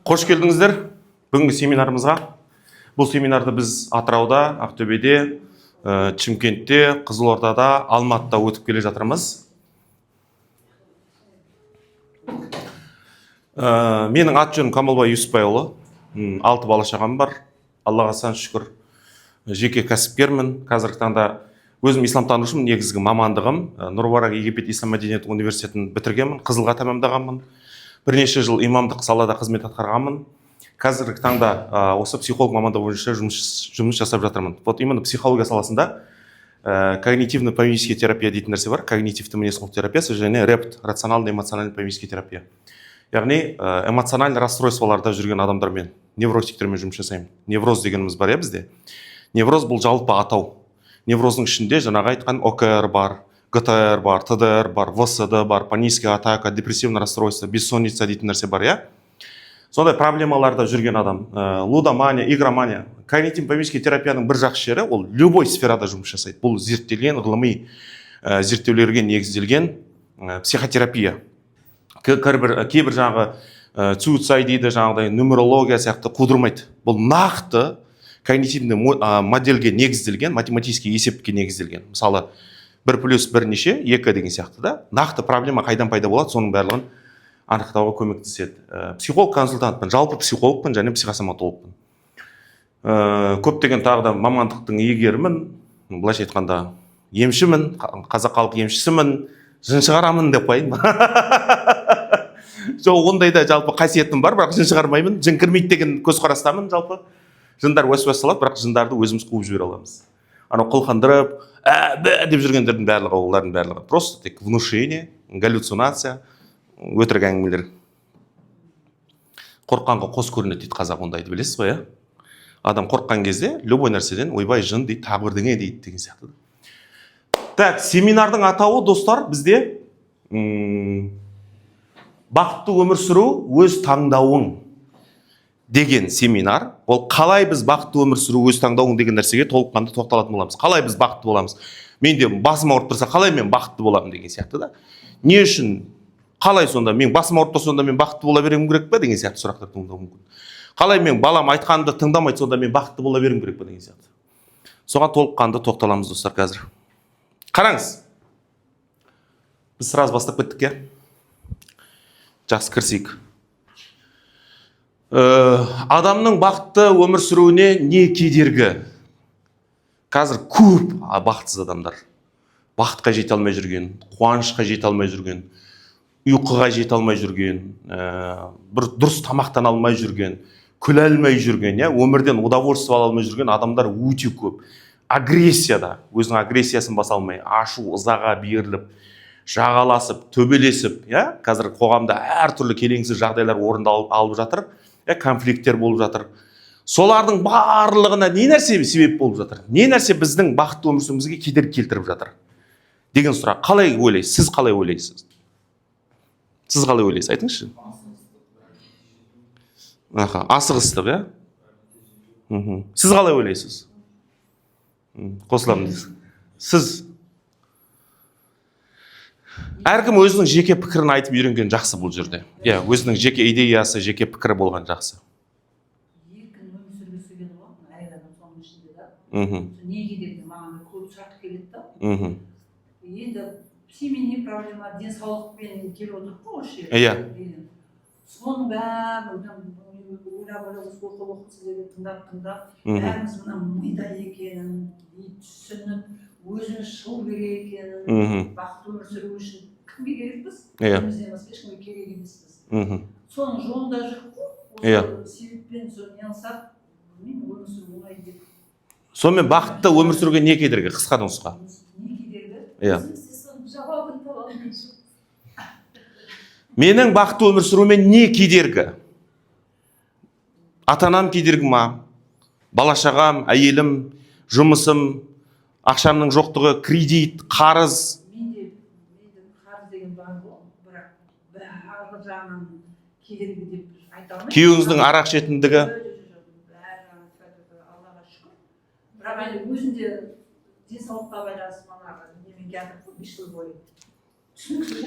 Қош келдіңіздер бүгінгі семинарымызға. Бұл семинарды біз Атырауда, Ақтөбеде, Шымкентте, Қызылордада, Алматыда өтіп келе жатырмыз. Менің аты жөнім Камалбай Юсупбайұлы. Алты бала шағам бар, Аллаға сан шүкір. Жеке кәсіпкермін. Қазіргі таңда өзім исламтанушымын, негізгі мамандығым. Нұр Египет ислам мәдениеті университетін бітіргенмін, қызылға тәмамдағанмын. Бірнеше жыл имамдық салада қызмет атқарғанмын. Қазіргі таңда осы психолог мамандығы бойынша жұмыс жасап жатырмын. Вот именно психология саласында когнитивно поведенческий терапия дейтін нәрсе бар, когнитивті мінез құлық терапиясы және РЭПТ, рационально эмоционально поведенческий терапия, яғни эмоциональный расстройстволарда жүрген адамдармен, невротиктермен жұмыс жасаймын. Невроз дегеніміз бар, иә, бізде. Невроз — бұл жалпы атау. Невроздың ішінде жаңағы айтқан ОКР бар, ГТР бар, ТДР бар, ВСД бар, паническая атака, депрессивное расстройство, бессонница дейтін нәрсе бар, иә. Сондай проблемаларда жүрген адам, лудомания, игромания. Когнитивно поведенческий терапияның бір жақсы жері — ол любой сферада жұмыс жасайды. Бұл зерттелген, ғылыми зерттеулерге негізделген психотерапия. Кейбір жаңағы цюцай дейді, жаңағыдай нумерология сияқты қудырмайды. Бұл нақты когнитивный модельге негізделген, математический есепке негізделген. Мысалы, бір плюс бір неше? Екі деген сияқты да. Нақты проблема қайдан пайда болады, соның барлығын анықтауға көмектеседі. Психолог консультантпын, жалпы психологпын және психосоматологпын. Көптеген тағы да мамандықтың иегерімін. Былайша айтқанда, емшімін, қазақ халық емшісімін, жын шығарамын деп қояйын. Жоқ, ондай да жалпы қасиетім бар, бірақ жын шығармаймын, жын кірмейді деген көзқарастамын. Жалпы жындар уәсуас салады, бірақ жындарды өзіміз қуып жібере аламыз. Анау қылқындырып, ә бә деп жүргендердің барлығы, олардың барлығы просто тек внушение, галлюцинация, өтірік әңгімелер. Қорыққанға қос көрінеді дейді қазақ, ондайды білесіз ғой, иә. Адам қорыққан кезде любой нәрседен ойбай, жын дейді, тағы бірдеңе дейді деген сияқты. Так, семинардың атауы, достар, бізде «Бақытты өмір сүру — өз таңдауың» деген семинар. Ол қалай біз бақытты өмір сүру өз таңдауың деген нәрсеге толыққанды тоқталатын боламыз. Қалай біз бақытты боламыз? Менде басым ауырып тұрса, қалай мен бақытты боламын деген сияқты да. Не үшін, қалай сонда мен басым ауырып тұрса, сонда мен бақытты бола беруім керек па деген сияқты сұрақтар туындауы мүмкін. Қалай мен балам айтқанымды тыңдамайды, сонда мен бақытты бола беруім керек па деген сияқты. Соған толыққанды тоқталамыз, достар. Қазір қараңыз, біз сразу бастап кеттік, иә. Жақсы, кірісейік. Адамның бақытты өмір сүруіне не кедергі? Қазір көп бақытсыз адамдар, бақытқа жете алмай жүрген, қуанышқа жете алмай жүрген, ұйқыға жете алмай жүрген, бір дұрыс тамақтана алмай жүрген, күле алмай жүрген, иә, өмірден удовольствие ала алмай жүрген адамдар өте көп. Агрессияда, өзінің агрессиясын баса алмай, ашу ызаға беріліп, жағаласып, төбелесіп, иә. Қазір қоғамда әртүрлі келеңсіз жағдайлар орын алып жатыр, иә, конфликттер болып жатыр. Солардың барлығына не нәрсе себеп болып жатыр, не нәрсе біздің бақытты өмір сүруімізге кедергі келтіріп жатыр деген сұрақ. Қалай ойлайсыз сіз? Қалай ойлайсыз сіз? Қалай ойлайсыз, айтыңызшы. Аха, асығыстық, иә. Сіз қалай ойлайсыз? Қосыламын дейсіз сіз. Әркім өзінің жеке пікірін айтып үйренген жақсы бұл жерде, иә. Өзінің жеке идеясы, жеке пікірі болған жақсы. Еркін өмір сүргісі келеді ғой әйел адам, соның ішінде да. Не кедергі? Маған көп сұрақ келеді да. Енді семейный проблема, денсаулықпен келіп отырмық қой осы жерге. Деген. Соның бәрін ойлап ойлап, ойлап, оқып оқып, сіздерді тыңдап тыңдап, бәріміз мына мида екенін и түсініп, өзіміз шығу керек екенін, бақытты өмір сүру үшін кімге керекпіз? Өзімізден басқа ешкімге керек емеспіз. Соның жолында жүріп қой. Осы себеппен соны не алсақ, білмеймін, өмір сүру оңай деп. Сонымен, бақытты өмір сүруге не кедергі, қысқа нұсқа? Не кедергі? Иә. Өзіміз де соның жауабын таба алмай жүрміз. Менің бақытты өмір сүруіме не кедергі? Ата анам кедергі ма, бала шағам, әйелім, жұмысым, ақшамның жоқтығы, кредит, қарыз? Менде қарыз деген бар ғой, бірақ барлық жағынан кедергі деп айта алмаймын. Күйеуіңіздің арақ ішетіндігі? Жоқ, бәрі Аллаға шүкір. Бірақ енді өзінде денсаулыққа байланысты манағы немен келатырмын ғой 5 жыл бойы.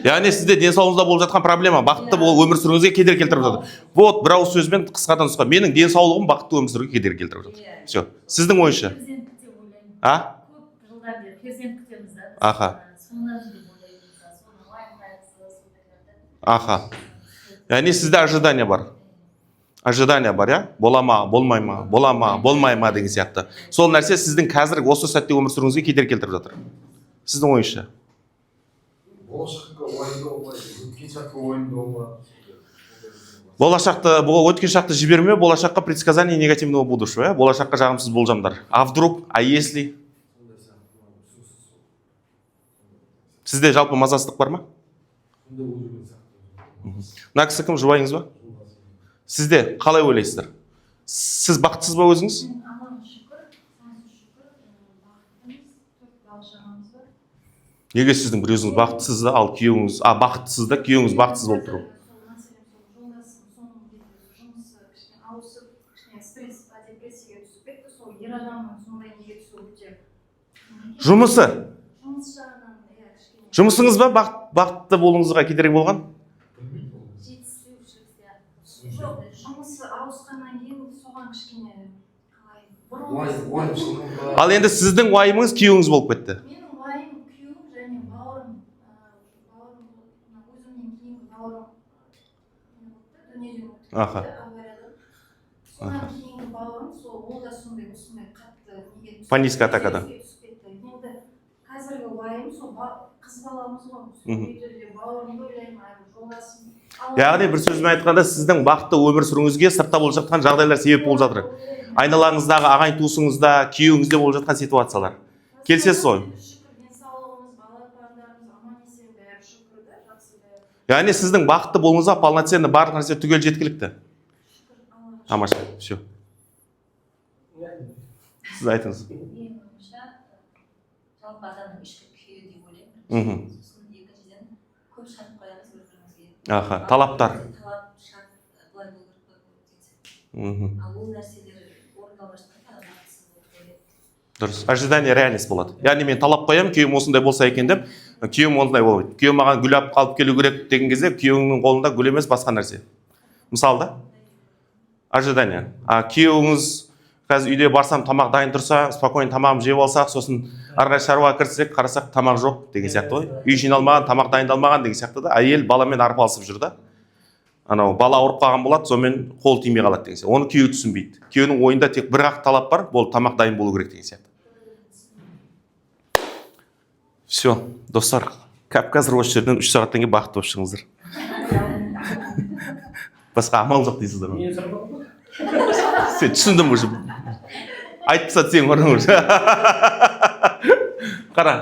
Яғни сізде денсаулығыңызда болып жатқан проблема бақытты болып өмір сүруіңізге кедергі келтіріп жатыр. Вот, бір ауыз сөзбен қысқадан нұсқа: менің денсаулығым бақытты өмір сүруге кедергі келтіріп жатыр. Все. Сіздің ойыңызша? Перзент күтемін, ойлаймын. А? Көп жылдан бері перзент күтеміз да біз. Соны деп ойлаймын, мысалы, соның уайым қайғысы сондайларды. Аха, яғни сізде ожидание бар, ожидание бар, иә? Бола ма, болмай ма, бола ма, болмай ма деген сияқты. Сол нәрсе сіздің қазір осы сәтте өмір сүруіңізге кедергі келтіріп жатыр. Сіздің ойыңызша? Болашаққа уайымдау ма, өткен шаққа уайымдау ма? Болашақты, бұл өткен шақты жібермеу, болашаққа предсказание негативного будущего, иә, болашаққа жағымсыз болжамдар. А вдруг, а если? Сондай сияқты, маған түсініксіз сол. Сізде жалпы мазасыздық бар ма? Сондай болып жүрген сияқты. Мына кісі кім, жұбайыңыз ба? Жолдасым. Сізде қалай ойлайсыздар? Сіз бақытсыз ба өзіңіз? Мен, Аллаға шүкір, сансыз шүкір, бақыттымыз, төрт бала шағамыз бар. Неге сіздің бір өзіңіз бақытсыз да, ал күйеуіңіз, а, бақыттысыз да, күйеуіңіз бақытсыз болып тұр? Сол мәселем, сол жолдасым соңғы кезде жұмысы кішкене ауысып, кішкене стресс, депрессияға түсіп кетті. Сол ер адамның сондай неге түсуі өте Жұмысы? Жұмыс жағынан, иә, кішкене. Жұмысыңыз ба бақытты болуыңызға кедергі болған? Білмеймін оны. Жетіспеушілік сияқты. Жоқ, жұмысы ауысқаннан кейін соған кішкене қалай Уайым, бұрын уайымшылдық па? Ал енді сіздің уайымыңыз күйеуіңіз болып кетті. Менің уайым күйеуім және бауырым, бауырым, мына өзімнен кейінгі бауырым не болды да, дүниеден өтіп кетті аварияда. Содан кейінгі бауырым сол, ол да сондай, осындай қатты неге түсіп, Паническая атакада. күйзеліске түсіп кетті. Енді қазіргі уайым сол қыз баламыз ғой, сол үйде бауырымды ойлаймын, әлі жолдасым. Яғни бір сөзбен айтқанда, сіздің бақытты өмір сүруіңізге сыртта болып жатқан жағдайлар себеп болып жатыр, айналаңыздағы ағайын туысыңызда, күйеуіңізде болып жатқан ситуациялар. Келісесіз ғой? Шүкір, денсаулығымыз, балапандарымыз аман есен, бәрі шүкір да, жақсы бәрі. Яғни сіздің бақытты болуыңызға полноценно барлық нәрсе түгел жеткілікті. Шүкір Аллаға. Тамаша. Все, сіз айтыңыз. Менің ойымша, жалпы адамның ішкі күйі деп ойлаймын. Сосын екіншіден, көп шарт қоямыз бір бірімізге. Аха, талаптар. Талап, шарт, былай болу керек, былай болу керек деген сияқты. Ал ол нәрселер орындалмай жатқанда адам бақытсыз болып ойлайды. Дұрыс, ожидание реальность болады. Яғни мен талап қоямын, күйеуім осындай болса екен деп, күйеуім ондай болмайды. Күйеуім маған гүл алып келу керек деген кезде, күйеуіңнің қолында гүл емес, басқа нәрсе, мысалы да. Ожидание. А күйеуіңіз қазір үйде барсам, тамақ дайын тұрса, спокойно тамағымды жеп алсақ, сосын ары қарай шаруаға кіріссек, қарасақ, тамақ жоқ деген сияқты ғой, үй жиналмаған, тамақ дайындалмаған деген сияқты да. Әйел баламен арпалысып жүр да, анау бала ауырып қалған болады, сонымен қол тимей қалады деген сияқты. Оны күйеуі түсінбейді. Күйеуінің ойында тек бір ақ талап бар болды: тамақ дайын болу керек деген сияқты. Все, достар, кәп қазір осы жерден 3 сағаттан кейін бақытты болып шығыңыздар, басқа амал жоқ дейсіздер ғой. Мен сұрадым ғой. Сен түсіндім, уже айтып тастады сенің орныңа уже. Қара,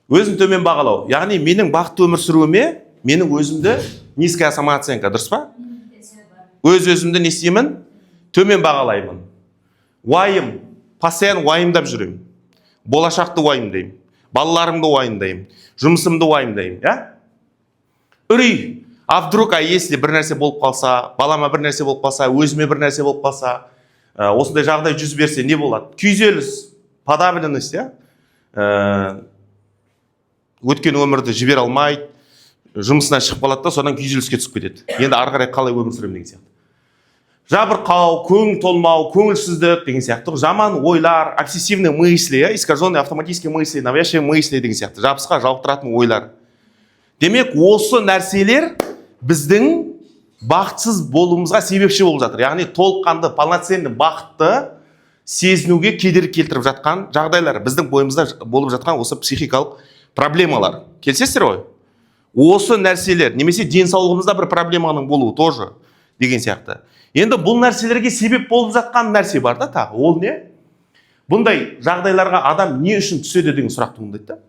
өзін төмен бағалау, яғни менің бақытты өмір сүруіме менің өзімді низкая самооценка, дұрыс па? Өз өзімді не істеймін? Төмен бағалаймын. Уайым, постоянно уайымдап жүремін, болашақты уайымдаймын, балаларымды уайымдаймын, жұмысымды уайымдаймын, иә. Үрей: а вдруг, а если бір нәрсе болып қалса, балама бір нәрсе болып қалса, өзіме бір нәрсе болып қалса, осындай жағдай жүз берсе, не болады? Күйзеліс, подавленность, иә. Өткен өмірді жібере алмайды, жұмысынан шығып қалады да, содан күйзеліске түсіп кетеді. Енді ары қарай қалай өмір сүремін деген сияқты. Жабырқау, көңіл толмау, көңілсіздік деген сияқты, жаман ойлар, обсессивные мысли, иә, искаженные автоматические мысли, навязчивые мысли деген сияқты, жабысқа жалықтыратын ойлар. Демек, осы нәрселер біздің бақытсыз болуымызға себепші болып жатыр, яғни толыққанды, полноценный бақытты сезінуге кедергі келтіріп жатқан жағдайлар, біздің бойымызда болып жатқан осы психикалық проблемалар. Келісесіздер ғой? Осы нәрселер немесе денсаулығымызда бір проблеманың болуы тоже деген сияқты. Енді бұл нәрселерге себеп болып жатқан нәрсе бар да тағы. Ол не? Бұндай жағдайларға адам не үшін түседі деген сұрақ туындайды да.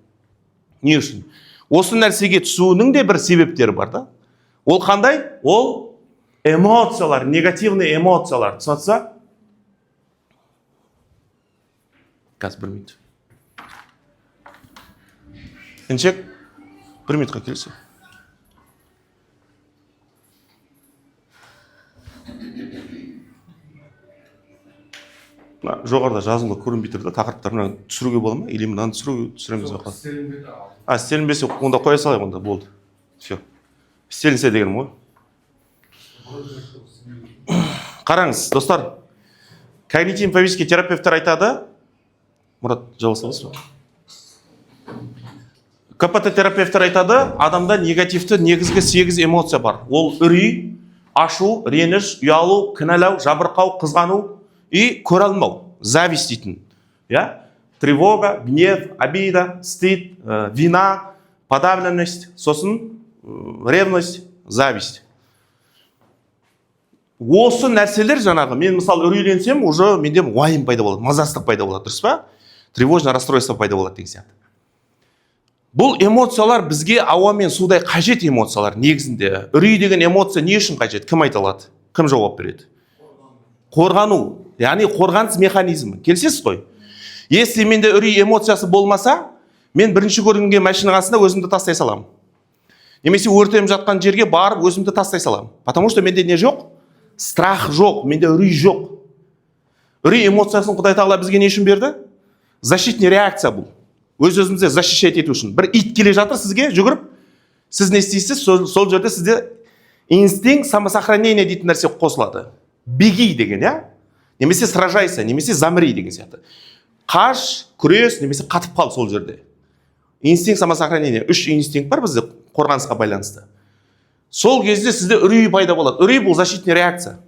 Не үшін осы нәрсеге түсуінің де бір себептері бар да. Ол қандай? Ол эмоциялар, негативный эмоциялар. Түсініп? Қазір, бір минут. Іншек, бір минутқа келсе. Мына жоғарыда жазулы көрінбей тұр да тақырыптар. Мына түсіруге бола ма или мынаны түсіреміз бе, қалай? Істелінбеді алды. А, істелінбесе, онда қоя салайық, онда болды, все, істелінсе дегенім ғой. Прожектор істелінбеді. Қараңыз, достар, когнитивно поведенческий терапевттер айтады. Мұрат, жаба саласыз ба? КПТ терапевттер айтады: адамда негативті негізгі сегіз эмоция бар. Ол үрей, ашу, реніш, ұялу, кінәлау, жабырқау, қызғану и көре алмау, зависть дейтін, иә, тревога, гнев, обида, стыд, вина, подавленность, сосын ревность, зависть. Осы нәрселер жаңағы мен, мысалы, үрейленсем, уже менде уайым пайда болады, мазасыздық пайда болады, дұрыс па? Тревожное расстройство пайда болады деген сияқты. Бұл эмоциялар бізге ауа мен судай қажет эмоциялар негізінде. Үрей деген эмоция не үшін қажет? Кім айта алады? Кім жауап береді? Қорғану, яғни қорғаныс механизмі, келісесіз ғой? Если менде үрей эмоциясы болмаса, мен бірінші көрінген машинаның астына өзімді тастай саламын немесе өртеніп жатқан жерге барып өзімді тастай саламын, потому что менде не жоқ? Страх жоқ, менде үрей жоқ. Үрей эмоциясын Құдай Тағала бізге не үшін берді? Защитный реакция бұл, өз өзімізді защищать ету үшін. Бір ит келе жатыр сізге жүгіріп, сіз не істейсіз? Сол жерде сізде инстинкт самосохранения дейтін нәрсе қосылады: беги деген, иә, немесе сражайся, немесе замри деген сияқты, қаш, күрес немесе қатып қал сол жерде. Инстинкт самосохранения, үш инстинкт бар бізде қорғанысқа байланысты. Сол кезде сізде үрей пайда болады. Үрей — бұл защитный реакция,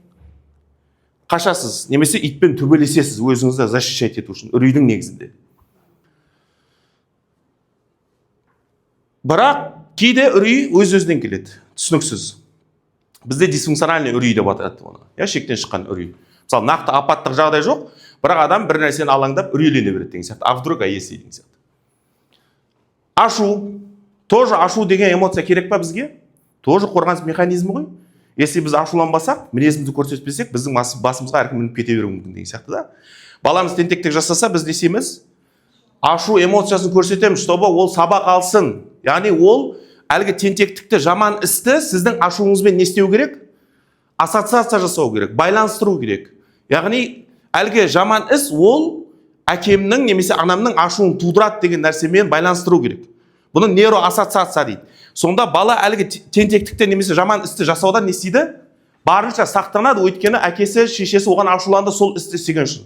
қашасыз немесе итпен төбелесесіз өзіңізді защищать ету үшін үрейдің негізінде. Бірақ кейде үрей өз өзінен келеді, түсініксіз. Бізде дисфункциональный үрей деп атады оны, иә, шектен шыққан үрей. Мысалы, нақты апаттық жағдай жоқ, бірақ адам бір нәрсені алаңдап, үрейлене береді деген сияқты, а вдруг, а если деген сияқты. Ашу тоже, ашу деген эмоция керек па бізге? Тоже қорғаныс механизмі ғой. Если біз ашуланбасақ, мінезімізді көрсетпесек, біздің басымызға әркім мініп кете беруі мүмкін деген сияқты да. Баламыз тентектік жасаса, біз не істейміз? Ашу эмоциясын көрсетеміз, чтобы ол сабақ алсын. Яғни ол әлгі тентектікті, жаман істі сіздің ашуыңызбен не істеу керек? Ассоциация жасау керек, байланыстыру керек. Яғни әлгі жаман іс ол әкемнің немесе анамның ашуын тудырады деген нәрсемен байланыстыру керек. Бұны нейроассоциация дейді. Сонда бала әлгі тентектікті немесе жаман істі жасаудан не істейді? Барынша сақтанады, өйткені әкесі, шешесі оған ашуланды сол істі істеген үшін.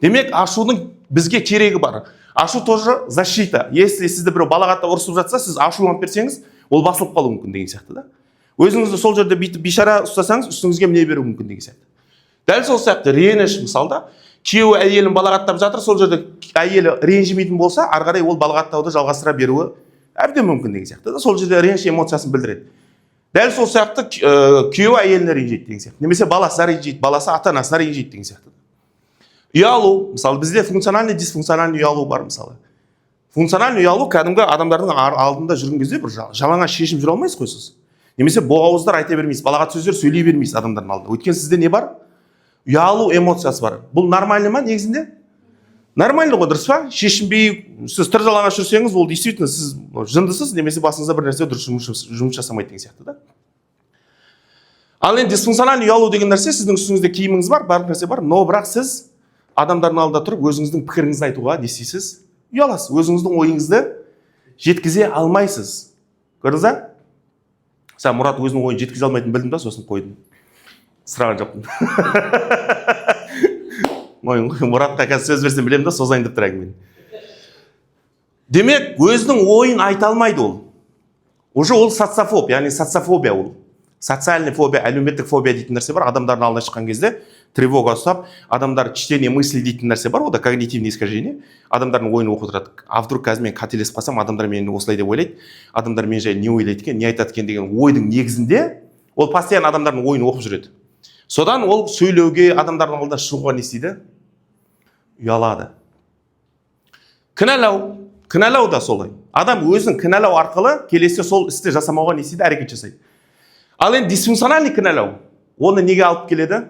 Демек, ашудың бізге керегі бар. Ашу тоже защита. Если сізді біреу балағаттап, ұрысып жатса, сіз ашуланып берсеңіз, ол басылып қалуы мүмкін деген сияқты да. Өзіңізді сол жерде бүйтіп бейшара ұстасаңыз, үстіңізге міне беруі мүмкін деген сияқты. Дәл сол сияқты реніш, мысалы да, күйеуі әйелін балағаттап жатыр, сол жерде әйелі ренжімейтін болса, ары қарай ол балағаттауды жалғастыра беруі әбден мүмкін деген сияқты да. Сол жерде реніш эмоциясын білдіреді. Дәл сол сияқты күйеуі әйеліне ренжиді деген сияқты немесе баласына ренжиді, баласы ата анасына ренжиді деген сияқты. Ұялу, мысалы, бізде функциональный, дисфункциональный ұялу бар. Мысалы, функциональный ұялу — кәдімгі адамдардың алдында жүрген кезде бір жалаңаш шешініп жүре алмайсыз ғой сіз немесе боғауыздар айта бермейсіз, балағат сөздер сөйлей бермейсіз адамдардың алдында, өйткені сізде не бар? Ұялу эмоциясы бар. Бұл нормально ма негізінде? Нормально ғой, дұрыс па? Шешінбей сіз тыр жалаңаш жүрсеңіз, ол действительно сіз жындысыз немесе басыңызда бір нәрсе дұрыс жұмыс жасамайды деген сияқты да. Ал енді дисфункциональный ұялу деген нәрсе — сіздің үстіңізде киіміңіз бар, барлық нәрсе бар, но бірақ сіз адамдардың алдында тұрып өзіңіздің пікіріңізді айтуға не істейсіз? Ұяласыз, өзіңіздің ойыңызды жеткізе алмайсыз. Көрдіңіз ба? Мысалы, Мұрат өзінің ойын жеткізе алмайтынын білдім да, сосын қойдым, сұраған жоқпын. Мұратқа қазір сөз берсем, білемін да, созайын деп тұр әңгімені. Демек, өзінің ойын айта алмайды ол уже, ол социофоб, яғни социофобия. Ол социальный фобия, әлеуметтік фобия дейтін нәрсе бар. Адамдардың алдына шыққан кезде тревога ұстап, адамдар чтение мысли дейтін нәрсе бар, ода когнитивный искажение, адамдардың ойын оқып отырады. А вдруг қазір мен қателесіп қалсам, адамдар мені осылай деп ойлайды, адамдар мен жайлы не ойлайды екен, не айтады екен деген ойдың негізінде ол постоянно адамдардың ойын оқып жүреді. Содан ол сөйлеуге, адамдардың алдына шығуға не істейді? Ұялады. Кінәлау. Кінәлау да солай, адам өзін кінәлау арқылы келесі сол істі жасамауға не істейді? Әрекет жасайды. Ал енді дисфункциональный кінәлау оны неге алып келеді?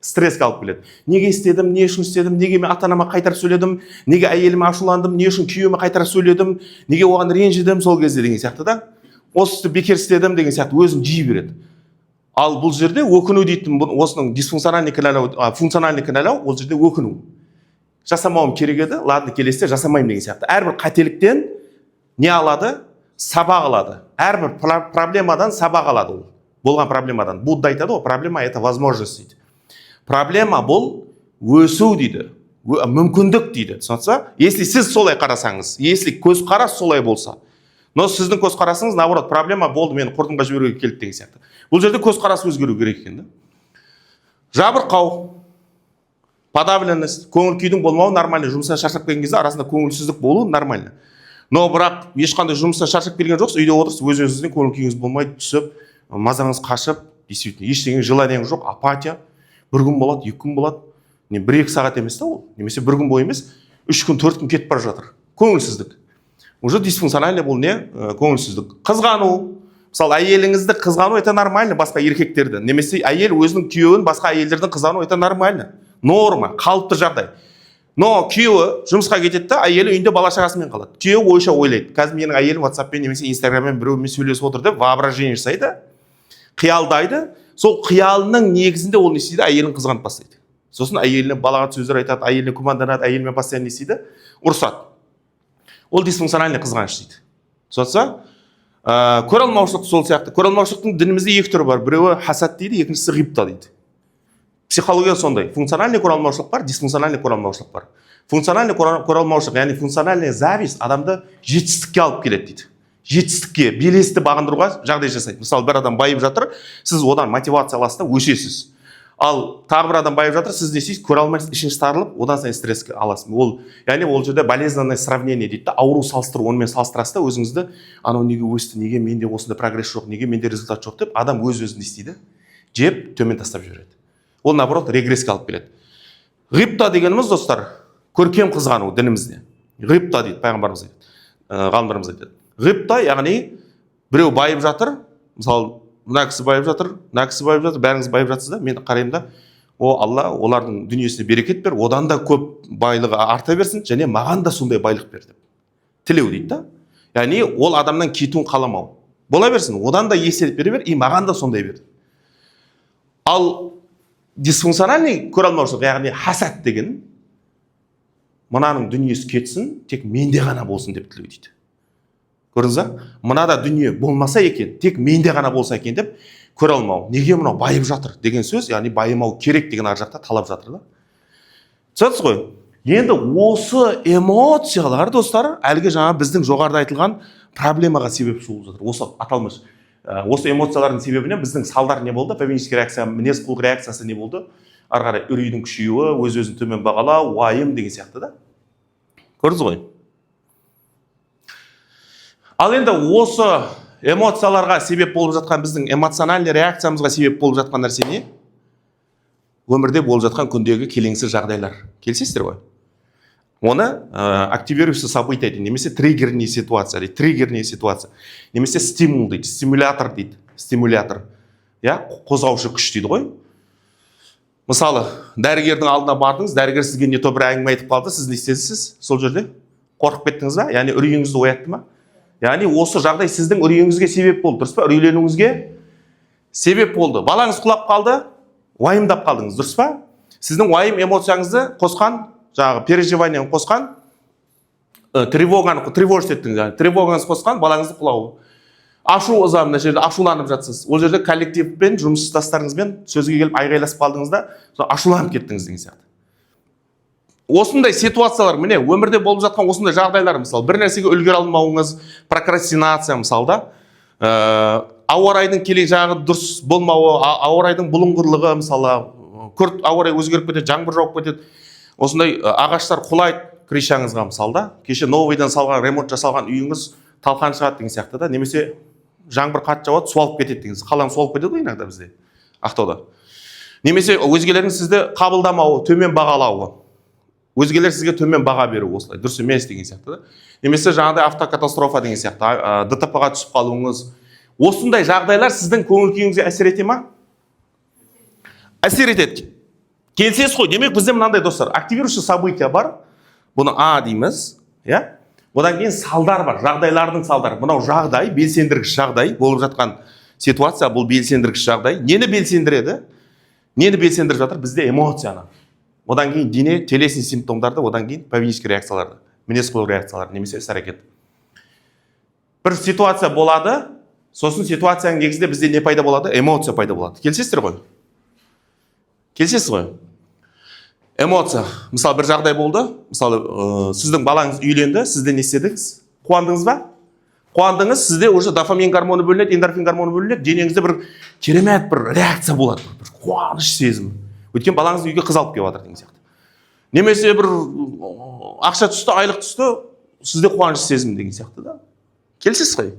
Стресске алып келеді. Неге істедім, не үшін істедім, неге мен ата анама қайтарып сөйледім, неге әйеліме ашуландым, не үшін күйеуіме қайтарып сөйледім, неге оған ренжідім сол кезде деген сияқты да, осы істі бекер істедім деген сияқты өзін жей береді. Ал бұл жерде өкіну дейтін, осының дисфункциональный кінәлау, функциональный кінәлау, ол жерде өкіну: жасамауым керек еді, ладно, келесіде жасамаймын деген сияқты. Әрбір қателіктен не алады? Сабақ алады. Әрбір проблемадан сабақ алады ол, болған проблемадан. Будда айтады ғой: «Проблема – это возможность», – дейді. Проблема – бұл өсу дейді, мүмкіндік дейді, түсінесіз ба? Если сіз солай қарасаңыз, если көзқарас солай болса. Но сіздің көзқарасыңыз наоборот: проблема болды, мені құрдымға жіберуге келді деген сияқты. Бұл жерде көзқарас өзгеру керек екен да. Жабырқау, подавленность, көңіл күйдің болмауы нормально. Жұмыстан шаршап келген кезде арасында көңілсіздік болу нормально. Но бірақ ешқандай жұмыстан шаршап келген жоқсыз, үйде отырсыз, өз өзіңізден көңіл күйіңіз болмай түсіп, мазаңыз қашып, действительно ештеңе желаниеңіз жоқ, апатия. Бір күн болады, 2 күн болады, не 1-2 сағат емес та ол, немесе бір күн бойы емес, 3 күн, 4 күн кетіп бара жатыр көңілсіздік. Уже дисфункциональный бұл не? Көңілсіздік. Қызғану. Мысалы, әйеліңізді қызғану – это нормально, басқа еркектерді, немесе әйел өзінің күйеуін басқа әйелдерден қызғану – это нормально, норма, қалыпты жағдай. Но күйеуі жұмысқа кетеді да, әйелі үйінде бала шағасымен қалады. Күйеуі ойша ойлайды: қазір менің әйелім ватсаппен немесе инстаграммен біреумен сөйлесіп отыр деп воображение жасайды, қиялдайды. Сол қиялының негізінде ол не істейді? Әйелін қызғанып бастайды. Сосын әйеліне балағат сөздер айтады, әйеліне күмәнданады, әйелімен постоянно не істейді? Ұрысады. Ол дисфункциональный қызғаныш дейді, түсінесіз ба? Көре алмаушылық сол сияқты. Көре алмаушылықтың дінімізде екі түрі бар: біреуі хасад дейді, екіншісі ғибта дейді. Психология сондай: функциональный көре алмаушылық бар, дисфункциональный көре алмаушылық бар. Функциональный көре алмаушылық, яғни функциональная зависть, адамды жетістікке алып келеді дейді, жетістікке, белесті бағындыруға жағдай жасайды. Мысалы, бір адам байып жатыр, сіз одан мотивация аласыз да, өсесіз. Ал тағы бір адам байып жатыр, сіз не істейсіз? Көре алмайсыз, ішіңіз тарылып, одан сайын стресс аласыз. Ол, яғни ол жерде болезненное сравнение дейді да, ауру салыстыру. Онымен салыстырасыз да өзіңізді: анау неге өсті, неге менде осындай прогресс жоқ, неге менде результат жоқ деп адам өз өзін не істейді? Жеп, төмен тастап жібереді. Ол наоборот регресске алып келеді. Ғибта дегеніміз, достар, көркем қызғану. Дінімізде ғибта дейді, пайғамбарымыз айтады, ғалымдарымыз айтады. Ғибта, яғни біреу байып жатыр, мысалы, мына кісі байып жатыр, мына кісі байып жатыр, бәріңіз байып жатсыз да, мен қараймын да: о Алла, олардың дүниесіне берекет бер, одан да көп байлығы арта берсін және маған да сондай байлық бер деп тілеу дейді да. Яғни ол адамнан кетуін қаламау, бола берсін, одан да еселеп бере бер и маған да сондай бер. Ал дисфункциональный көре алмаушылық, яғни хасад деген, мынаның дүниесі кетсін, тек менде ғана болсын деп тілеу дейді. Көрдіңіз ба? Мынада дүние болмаса екен, тек менде ғана болса екен деп көре алмау. Неге мынау байып жатыр деген сөз, яғни байымау керек деген ар жақта талап жатыр да. Түсінесіз ғой? Енді осы эмоциялар, достар, әлгі жаңа біздің жоғарыда айтылған проблемаға себепші болып жатыр. Осы аталмыш осы эмоциялардың себебінен біздің салдар не болды? Поведенческий реакция, мінез құлық реакциясы не болды? Ары қарай үрейдің күшеюі, өз өзін төмен бағалау, уайым деген сияқты да. Көрдіңіз ғой? Ал енді осы эмоцияларға себеп болып жатқан, біздің эмоциональный реакциямызға себеп болып жатқан нәрсе не? Өмірде болып жатқан күндегі келеңсіз жағдайлар. Келісесіздер ғой? Оны активирующий событие дейді немесе триггерный ситуация дейді, триггерный ситуация немесе стимул дейді, стимулятор дейді, стимулятор, иә, қозғаушы күш дейді ғой. Мысалы, дәрігердің алдына бардыңыз, дәрігер сізге не то бір әңгіме айтып қалды, сіз не істедіңіз сол жерде? Қорқып кеттіңіз ба? Яғни үрейіңізді оятты ма? Яғни осы жағдай сіздің үрейіңізге себеп болды, дұрыс па? Үрейленуіңізге себеп болды. Балаңыз құлап қалды, уайымдап қалдыңыз, дұрыс па? Сіздің уайым эмоцияңызды қосқан, жаңағы переживанияны қосқан, тревоганы, тревожить еттіңіз, яғни тревогаңызды қосқан балаңыздың құлауы. Ашу ыза мына жерде ашуланып жатсыз, ол жерде коллективпен, жұмыстастарыңызбен сөзге келіп, айғайласып қалдыңыз да, сол ашуланып кеттіңіз деген сияқты. Осындай ситуациялар, міне, өмірде болып жатқан осындай жағдайлар, мысалы, бір нәрсеге үлгере алмауыңыз, прокрастинация, мысалы да, ауа райының келе жағы дұрыс болмауы, ауа райдың бұлыңғырлығы, мысалы, күрт ауа райы өзгеріп кетеді, жаңбыр жауып кетеді, осындай, ағаштар құлайды крышаңызға, мысалы да, кеше новыйдан салған, ремонт жасалған үйіңіз талқан шығады деген сияқты да, немесе жаңбыр қатты жауады, су алып кетеді деген, қаланы су алып кетеді ғой иногда бізде Ақтауда. Немесе өзгелердің сізді қабылдамауы, төмен бағалауы, өзгелер сізге төмен баға беру, осылай дұрыс емес деген сияқты да, немесе жаңағыдай автокатастрофа деген сияқты, ДТП ға түсіп қалуыңыз. Осындай жағдайлар сіздің көңіл күйіңізге әсер ете ма? Әсер етеді, келісесіз ғой? Демек, бізде мынандай, достар, активирующий событие бар, бұны А дейміз, иә. Одан кейін салдар бар, жағдайлардың салдары. Мынау жағдай, белсендіргіш жағдай, болып жатқан Ситуация бұл белсендіргіш жағдай. Нені белсендіреді? Нені белсендіріп жатыр? Бізде эмоцияны. Одан кейін дене, телесный симптомдарды, одан кейін поведенческий реакцияларды, мінез құлық реакциялары немесе іс әрекет. Бір ситуация болады, сосын ситуацияның негізінде бізде не пайда болады? Эмоция пайда болады. Келісесіздер ғой? Келісесіз ғой? Эмоция. Мысалы, бір жағдай болды. Мысалы, сіздің балаңыз үйленді, сіз де не істедіңіз? Қуандыңыз ба? Қуандыңыз, сізде уже дофамин гормоны бөлінеді, эндорфин гормоны бөлінеді, денеңізде бір керемет бір реакция болады, бір қуаныш сезімі. Өйткені балаңыз үйге қыз алып келіп жатыр деген сияқты. Немесе бір ақша түсті, айлық түсті, сізде қуаныш сезімі деген сияқты да. Келісесіз ғой?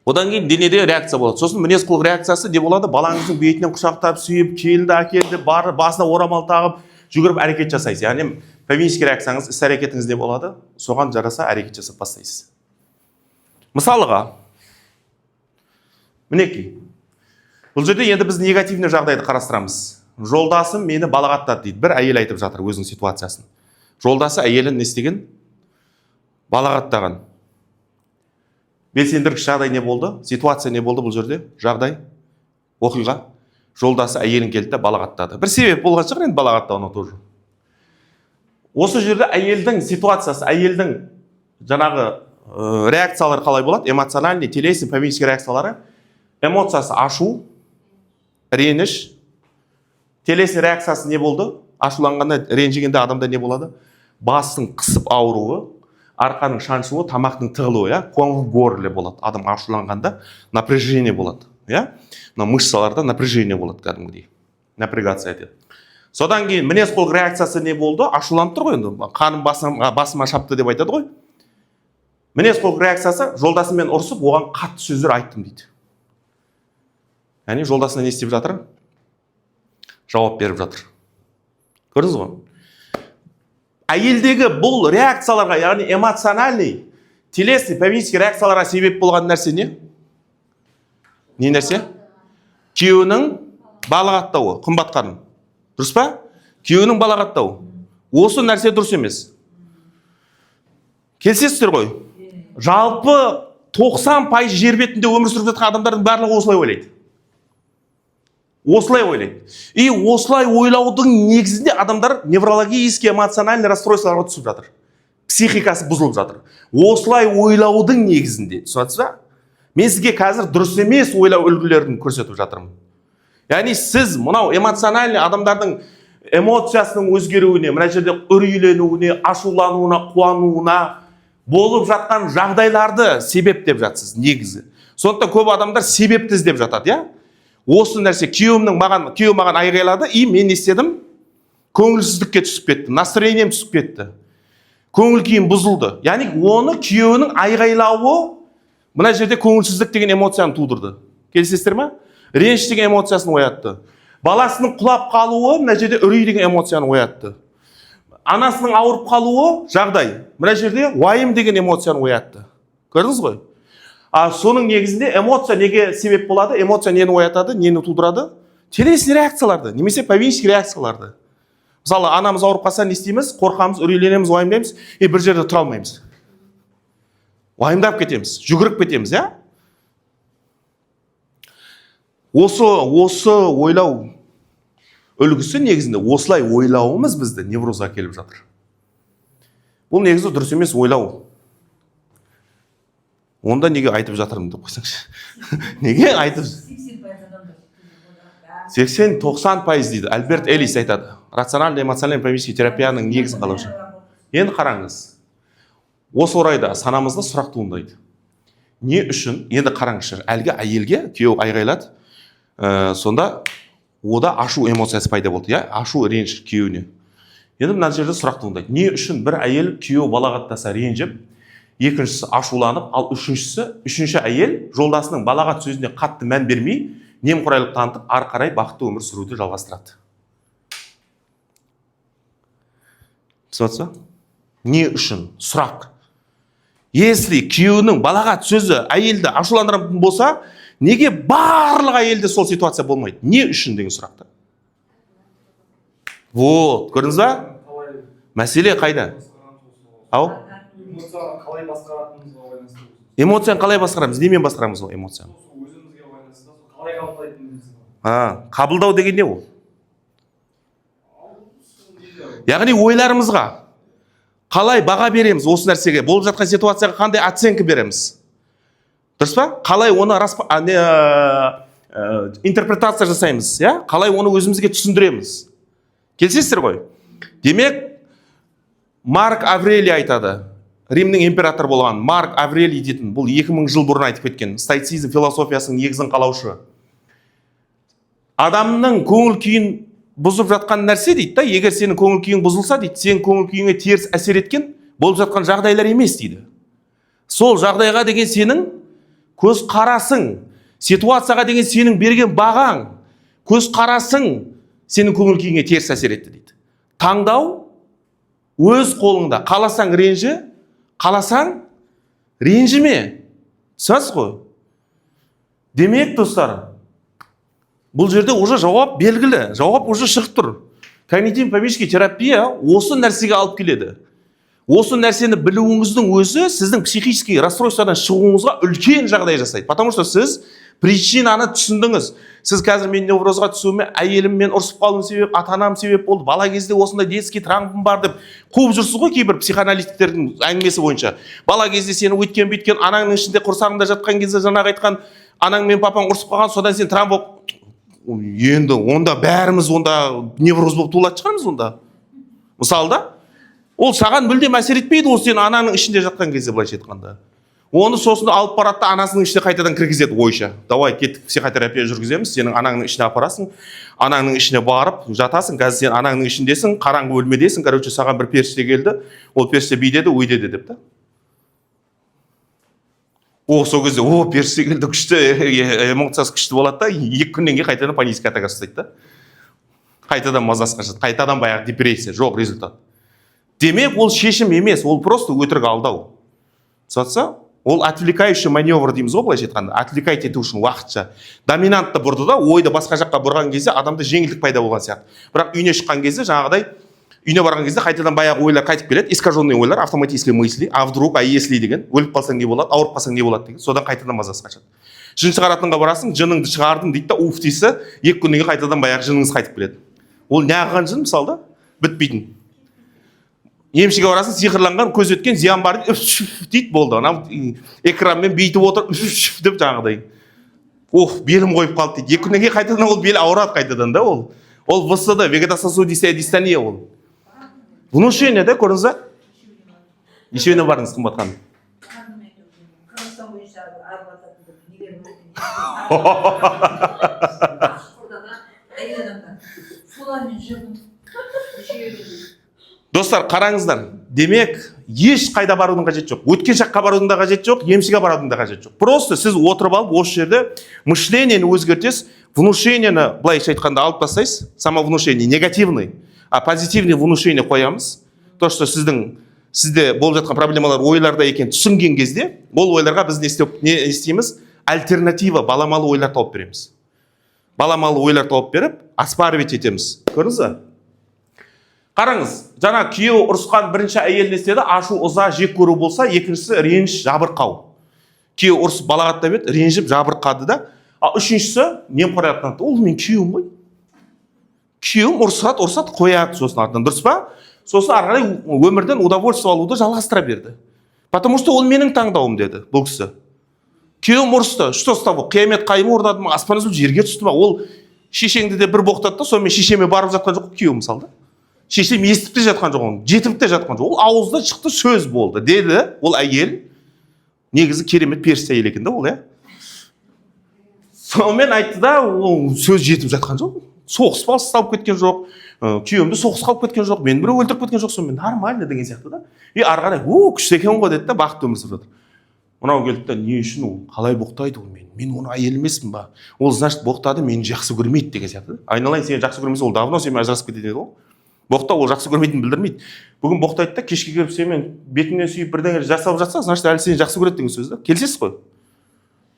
Одан кейін денеде реакция болады. Сосын мінез құлық реакциясы не болады? Балаңыздың бетінен құшақтап, сүйіп, келінді әкелді, бар, басына орамал тағып, жүгіріп әрекет жасайсыз. Яғни поведенческий реакцияңыз, іс әрекетіңіз не болады? Соған жараса әрекет жасап бастайсыз. Мысалыға, мінекей, бұл жерде енді біз негативный жағдайды қарастырамыз. Жолдасым мені балағаттады дейді. Бір әйел айтып жатыр өзінің ситуациясын. Жолдасы әйелін не істеген? Балағаттаған. Белсендіргіш жағдай не болды? Ситуация не болды бұл жерде? Жағдай, оқиға. Жолдасы әйелін келді де балағаттады. Бір себеп болған шығар енді балағаттауына тоже. Осы жерде әйелдің ситуациясы, әйелдің жаңағы реакциялары қалай болады? Эмоциональный, телесный, поведенческий реакциялары. Эмоциясы ашу, реніш. Телесный реакциясы не болды? Ашуланғанда, ренжігенде адамда не болады? Бастың қысып ауруы, арқаның шаншуы, тамақтың тығылуы, иә, ком в горле болады. Адам ашуланғанда напряжение болады, иә, мына мышцаларда напряжение болады, кәдімгідей напрягаться етеді. Содан кейін мінез құлық реакциясы не болды? Ашуланып тұр ғой енді, қаным басыма шапты деп айтады ғой. Мінез құлық реакциясы: жолдасыммен ұрысып, оған қатты сөздер айттым дейді. Яғни жолдасына не істеп жатыр? Жауап беріп жатыр. Көрдіңіз ғой, әйелдегі бұл реакцияларға, яғни эмоциональный, телесный, поведенческий реакцияларға себеп болған нәрсе не? Не нәрсе? Күйеуінің балағаттауы. Қымбат қарын, дұрыс па? Күйеуінің балағаттауы. Осы нәрсе дұрыс емес, келісесіздер ғой? Жалпы 90% жер бетінде өмір сүріп жатқан адамдардың барлығы осылай ойлайды, осылай ойлайды. И осылай ойлаудың негізінде адамдар неврологический, эмоциональный расстройстволарға түсіп жатыр, психикасы бұзылып жатыр осылай ойлаудың негізінде. Түсініп жатсыз ба? Мен сізге қазір дұрыс емес ойлау үлгілерін көрсетіп жатырмын. Яғни сіз мынау эмоциональный адамдардың эмоциясының өзгеруіне, мына жерде үрейленуіне, ашулануына, қуануына болып жатқан жағдайларды себеп деп жатсыз негізі. Сондықтан көп адамдар себепті іздеп жатады, иә. Осы нәрсе, күйеуімнің маған, күйеуім маған айғайлады, и мен не істедім? Көңілсіздікке түсіп кеттім, настроением түсіп кетті, көңіл күйім бұзылды. Яғни оны күйеуінің айғайлауы мына жерде көңілсіздік деген эмоцияны тудырды, келісесіздер ма? Реніш деген эмоциясын оятты. Баласының құлап қалуы мына жерде үрей деген эмоцияны оятты. Анасының ауырып қалуы жағдай мына жерде уайым деген эмоцияны оятты. Көрдіңіз ғой? А соның негізінде эмоция неге себеп болады? Эмоция нені оятады, нені тудырады? Телесный реакцияларды немесе поведенческий реакцияларды. Мысалы, анамыз ауырып қалса, не істейміз? Қорқамыз, үрейленеміз, уайымдаймыз и бір жерде тұра алмаймыз, уайымдап кетеміз, жүгіріп кетеміз, иә. Осы ойлау үлгісі негізінде, осылай ойлауымыз бізді неврозға келіп жатыр. Бұл негізі дұрыс емес ойлау. Онда неге айтып жатырмын деп қойсаңшы, неге айтып? 80% адамдар ойлап. 80-90% дейді. Альберт Эллис айтады, рациональный, эмоциональный, поведенческий терапияның негізін қалаушы. Енді қараңыз, осы орайда санамызда сұрақ туындайды: не үшін? Енді қараңызшы, әлгі әйелге күйеуі айғайлады, сонда ода ашу эмоциясы пайда болды, иә, ашу, реніш күйеуіне. Енді мына жерде сұрақ туындайды: не үшін бір әйел күйеуі балағаттаса ренжіп, екіншісі ашуланып, ал үшіншісі, үшінші әйел жолдасының балағат сөзіне қатты мән бермей, немқұрайлық танытып, ары қарай бақытты өмір сүруді жалғастырады? Түсініп жатсыз ба? Не үшін? Сұрақ. Если күйеуінің балағат сөзі әйелді ашуландыратын болса, неге барлық әйелде сол ситуация болмайды? Не үшін деген сұрақ та. Вот, көрдіңіз ба? Қалай Мәселе қайда? Ау. Эмоцияны қалай басқаратынымызға байланысты. Эмоцияны қалай басқарамыз, немен басқарамыз ол эмоцияны? Сол өзімізге байланысты да, сол қалай қабылдайтынымыз. А, қабылдау деген не ол? Ал сол неде? Яғни ойларымызға қалай баға береміз, осы нәрсеге, болып жатқан ситуацияға қандай оценка береміз, дұрыс па? Қалай оны не, интерпретация жасаймыз, иә? Қалай оны өзімізге түсіндіреміз, келісесіздер ғой? Демек, Марк Аврелий айтады, Римнің императоры болған Марк Аврелий дейтін, бұл 2000 жыл бұрын айтып кеткен, стоицизм философиясының негізін қалаушы. Адамның көңіл күйін бұзып жатқан нәрсе дейді да, егер сенің көңіл күйің бұзылса дейді, сенің көңіл күйіңе теріс әсер еткен болып жатқан жағдайлар емес дейді, сол жағдайға деген сенің көзқарасың, ситуацияға деген сенің берген бағаң, көзқарасың сенің көңіл күйіңе теріс әсер етті дейді. Таңдау өз қолыңда: қаласаң, ренжі, қаласаң, ренжіме. Түсінесіз ғой? Демек, достар, бұл жерде уже жауап белгілі, жауап уже шығып тұр. Когнитивно поведенческий терапия осы нәрсеге алып келеді. Осы нәрсені білуіңіздің өзі сіздің психический расстройстводан шығуыңызға үлкен жағдай жасайды, потому что сіз причинаны түсіндіңіз. Сіз қазір мен неврозға түсуіме әйеліммен ұрысып қалуым себеп, ата анам себеп болды, бала кезде осындай детский травмам бар деп қуып жүрсіз ғой. Кейбір психоаналитиктердің әңгімесі бойынша, бала кезде сені өйткен бүйткен, анаңның ішінде, құрсағыңда жатқан кезде жаңағы айтқан анаң мен папаң ұрысып қалған, содан сен травма болып. Енді онда бәріміз онда невроз болып туылатын шығармыз онда, мысалы да. Ол саған мүлдем әсер етпейді, ол сен анаңның ішінде жатқан кезде, былайша айтқанда. Оны сосын алып барады да, анасының ішіне қайтадан кіргізеді ойша. Давай, кеттік, психотерапия жүргіземіз, сенің анаңның ішіне апарасың, анаңның ішіне барып жатасың. Қазір сен анаңның ішіндесің, қараңғы бөлмедесің. Короче, саған бір періште келді, ол періште бүйдеді, өйдеді деп та. О, сол кезде: «О, періште келді, күшті», эмоциясы күшті болады да, 2 күннен кейін қайтадан панический атака ұстайды да, қайтадан мазасы қашады, қайтадан баяғы депрессия. Жоқ результат. Демек, ол шешім емес, ол просто өтірік алдау, түсініп? Ол отвлекающий маневр дейміз ғой, былайша айтқанда, отвлекать ету үшін уақытша доминантты бұрды да, ойды басқа жаққа бұрған кезде адамда жеңілдік пайда болған сияқты. Бірақ үйіне шыққан кезде, жаңағыдай үйіне барған кезде қайтадан баяғы ойлар қайтып келеді, искаженный ойлар, автоматические мысли: а вдруг, а если деген, өліп қалсаң не болады, ауырып қалсаң не болады деген. Содан қайтадан мазасы қашады. Жын шығаратынға барасың, жыныңды шығардым дейді да, уф дейсіз, 2 күннен кейін қайтадан баяғы жыныңыз қайтып келеді. Ол неғылған жын, мысалы да, бітпейтін. Емшіге барасың, сиқырланған, көз өткен, зиян бар дейді, үф шүф дейді, болды. Анау экранмен бүйтіп отыр, үф шүф деп жаңағыдай, ох, белім қойып қалды дейді. 2 күннен кейін қайтадан ол бел ауырады қайтадан да. Ол ВСД, вегетососудистая дистония, ол внушение да, көрдіңіз ба? Нешеуіне бардыңыз, Қымбат ханым? Қазақстан бойынша аралататын бір нелер бар екен, да, әйел адамдар, солармен жүрдім нешеуі. Достар, қараңыздар, демек, еш қайда барудың қажеті жоқ, өткен шаққа барудың да қажеті жоқ, емшіге барудың да қажеті жоқ. Просто сіз отырып алып, осы жерде мышлениені өзгертесіз, внушениені, былайша айтқанда, алып тастайсыз, самовнушение негативный, а позитивный внушение қоямыз. То что сіздің, сізде болып жатқан проблемалар ойларда екенін түсінген кезде, ол ойларға біз не істейміз? Альтернатива, баламалы ойлар тауып береміз. Баламалы ойлар тауып беріп, оспаривать етеміз, көрдіңіз ба? Қараңыз, жаңа күйеуі ұрысқан бірінші әйел не істеді? Ашу, ыза, жек көру болса, екіншісі реніш, жабырқау. Күйеуі ұрысып, балағаттап еді, ренжіп, жабырқады да. Ал үшіншісі немқұрайлық танытты: ол менің күйеуім ғой, күйеуім ұрысады, ұрысады, қояды сосын артынан, дұрыс па? Сосын ары қарай өмірден удовольствие алуды жалғастыра берді, потому что ол менің таңдауым деді бұл кісі. Күйеуім ұрысты, что с того? Қиямет қайым орнады ма, аспан үзіліп жерге түсті ма? Ол шешеңді де бір боқтады да, сонымен шешеме барып жатқан жоқ қой күйеуім, мысалы да. Шешем естіп те жатқан жоқ, оны жетіп те жатқан жоқ, ол ауызда шықты сөз, болды деді. Ол әйел негізі керемет періште әйел екен да ол, иә. Сонымен айтты да, ол сөз жетіп жатқан жоқ, соғыс басталып кеткен жоқ, күйеуімді соғысқа алып кеткен жоқ, мені біреу өлтіріп кеткен жоқ, сонымен нормально деген сияқты да. И ары қарай: «О, күшті екен ғой», – деді да, бақытты өмір сүріп жатыр. Мынау келді да: «Не үшін ол, қалай боқтайды ол мені? Мен оның әйелі емеспін ба? Ол, значит, боқтады, мені жақсы көрмейді», – деген сияқты да. Айналайын, сені жақсы көрмесе, ол давно сенімен ажырасып кететін еді ғой. Боқтау ол жақсы көрмейтінін білдірмейді. Бүгін боқтайды да, кешке келіп сенімен бетіңнен сүйіп, бірдеңе жасап жатса, значит, әлі сені жақсы көреді деген сөз да. Келісесіз ғой?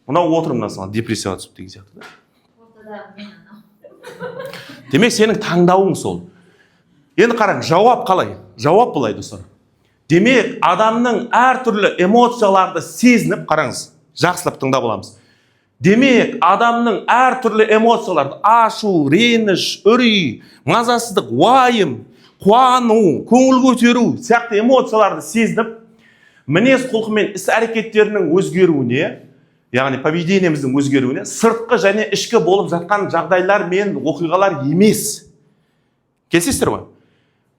Мынау отыр мына саған депрессияға түсіп деген сияқты да. Ортадағы мен анау. Демек, сенің таңдауың сол. Енді қараң, жауап қалай? Жауап былай, достар. Демек, адамның әртүрлі эмоцияларды сезініп, қараңыз, жақсылап тыңдап аламыз. Демек, адамның әртүрлі эмоцияларды: ашу, реніш, үрей, мазасыздық, уайым, қуану, көңіл көтеру сияқты эмоцияларды сезініп, мінез құлқы мен іс әрекеттерінің өзгеруіне, яғни поведениеміздің өзгеруіне сыртқы және ішкі болып жатқан жағдайлар мен оқиғалар емес. Келісесіздер ғой?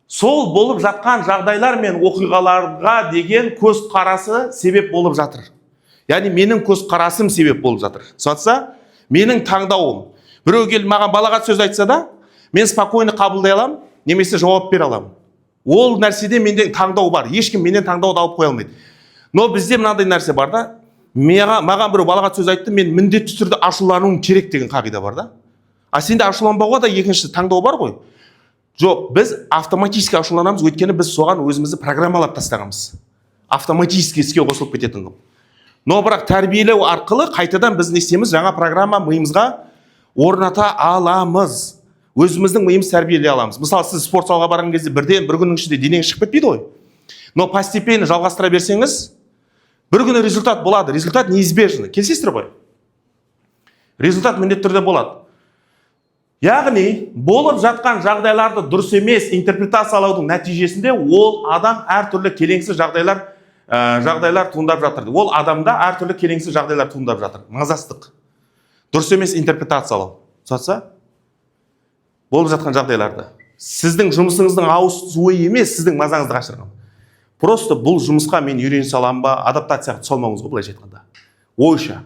Сол болып жатқан жағдайлар мен оқиғаларға деген көзқарасы себеп болып жатыр. Яғни менің көзқарасым себеп болып жатыр. Түсінатса, менің таңдауым. Біреу келіп маған балағат сөз айтса да, мен спокойно қабылдай аламын немесе жауап бере аламын. Ол нәрседе менде таңдау бар. Ешкім менен таңдауды алып қоя алмайды. Но бізде мынандай нәрсе бар да: маған біреу балағат сөз айтты, мен міндетті түрде ашулануым керек деген қағида бар да. А сенде ашуланбауға да екінші таңдау бар ғой. Жоқ, біз автоматически ашуланамыз, өйткені біз соған өзімізді программалап тастағанбыз, автоматически іске қосылып кететін қылып. Но бірақ тәрбиелеу арқылы қайтадан біз не істейміз? Жаңа программа миымызға орната аламыз, өзіміздің миымызды тәрбиелей аламыз. Мысалы, сіз спорт залға барған кезде бірден бір күннің ішінде денеңіз шығып кетпейді ғой. Но постепенно жалғастыра берсеңіз, бір күні результат болады. Результат неизбежно, келісесіздер ғой? Результат міндетті түрде болады. Яғни болып жатқан жағдайларды дұрыс емес интерпретациялаудың нәтижесінде ол адам әртүрлі келеңсіз жағдайлар туындап жатыр. Ол адамда әртүрлі келеңсіз жағдайлар туындап жатыр. Мазасыздық, дұрыс емес интерпретациялау. Түсінатса, болып жатқан жағдайларды сіздің жұмысыңыздың ауысуы емес сіздің мазаңызды қашырған. Просто бұл жұмысқа мен үйрене аламын ба, адаптацияға түсе алмауыңыз ғой, былайша айтқанда, ойша.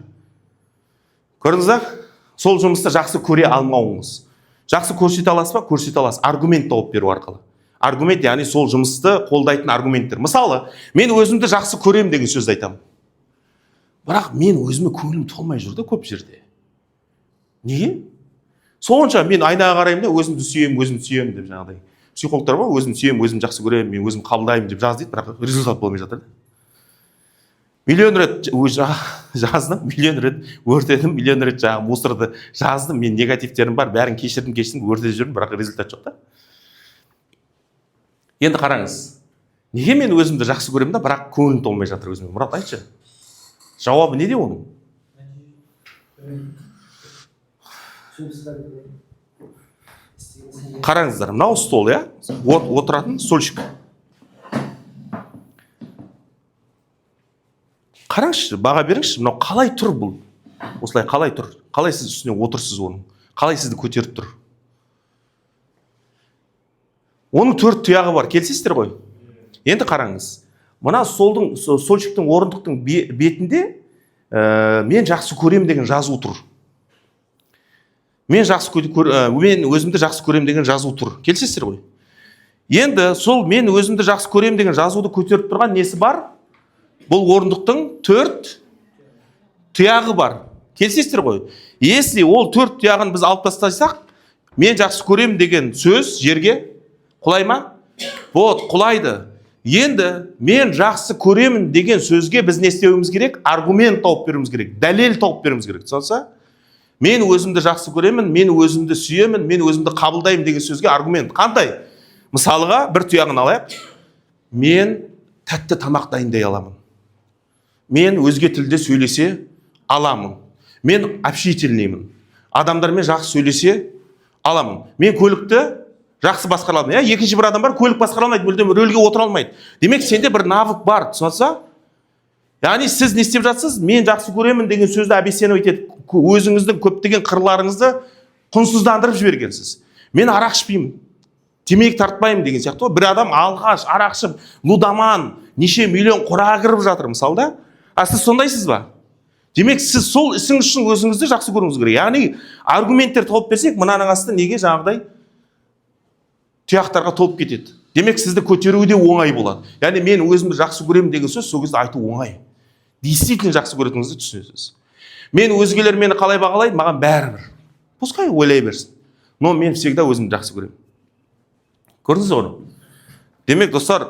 Көрдіңіз ба? Сол жұмысты жақсы көре алмауыңыз. Жақсы көрсете аласыз ба? Көрсете аласыз, аргумент тауып беру арқылы. Аргумент, яғни сол жұмысты қолдайтын аргументтер. Мысалы, мен өзімді жақсы көремін деген сөзді айтамын, бірақ мен өзіме көңілім толмай жүр да көп жерде. Неге сонша? Мен айнаға қараймын да, өзімді сүйемін, өзімді сүйемін деп. Жаңағыдай психологтар бар, өзімді сүйемін, өзімді жақсы көремін, мен өзім қабылдаймын деп жаз дейді, бірақ результат болмай жатыр да. Миллион рет жаздым, миллион рет өртедім, миллион рет жаңағы мусорды жаздым, мен негативтерім бар, бәрін кешірдім, кешірдім, өртеп жүрмін, бірақ результат жоқ та. Енді қараңыз, неге мен өзімді жақсы көремін да, бірақ көңілім толмай жатыр өзіме? Мұрат, айтшы, жауабы неде оның? Жұмысқа істеген. Қараңыздар, мынау стол, иә, отыратын стульчик. Қараңызшы, баға беріңізші, мынау қалай тұр? Бұл осылай қалай тұр? Қалай сіз үстіне отырсыз оның? Қалай сізді көтеріп тұр? Оның төрт тұяғы бар, келісесіздер ғой? Енді қараңыз, мына столдың, стульчиктің, орындықтың бетінде мен жақсы көремін деген жазу тұр. Мен жақсы мен өзімді жақсы көремін деген жазу тұр, келісесіздер ғой? Енді сол мен өзімді жақсы көремін деген жазуды көтеріп тұрған несі бар? Бұл орындықтың төрт тұяғы бар, келісесіздер ғой? Если ол төрт тұяғын біз алып тастасақ, мен жақсы көремін деген сөз жерге құлай ма? Вот, құлайды. Енді мен жақсы көремін деген сөзге біз не істеуіміз керек? Аргумент тауып беруіміз керек, дәлел тауып беруіміз керек. Түсінсе, мен өзімді жақсы көремін, мен өзімді сүйемін, мен өзімді қабылдаймын деген сөзге аргумент қандай? Мысалға, бір тұяғын алайық: мен тәтті тамақ дайындай аламын, мен өзге тілде сөйлесе аламын, мен общительныймын, адамдармен жақсы сөйлесе аламын, мен көлікті жақсы басқара аламын. Иә, екінші бір адам бар, көлік басқара алмайды, мүлдем рөлге отыра алмайды. Демек, сенде бір навык бар. Түсінесіз? Яғни сіз не істеп жатсыз? Мен жақсы көремін деген сөзді обесценивать етіп, өзіңіздің көптеген қырларыңызды құнсыздандырып жібергенсіз. Мен арақ ішпеймін, темекі тартпаймын деген сияқты ғой. Бір адам алғаш арақ ішіп, лудоман, неше миллион қораға кіріп жатыр, мысалы да. А сіз сондайсыз ба? Демек, сіз сол ісіңіз үшін өзіңізді жақсы көруіңіз керек. Яғни аргументтер тауып берсек, мынаның асты неге жаңағыдай тұяқтарға толып кетеді? Демек, сізді көтеру де оңай болады. Яғни мен өзімді жақсы көремін деген сөз сол кезде айту оңай, действительно жақсы көретініңізді түсінесіз. Мен өзгелер мені қалай бағалайды, маған бәрібір, пускай ойлай берсін, но мен всегда өзімді жақсы көремін. Көрдіңіз ғой? Демек, достар,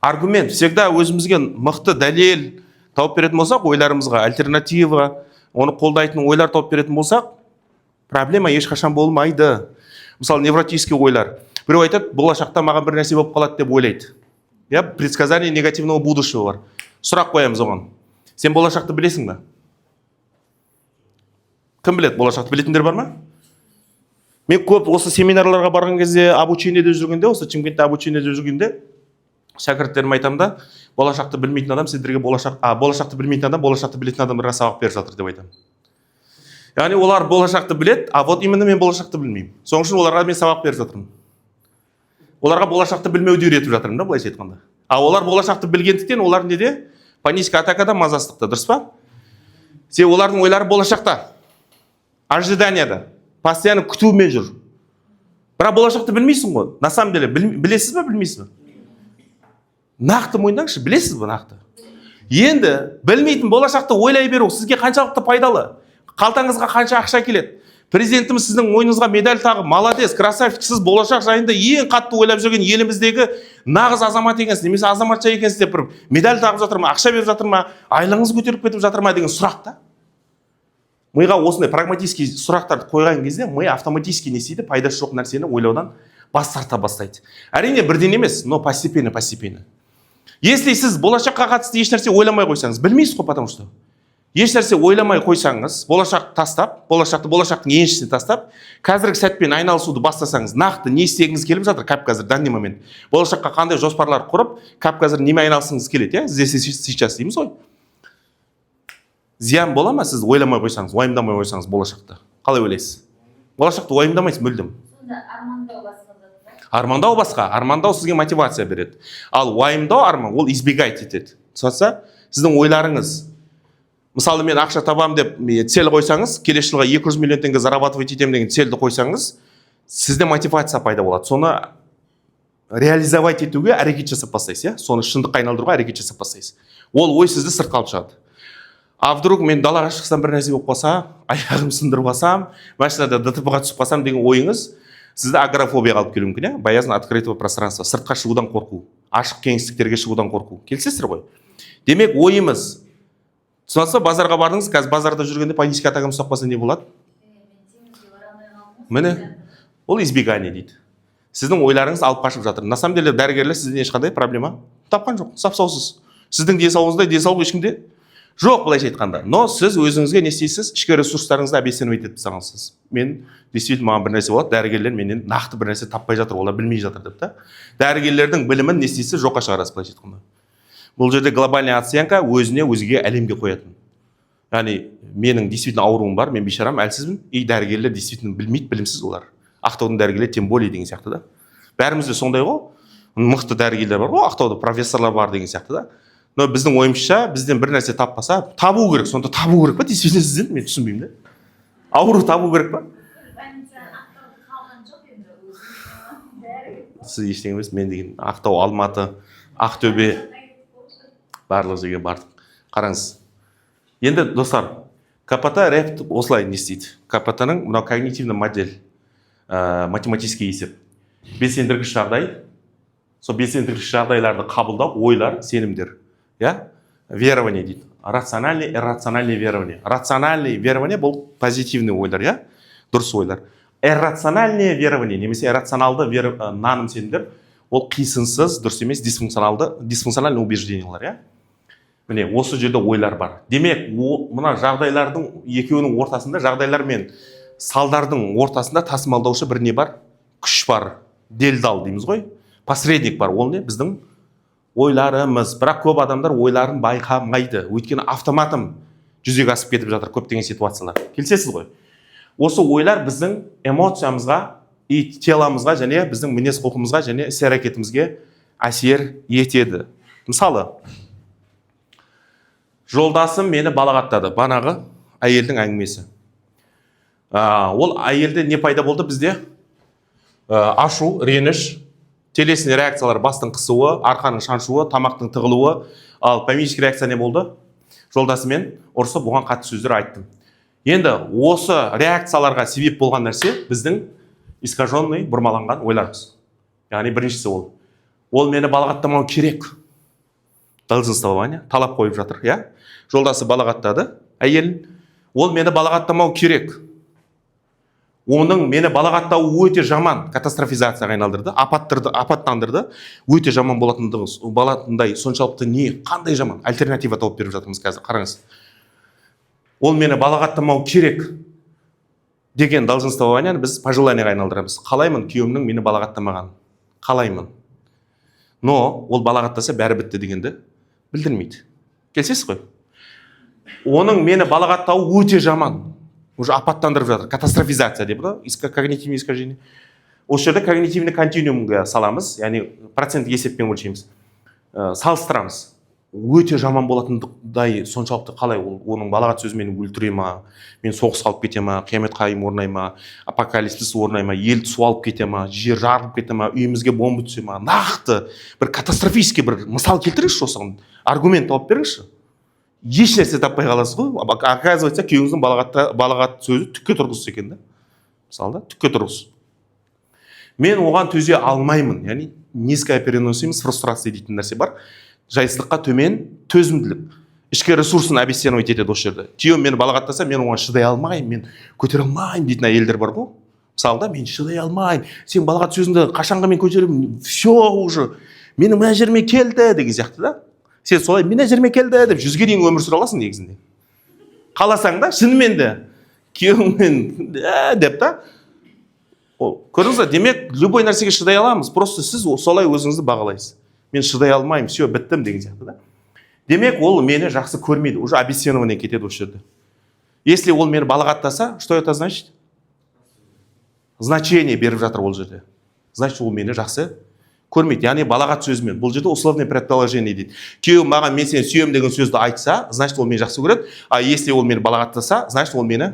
аргумент всегда өзімізге мықты дәлел тауып беретін болсақ, ойларымызға альтернатива, оны қолдайтын ойлар тауып беретін болсақ, проблема ешқашан болмайды. Мысалы, невротический ойлар. Біреу айтады, болашақта маған бір нәрсе болып қалады деп ойлайды, иә, предсказание негативного будущего бар. Сұрақ қоямыз оған: сен болашақты білесің ба? Кім біледі? Болашақты білетіндер бар ма? Мен көп осы семинарларға барған кезде, обучениеде жүргенде, осы Шымкентте обучениеде жүргенде, шәкірттеріме айтамын да: болашақты білмейтін адам сендерге болашақ, болашақты білмейтін адам болашақты білетін адамдарға сабақ беріп жатыр деп айтамын. Яғни олар болашақты біледі, а вот именно мен болашақты білмеймін. Сол үшін оларға мен сабақ беріп жатырмын, оларға болашақты білмеуді үйретіп жатырмын да, былайша айтқанда. А олар болашақты білгендіктен, олар неде? Паническая атакада, мазасыздықта, дұрыс па? Себебі олардың ойлары болашақта, ожиданияда, постоянно күтумен жүр. Бірақ болашақты білмейсің ғой на самом деле. Білесіз ба, білмейсіз ба? Нақты мойындаңызшы, білесіз ба нақты? Енді білмейтін болашақты ойлай беру сізге қаншалықты пайдалы? Қалтаңызға қанша ақша келеді? Президентіміз сіздің мойныңызға медаль тағып, молодец, красавчик, сіз болашақ жайында ең қатты ойлап жүрген еліміздегі нағыз азамат екенсіз немесе азаматша екенсіз деп бір медаль тағып жатыр ма, ақша беріп жатыр ма, айлығыңыз көтеріліп кетіп жатыр ма деген сұрақ та. Миға осындай прагматический сұрақтарды қойған кезде ми автоматически не істейді? Пайдасы жоқ нәрсені ойлаудан бас тарта бастайды. Әрине, бірден емес, но постепенно, постепенно. Если сіз болашаққа қатысты ешнәрсе ойламай қойсаңыз, білмейсіз ғой, потому что ешнәрсе ойламай қойсаңыз, болашақты тастап, болашақты болашақтың еншісіне тастап, қазіргі сәтпен айналысуды бастасаңыз, нақты не істегіңіз келіп жатыр кәп қазір, данный момент, болашаққа қандай жоспарлар құрып, кәп қазір немен айналысқыңыз келеді, иә, здесь и сейчас дейміз ғой. Зиян бола ма сіз ойламай қойсаңыз, уайымдамай қойсаңыз болашақты? Қалай ойлайсыз? Болашақты уайымдамайсыз мүлдем. Сонда армандау басқа зат па? Армандау басқа. Армандау сізге мотивация береді, ал уайымдау, арман ол избегать етеді. Түсінесіз? Сіздің ойларыңыз, мысалы, мен ақша табамын деп цель қойсаңыз, келесі жылға 200 миллион теңге зарабатывать етемін деген цельді қойсаңыз, сізде мотивация пайда болады, соны реализовать етуге әрекет жасап бастайсыз, иә, соны шындыққа айналдыруға әрекет жасап бастайсыз. Ол ой сізді сыртқа алып шығады. А вдруг мен далаға шықсам, бір нәрсе болып қалса, аяғым сындырып алсам, машинада ДТП ға түсіп қалсам деген ойыңыз сізді агорафобияға алып келуі мүмкін, иә, боязнь открытого пространства, сыртқа шығудан қорқу, ашық кеңістіктерге шығудан қорқу. Келісесіздер ғой? Демек, ойымыз, түсінесіз ба? Базарға бардыңыз, қазір базарда жүргенде панический атакам ұстап қалса, не болады? Мен теңізге бара алмай қалдым ғой. Міне, ол избегание дейді. Сіздің ойларыңыз алып қашып жатыр. На самом деле дәрігерлер сізден ешқандай проблема тапқан жоқ, сап саусыз. Сіздің денсаулығыңызда денсаулық ешкімде жоқ, былайша айтқанда. Но сіз өзіңізге не істейсіз? Ішкі ресурстарыңызды обесценивать етіп тастағансыз. Мен действительно, маған бір нәрсе болады, дәрігерлер менен нақты бір нәрсе таппай жатыр, олар білмей жатыр деп та, дәрігерлердің білімін не істейсіз? Жоққа шығарасыз, былайша айтқанда. Бұл жерде глобальная оценка өзіне, өзге әлемге қоятын. Яғни менің действительно ауруым бар, мен бейшарамын, әлсізбін, и дәрігерлер действительно білмейді, білімсіз олар, Ақтаудың дәрігерлері тем более деген сияқты да. Бәрімізде сондай ғой, мықты дәрігерлер бар ғой Ақтауда, профессорлар бар деген сияқты да. Но біздің ойымызша, бізден бір нәрсе таппаса, табу керек. Сонда табу керек па действительно сізден? Мен түсінбеймін да, ауру табу керек па? Больница Ақтауда қалған жоқ енді, өзім бәрі. Сіз ештеңе емес, мен деген Ақтау, Алматы, Ақтөбе, барлық жерге бардық. Қараңыз енді, достар, КПТ РЭП осылай не істейді. КПТ ның мынау когнитивный модель, математический есеп, белсендіргіш жағдай, сол белсендіргіш жағдайларды қабылдау, ойлар, сенімдер, иә, верование дейді, рациональный, иррациональный верование. Рациональный верование бұл позитивный ойлар, иә, дұрыс ойлар. Иррациональное верование немесе иррационалды наным сенімдер ол қисынсыз, дұрыс емес, дисфункционалды, дисфункциональный убеждениялар, иә. Міне, осы жерде ойлар бар. Демек, мына жағдайлардың екеуінің ортасында, жағдайлар мен салдардың ортасында тасымалдаушы бір не бар, күш бар, делдал дейміз ғой, посредник бар. Ол не? Біздің ойларымыз. Бірақ көп адамдар ойларын байқамайды, өйткені автоматом жүзеге асып кетіп жатыр көптеген ситуациялар. Келісесіз ғой? Осы ойлар біздің эмоциямызға и теломызға және біздің мінез құлқымызға және іс әрекетімізге әсер етеді. Мысалы, жолдасым мені балағаттады, банағы әйелдің әңгімесі. Ол әйелде не пайда болды бізде? Ашу, реніш, телесный реакциялар: бастың қысуы, арқаның шаншуы, тамақтың тығылуы. Ал поведенческий реакция не болды? Жолдасымен ұрысып, оған қатты сөздер айттым. Енді осы реакцияларға себеп болған нәрсе біздің искаженный, бұрмаланған ойларымыз. Яғни біріншісі ол мені балағаттамау керек, долженствование, талап қойып жатыр, иә. Жолдасы балағаттады әйелін, ол мені балағаттамау керек. Оның мені балағаттауы өте жаман, катастрофизацияға айналдырды, апаттырды, апаттандырды. Өте жаман болатындығы, болатындай соншалықты не, қандай жаман альтернатива тауып беріп жатырмыз қазір, қараңыз. Ол мені балағаттамау керек деген долженствованияны біз пожеланияға айналдырамыз. Қалаймын күйеуімнің мені балағаттамағанын, қалаймын. Но ол балағаттаса, бәрі бітті дегенді білдірмейді, келісесіз ғой? Оның мені балағаттауы өте жаман, уже апаттандырып жатыр, катастрофизация деп да, когнитивный искажение. Осы жерде когнитивный континуумға саламыз, яғни проценттік есеппен өлшейміз. Салыстырамыз: өте жаман болатындай соншалықты қалай ол, оның балағат сөзі мені өлтіре ма, мен соғысқа алып кете ма, қиямет қайым орнай ма, апокалипсис орнай ма, ел су алып кете ма, жер жарылып кете ма, үйімізге бомба түсе ма? Нақты бір катастрофический бір мысал келтіріңізші, осыған аргумент тауып беріңізші. Еш нәрсе таппай қаласыз ғой. Оказывается, күйеуіңіздің балағат сөзі түкке тұрғысыз екен да, мысалы да, түкке тұрғысыз. Мен оған төзе алмаймын, яғни низкая переносимость фрустрация дейтін нәрсе бар, жайсыздыққа төмен төзімділік, ішкі ресурсын обесценивать етеді осы жерде. Күйеуім мені балағаттаса, мен оған шыдай алмаймын, мен көтере алмаймын дейтін әйелдер бар ғой, мысалы да. Мен шыдай алмаймын, сен балағат сөзіңді қашанға мен көтеремін, все уже, менің мына жеріме келді деген сияқты да. Сен солай мына жеріме келді деп 100-ге дейін өмір сүре аласың негізінде, қаласаң да, шынымен де күйеуіңмен деп та. Ол, көрдіңіз ба, демек, любой нәрсеге шыдай аламыз, просто сіз солай өзіңізді бағалайсыз: мен шыдай алмаймын, все, біттім деген сияқты да. Демек, ол мені жақсы көрмейді, уже обесценивание кетеді осы жерде. Если ол мені балағаттаса, что это значит? Значение беріп жатыр ол жерде, значит, ол мені жақсы көрмейді. Яғни балағат сөзімен, бұл жерде условное предположение дейді. Күйеуім маған «мен сені сүйемін» деген сөзді айтса, значит, ол мені жақсы көреді, а если ол мені балағаттаса, значит, ол мені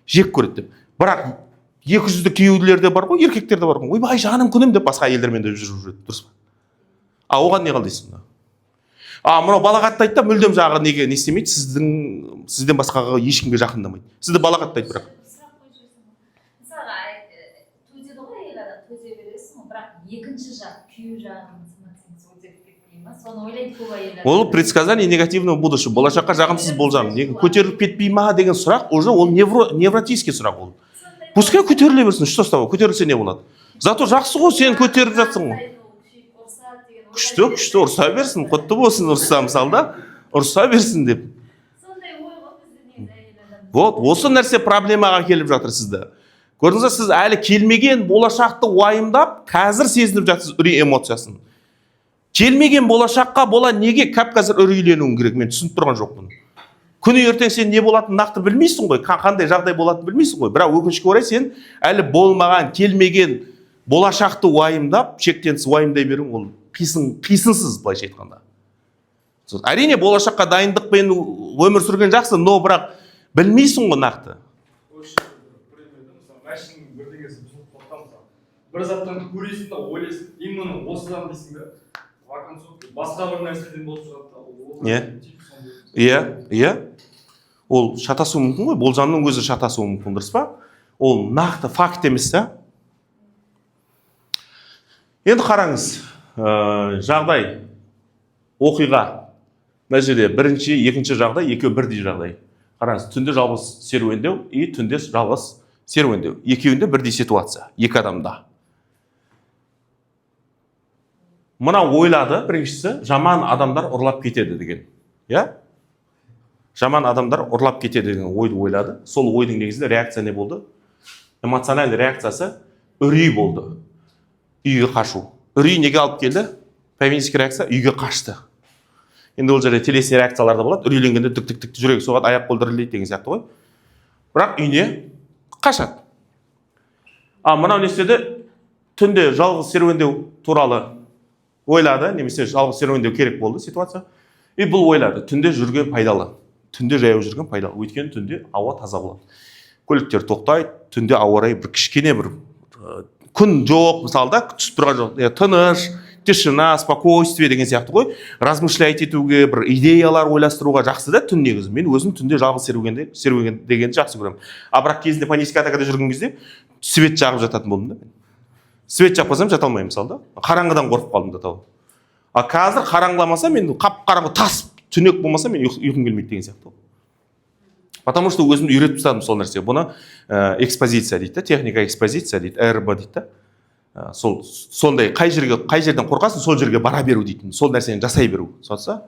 жек көреді деп. Бірақ екі жүзді күйеулер де бар ғой, еркектер де бар ғой, «ойбай, жаным, күнім» деп басқа әйелдермен де жүріп жүреді, дұрыс па? А оған не қыл дейсің? А мынау балағаттайды да, мүлдем жағы неге не істемейді, сізден басқаға ешкімге жақындамайды, сізді балағаттайды бірақ. Сұрақ қойып жіберсем болады? Мысалға, төзеді ғой әйел адам, төзе бересің ғой, бірақ екінші жақ, күйеу жағының самооценкасы көтеріліп кетпей ма, соны ойлайды көп әйел адам. Ол предсказание негативного будущего, болашаққа жағымсыз болжам. Неге көтеріліп кетпей ма деген сұрақ уже ол невротический сұрақ ол. Сондай. Пускай көтеріле берсін, что с того? Көтерілсе не болады? Зато жақсы ғой, сен көтеріп жатсың ғой. Күшейіп ұрсады деген ойлар Күшті, келеді. күшті, ұрса берсін, құтты болсын ұрсса, мысалы да, ұрса берсін деп. Сондай ой ғой бізде негізі, әйел адам. Вот осы нәрсе проблемаға келіп жатыр сізді. Көрдіңіз ба, сіз әлі келмеген болашақты уайымдап, қазір сезініп жатсыз үрей эмоциясын. Келмеген болашаққа бола неге кәп қазір үрейленуің керек, мен түсініп тұрған жоқпын. Күні ертең сен не болатынын нақты білмейсің ғой, қандай жағдай болатынын білмейсің ғой. Бірақ өкінішке орай, сен әлі болмаған, келмеген болашақты уайымдап, шектен тыс уайымдай беру ол қисын, қисынсыз былайша айтқанда. Әрине, болашаққа дайындықпен өмір сүрген жақсы, но бірақ білмейсің ғой нақты. Осы жерде бір пример да, мысалы, машинаның бірдеңесі бұзылып қалды да, мысалы, бір заттан көресің да, ойлайсың, именно осыдан дейсің да, в оконцовке басқа бір нәрседен болып шығады да ол. Иә. Тип сондай. Иә, ол шатасуы мүмкін ғой, болжамның өзі шатасуы мүмкін, дұрыс па? Ол нақты факт емес та. Енді қараңыз, жағдай, оқиға мына жерде бірінші, екінші жағдай екеуі бірдей жағдай. Қараңыз, түнде жалғыз серуендеу и түнде жалғыз серуендеу, екеуінде бірдей ситуация, екі адамда. Мына ойлады біріншісі: жаман адамдар ұрлап кетеді деген, иә, жаман адамдар ұрлап кетеді деген ойды ойлады. Сол ойдың негізінде реакция не болды? Эмоциональный реакциясы үрей болды, үйге қашу. Үрей неге алып келді? Поведенческий реакция: үйге қашты. Енді ол жерде телесный реакциялар да болады, үрейленгенде тік тік тік жүрегі соғады, аяқ қол дірілдейді деген сияқты ғой, бірақ үйіне қашады. А мынау не істеді? Түнде жалғыз серуендеу туралы ойлады немесе жалғыз серуендеу керек болды ситуация, и бұл ойлады: түнде жүрген пайдалы, түнде жаяу жүрген пайдалы, өйткені түнде ауа таза болады, көліктер тоқтайды, түнде ауа райы бір кішкене бір күн жоқ мысалы да, түсіп тұрған жоқ, иә, тыныш, тишина, спокойствие деген сияқты ғой. Размышлять етуге, бір идеялар ойластыруға жақсы да түн негізі. Мен өзім түнде жалғыз серуен дегенді жақсы көремін. А бірақ кезінде панический атакада жүрген кезде свет жағып жататын болдым да. Мен свет жақпасам, жата алмаймын мысалы да, қараңғыдан қорқып қалдым да тау. А қазір қараңғыламаса, мен қап қараңғы, тас түнек болмаса, мен ұйқым келмейді деген сияқты. Потому что өзімді үйретіп тастадым сол нәрсе. Бұны экспозиция дейді да, техника экспозиция дейді, РБ дейді да. Сол сондай қай жерге, қай жерден қорқасың, сол жерге бара беру дейтін, сол нәрсені жасай беру. Соотса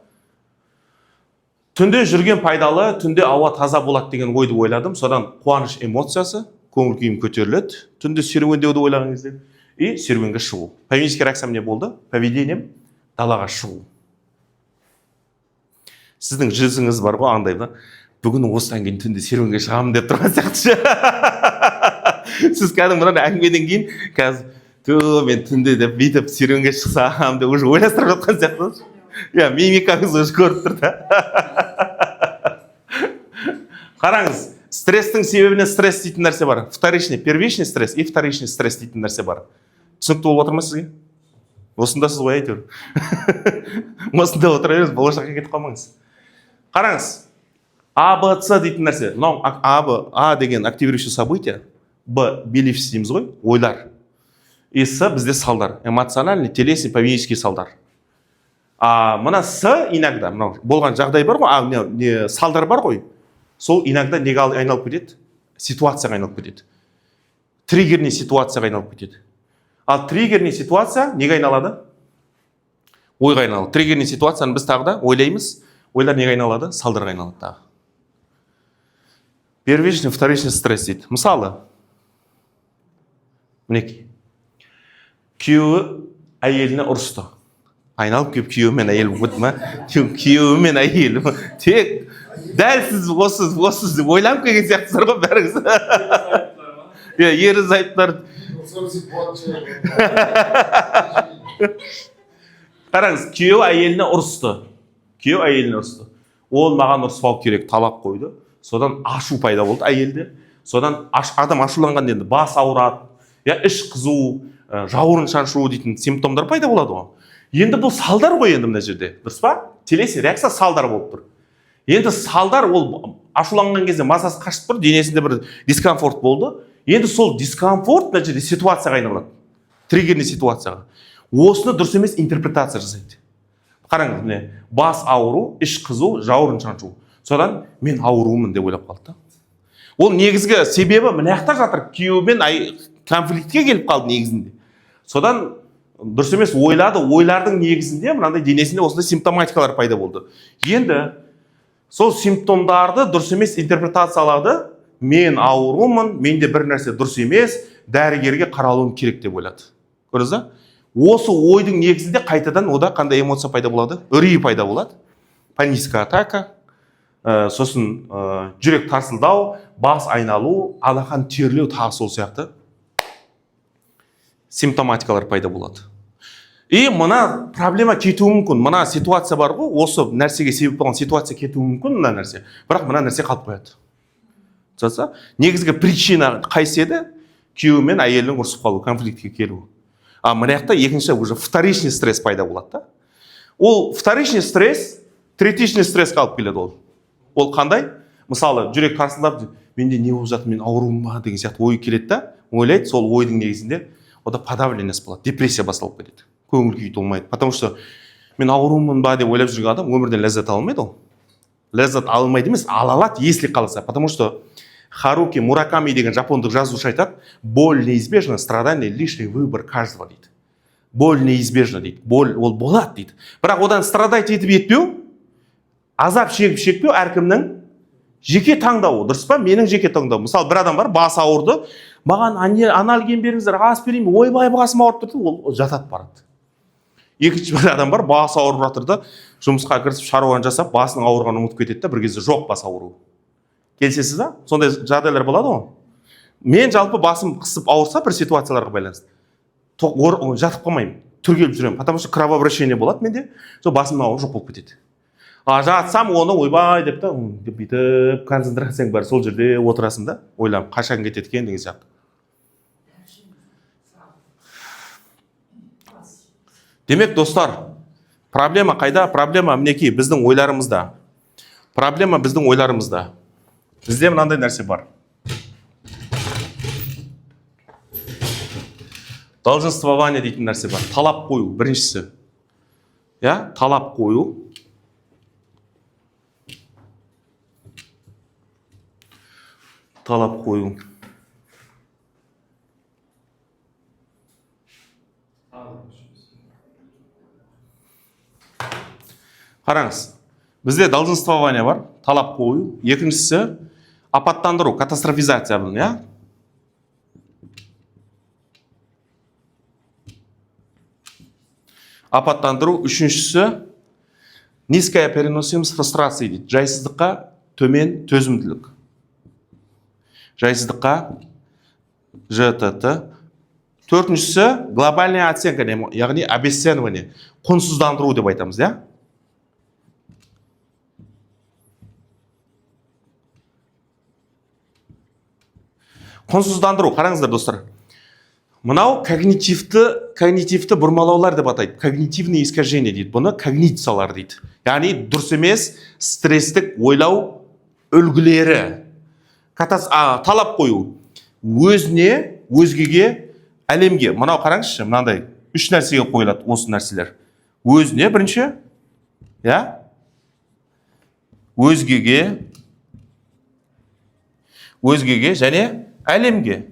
түнде жүрген пайдалы, түнде ауа таза болады деген ойды ойладым. Содан қуаныш эмоциясы, көңіл күйім көтеріледі түнде серуендеуді ойлаған кезде, и серуенге шығу. Поведенческий реакциям не болды? Поведением далаға шығу. Сіздің жүзіңіз бар ғой андай да, бүгін осыдан кейін түнде серуенге шығамын деп тұрған сияқты. Сіз кәдімгі мына әңгімеден кейін қазір ту мен түнде деп бүйтіп серуенге шықсам деп уже ойластырып жатқан сияқты. Иә, мимикаңыз уже көріп тұр да. Қараңыз, стресстің себебінен стресс дейтін нәрсе бар. Вторичный, первичный стресс и вторичный стресс дейтін нәрсе бар. Түсінікті болып отыр ма сізге? Осындасыз ғой әйтеуір. Осында отыра беріңіз, болашаққа кетіп қалмаңыз. Қараңыз, А, Б, С дейтін нәрсе. Мынау А, Б, А деген активирующий событие, Б beliefs дейміз ғой, ойлар. И С бізде салдар, эмоциональный, телесный, поведенческий салдар. А мына С иногда, мынау болған жағдай бар ғой, а не, салдар бар ғой, сол иногда неге айналып кетеді? Ситуацияға айналып кетеді. Триггерный ситуацияға айналып кетеді. Ал триггерный ситуация неге айналады? Ойға айналады. Триггерный ситуацияны біз тағы да ойлаймыз. Ойлар неге айналады? Салдарға айналады тағы. Первичный, вторичный стресс дейді. Мысалы, мінекей. Күйеуі әйеліне ұрысты. Айналып келіп күйеуі мен әйел болып кетті ма? Күйеуі мен әйелі. Тек дәл сіз осы деп ойланып келген сияқтысыздар ғой бәріңіз. Иә, ері зайыптылар. Болатын шығар. Қараңыз, күйеуі әйеліне ұрысты. Күйеуі әйеліне ұрысты. Ол маған ұрыспау керек, талап қойды. Содан ашу пайда болды әйелде. Содан адам ашуланғанда енді бас ауырады, я іш қызу, жауырын шаншу дейтін симптомдар пайда болады ғой. Енді бұл салдар ғой енді мына жерде, дұрыс па? Телесный реакция салдар болып тұр. Енді салдар, ол ашуланған кезде мазасы қашып тұр, денесінде бір дискомфорт болды. Енді сол дискомфорт мына жерде ситуацияға айналады. Триггерный ситуацияға. Осыны дұрыс емес интерпретация жасайды. Қараңыз, міне, бас ауыру, іш қызу, жауырын шаншу. Содан мен аурумын деп ойлап қалды да. Ол негізгі себебі мына жақта жатыр. Күйеуімен конфликтке келіп қалды негізінде. Содан дұрыс емес ойлады, ойлардың негізінде мынандай денесінде осындай симптоматикалар пайда болды. Енді сол симптомдарды дұрыс емес интерпретациялады. Мен аурумын, менде бір нәрсе дұрыс емес, дәрігерге қаралуым керек деп ойлады. Көрдіңіз ба? Осы ойдың негізінде қайтадан ода қандай эмоция пайда болады? Үрей пайда болады. Паническая атака, сосын жүрек тарсылдау, бас айналу, алақан терлеу, тағы сол сияқты симптоматикалар пайда болады. И мына проблема кетуі мүмкін. Мына ситуация бар ғой, осы нәрсеге себеп болған ситуация кетуі мүмкін мына нәрсе. Бірақ мына нәрсе қалып қояды. Түсінсіз? Негізгі причина қайсы еді? Күйеуі мен әйелінің ұрысып қалу, конфликтке келу. А мына жақта екінші уже вторичный стресс пайда болады да. Ол вторичный стресс третичный стресске алып келеді ол. Ол қандай? Мысалы, жүрек тарсылдап, менде не болып жатыр, мен аурумын ба деген сияқты ой келеді да, ойлайды, сол ойдың негізінде ода подавленность болады, депрессия басталып кетеді. Көңіл күй толмайды. Потому что мен аурумын ба деп ойлап жүрген адам өмірден ләззат ала алмайды ол. Ләззат ала алмайды емес, ала алады, если қаласа. Потому что Харуки Мураками деген жапондық жазушы айтады, боль неизбежна, страдание лишний выбор каждого дейді. Боль неизбежна дейді. Боль ол болады дейді. Бірақ одан страдать етіп етпеу, азап шегіп шекпеу әркімнің жеке таңдауы, дұрыс па? Менің жеке таңдауым. Мысалы, бір адам бар, басы ауырды, маған анальгин беріңіздер, аспирин, ойбай басым ауырып тұр, ол жатады барады. Екінші бір адам бар, басы ауырып жатыр да, жұмысқа кірісіп шаруаны жасап, басының ауырғанын ұмытып кетеді да, бір кезде жоқ бас ауруы. Келісесіз ба? Сондай жағдайлар болады ғой. Мен жалпы басым қысып ауырса бір ситуацияларға байланысты жатып қалмаймын, түрегеліп жүремін, потому что кровообращение болады менде, сол басымның ауруы жоқ болып кетеді. А жатсам оны ойбай деп та, деп бүйтіп концентрацияң бәрі сол жерде отырасың да, ойланып қашан кетеді екен деген сияқты. Демек, достар, проблема қайда? Проблема мінекей біздің ойларымызда. Проблема біздің ойларымызда. Бізде мынандай нәрсе бар. Долженствование дейтін нәрсе бар. Талап қою біріншісі. Я, талап қою. Талап қою. Тағы да үшіншісі. Қараңыз, бізде долженствование бар, талап қою. Екіншісі апаттандыру, катастрофизация бұның, иә. Апаттандыру. Үшіншісі низкая переносимость фрустрации дейді, жайсыздыққа төмен төзімділік, жайсыздыққа жтт. Төртіншісі глобальная оценка, яғни обесценивание, құнсыздандыру деп айтамыз, иә. Құнсыздандыру. Қараңыздар, достар, мынау когнитивті бұрмалаулар деп атайды, когнитивные искажения дейді бұны, когнициялар дейді, яғни дұрыс емес стресстік ойлау үлгілері. Талап қою өзіне, өзгеге, әлемге. Мынау, қараңызшы, мынандай үш нәрсеге қойылады осы нәрселер: өзіне бірінші, иә, өзгеге және әлемге.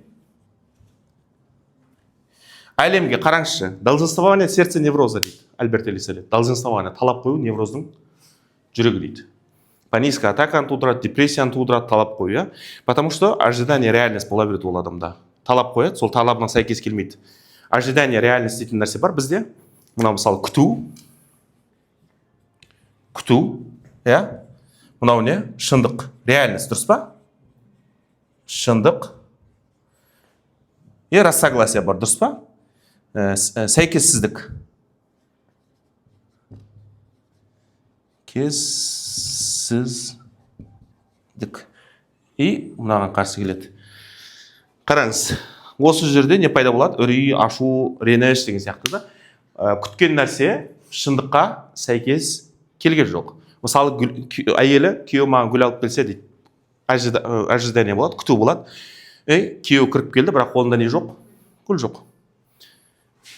Әлемге, қараңызшы, долженствование — сердце невроза дейді Альберт Эллис. Долженствование, талап қою невроздың жүрегі дейді. Паническая атаканы тудырады, депрессияны тудырады талап қою, иә, потому что ожидание реальность бола береді. Ол адамда талап қояды, сол талабына сәйкес келмейді. Ожидание реальность дейтін нәрсе бар бізде. Мынау, мысалы, күту, күту, иә. Мынау не? Шындық, реальность, дұрыс па? Шындық и рассогласие бар, дұрыс па? Сәйкессіздік, кезсіздік и мынаған қарсы келеді. Қараңыз, осы жерде не пайда болады? Үрей, ашу, реніш деген сияқты да. Күткен нәрсе шындыққа сәйкес келген жоқ. Мысалы, гүл, әйелі: «Күйеуім маған гүл алып келсе», — дейді. Ожидание болады, күту болады. Ей, күйеуі кіріп келді, бірақ қолында не жоқ? Гүл жоқ.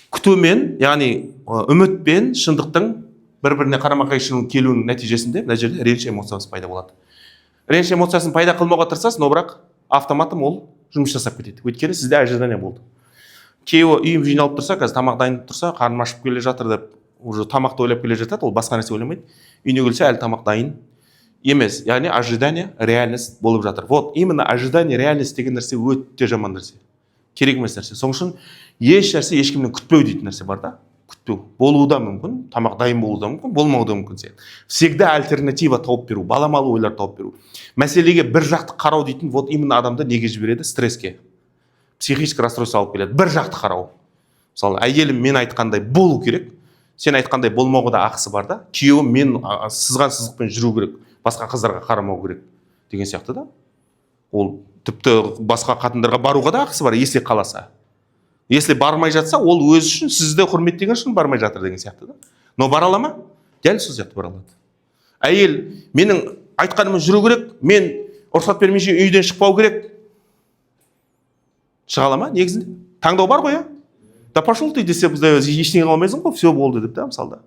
Күтумен, яғни үміт пен шындықтың бір біріне қарама қайшы келуінің нәтижесінде мына жерде реніш эмоциясы пайда болады. Реніш эмоциясын пайда қылмауға тырысасыз, но бірақ автоматом ол жұмыс жасап кетеді, өйткені сізде ожидание болды. Күйеуі үйім жиналып тұрса, қазір тамақ дайын тұрса, қарным ашып келе жатыр деп, уже тамақты ойлап келе жатады, ол басқа нәрсе ойламайды. Үйіне келсе, әлі тамақ дайын емес, яғни ожидание реальность болып жатыр. Вот именно ожидание реальность деген нәрсе өте жаман нәрсе, керек емес нәрсе. Сол үшін еш нәрсе ешкімнен күтпеу дейтін нәрсе бар да. Күтпеу болуы да мүмкін, тамақ дайын болуы да мүмкін, болмауы да мүмкін. Сен всегда альтернатива тауып беру, баламалы ойлар тауып беру, мәселеге бір жақты қарау дейтін, вот именно адамды неге жібереді? Стресске, психический расстройство алып келеді бір жақты қарау. Мысалы, әйелім мен айтқандай болу керек, сен айтқандай болмауға да ақысы бар да. Күйеуім мен сызған сызықпен жүру керек, басқа қыздарға қарамау керек деген сияқты да. Ол тіпті басқа қатындарға баруға да ақысы бар, если қаласа. Если бармай жатса, ол өзі үшін, сізді құрметтеген үшін бармай жатыр деген сияқты да. Но бара ала ма? Дәл сол сияқты бара алады. Әйел менің айтқаныммен жүру керек, мен рұқсат бермейінше үйден шықпау керек. Шыға ала ма? Негізінде таңдау бар ғой, иә. «Да пошел ты» десе, бізде ештеңе қыла алмайсың ғой, все, болды деп та. Мысалы да,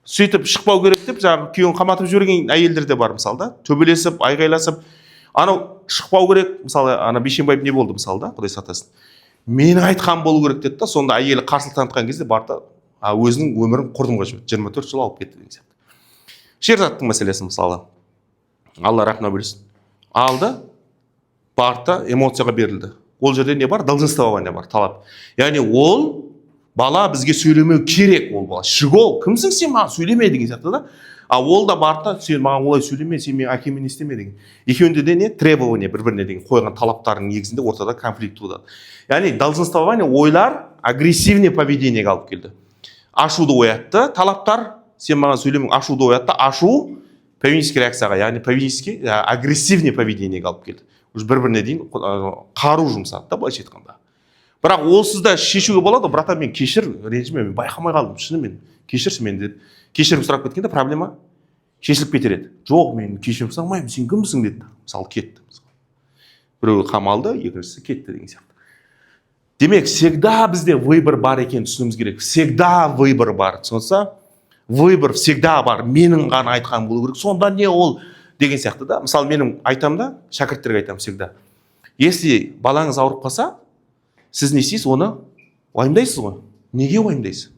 сөйтіп шықпау керек деп жаңағы күйеуін қаматып жіберген әйелдер де бар, мысалы да, төбелесіп, айғайласып, анау шықпау керек. Мысалы, ана Бейшенбаев не болды, мысалы да, құдай сақтасын, менің айтқаным болу керек деді да. Сонда әйелі қарсылық танытқан кезде барды да, өзінің өмірін құрдымға жіберді, 24 жыл алып кетті деген сияқты. Шерзаттың мәселесі, мысалы, Алла рахмет берсін, алды, барды да эмоцияға берілді. Ол жерде не бар? Долженствование бар, талап, яғни ол бала бізге сөйлемеу керек, ол бала щегол, кімсің сен, маған сөйлеме деген сияқты да. А ол да барды да: «Сен маған олай сөйлеме, сен менің әкеме не істеме» деген. Екеуінде де не? Требование, бір біріне деген қойған талаптарының негізінде ортада конфликт туады. Яғни долженствование ойлар агрессивный поведениеге алып келді, ашуды оятты. Талаптар, сен маған сөйлеме, ашуды оятты. Ашу поведенческий реакцияға, яғни поведенческий агрессивный поведениеге алып келді. Уже бір біріне дейін қару жұмсады да, былайша айтқанда. Бірақ олсыз да шешуге болады ғой. «Братан, мен кешір, ренжіме, мен байқамай қалдым, шынымен кешірші мені», — деп кешірім сұрап кеткенде проблема шешіліп кетер еді. «Жоқ, мен кешірім сұрамаймын, сен кімсің?» — деді, мысалы, кетті. Мысалы, біреуі қамалды, екіншісі кетті деген сияқты. Демек, всегда бізде выбор бар екенін түсінуіміз керек. Всегда выбор бар, түсініп, выбор всегда бар. Менің ғана айтқаным болу керек, сонда не ол деген сияқты да. Мысалы, менің айтамын да, шәкірттерге айтамын всегда. Если балаңыз ауырып қалса, сіз не істейсіз? Оны уайымдайсыз ғой. Неге уайымдайсыз?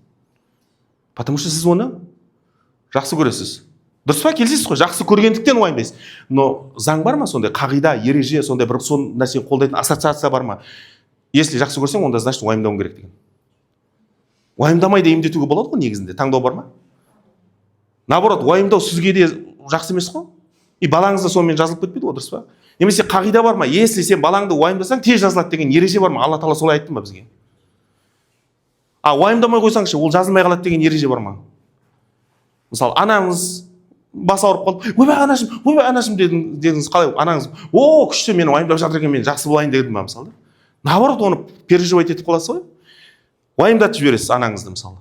Потому что сіз оны жақсы көресіз, дұрыс па? Келісесіз ғой, жақсы көргендіктен уайымдайсыз. Но заң бар ма, сондай қағида, ереже, сондай бір сол нәрсені қолдайтын ассоциация бар ма? Если жақсы көрсең, онда, значит, уайымдауың керек деген. Уайымдамай да емдетуге болады ғой негізінде. Таңдау бар ма? Наоборот, уайымдау сізге де жақсы емес қой, и балаңыз да сонымен жазылып кетпейді ғой, дұрыс па? Немесе қағида бар ма, если сен балаңды уайымдасаң, тез жазылады деген ереже бар ма? Алла Тағала солай айтты ма бізге? А уайымдамай қойсаң ше, ол жазылмай қалады деген ереже бар ма? Мысалы, анаңыз бас ауырып қалды. «Ойбай, анашым, ойбай, анашым», – дедіңіз. Қалай, анаңыз: «О, күшті, мені уайымдап жатыр екен, мен жақсы болайын», – деді ма, мысалы? Наоборот, оны переживать етіп қаласыз ғой, уайымдатып жібересіз анаңызды. Мысалы,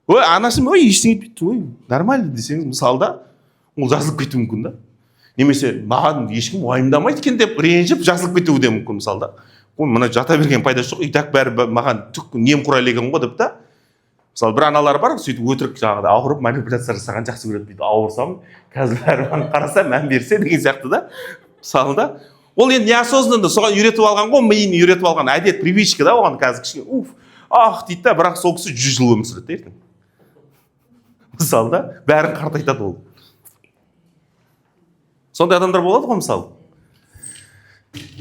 «Ой, анашым, ой, ештеңе етпейді, ой, нормально», – десеңіз, мысалы да, ол жазылып кетуі мүмкін да. Немесе «Маған ешкім уайымдамайды екен» деп ренжіп, жазылып кетуі де мүмкін, мысалы да. «Ой, мына жата берген пайдасы жоқ, и так бәрі маған түк немқұрайлы екен ғой», – деп та. Мысалы, бір аналар бар, сөйтіп өтірік жаңағыдай ауырып, манипуляция жасаған жақсы көреді. Бүйтіп ауырсам, қазір бәрі маған қараса, мән берсе деген сияқты да, мысалы да. Ол енді неосознанно соған үйретіп алған ғой, миын үйретіп алған, әдет, привычка да оған. Қазір кішкене «уф, ах» дейді да, бірақ сол кісі 100 жыл өмір сүреді да ертең, мысалы да, бәрін қартайтады ол. Сондай адамдар болады ғой, мысалы.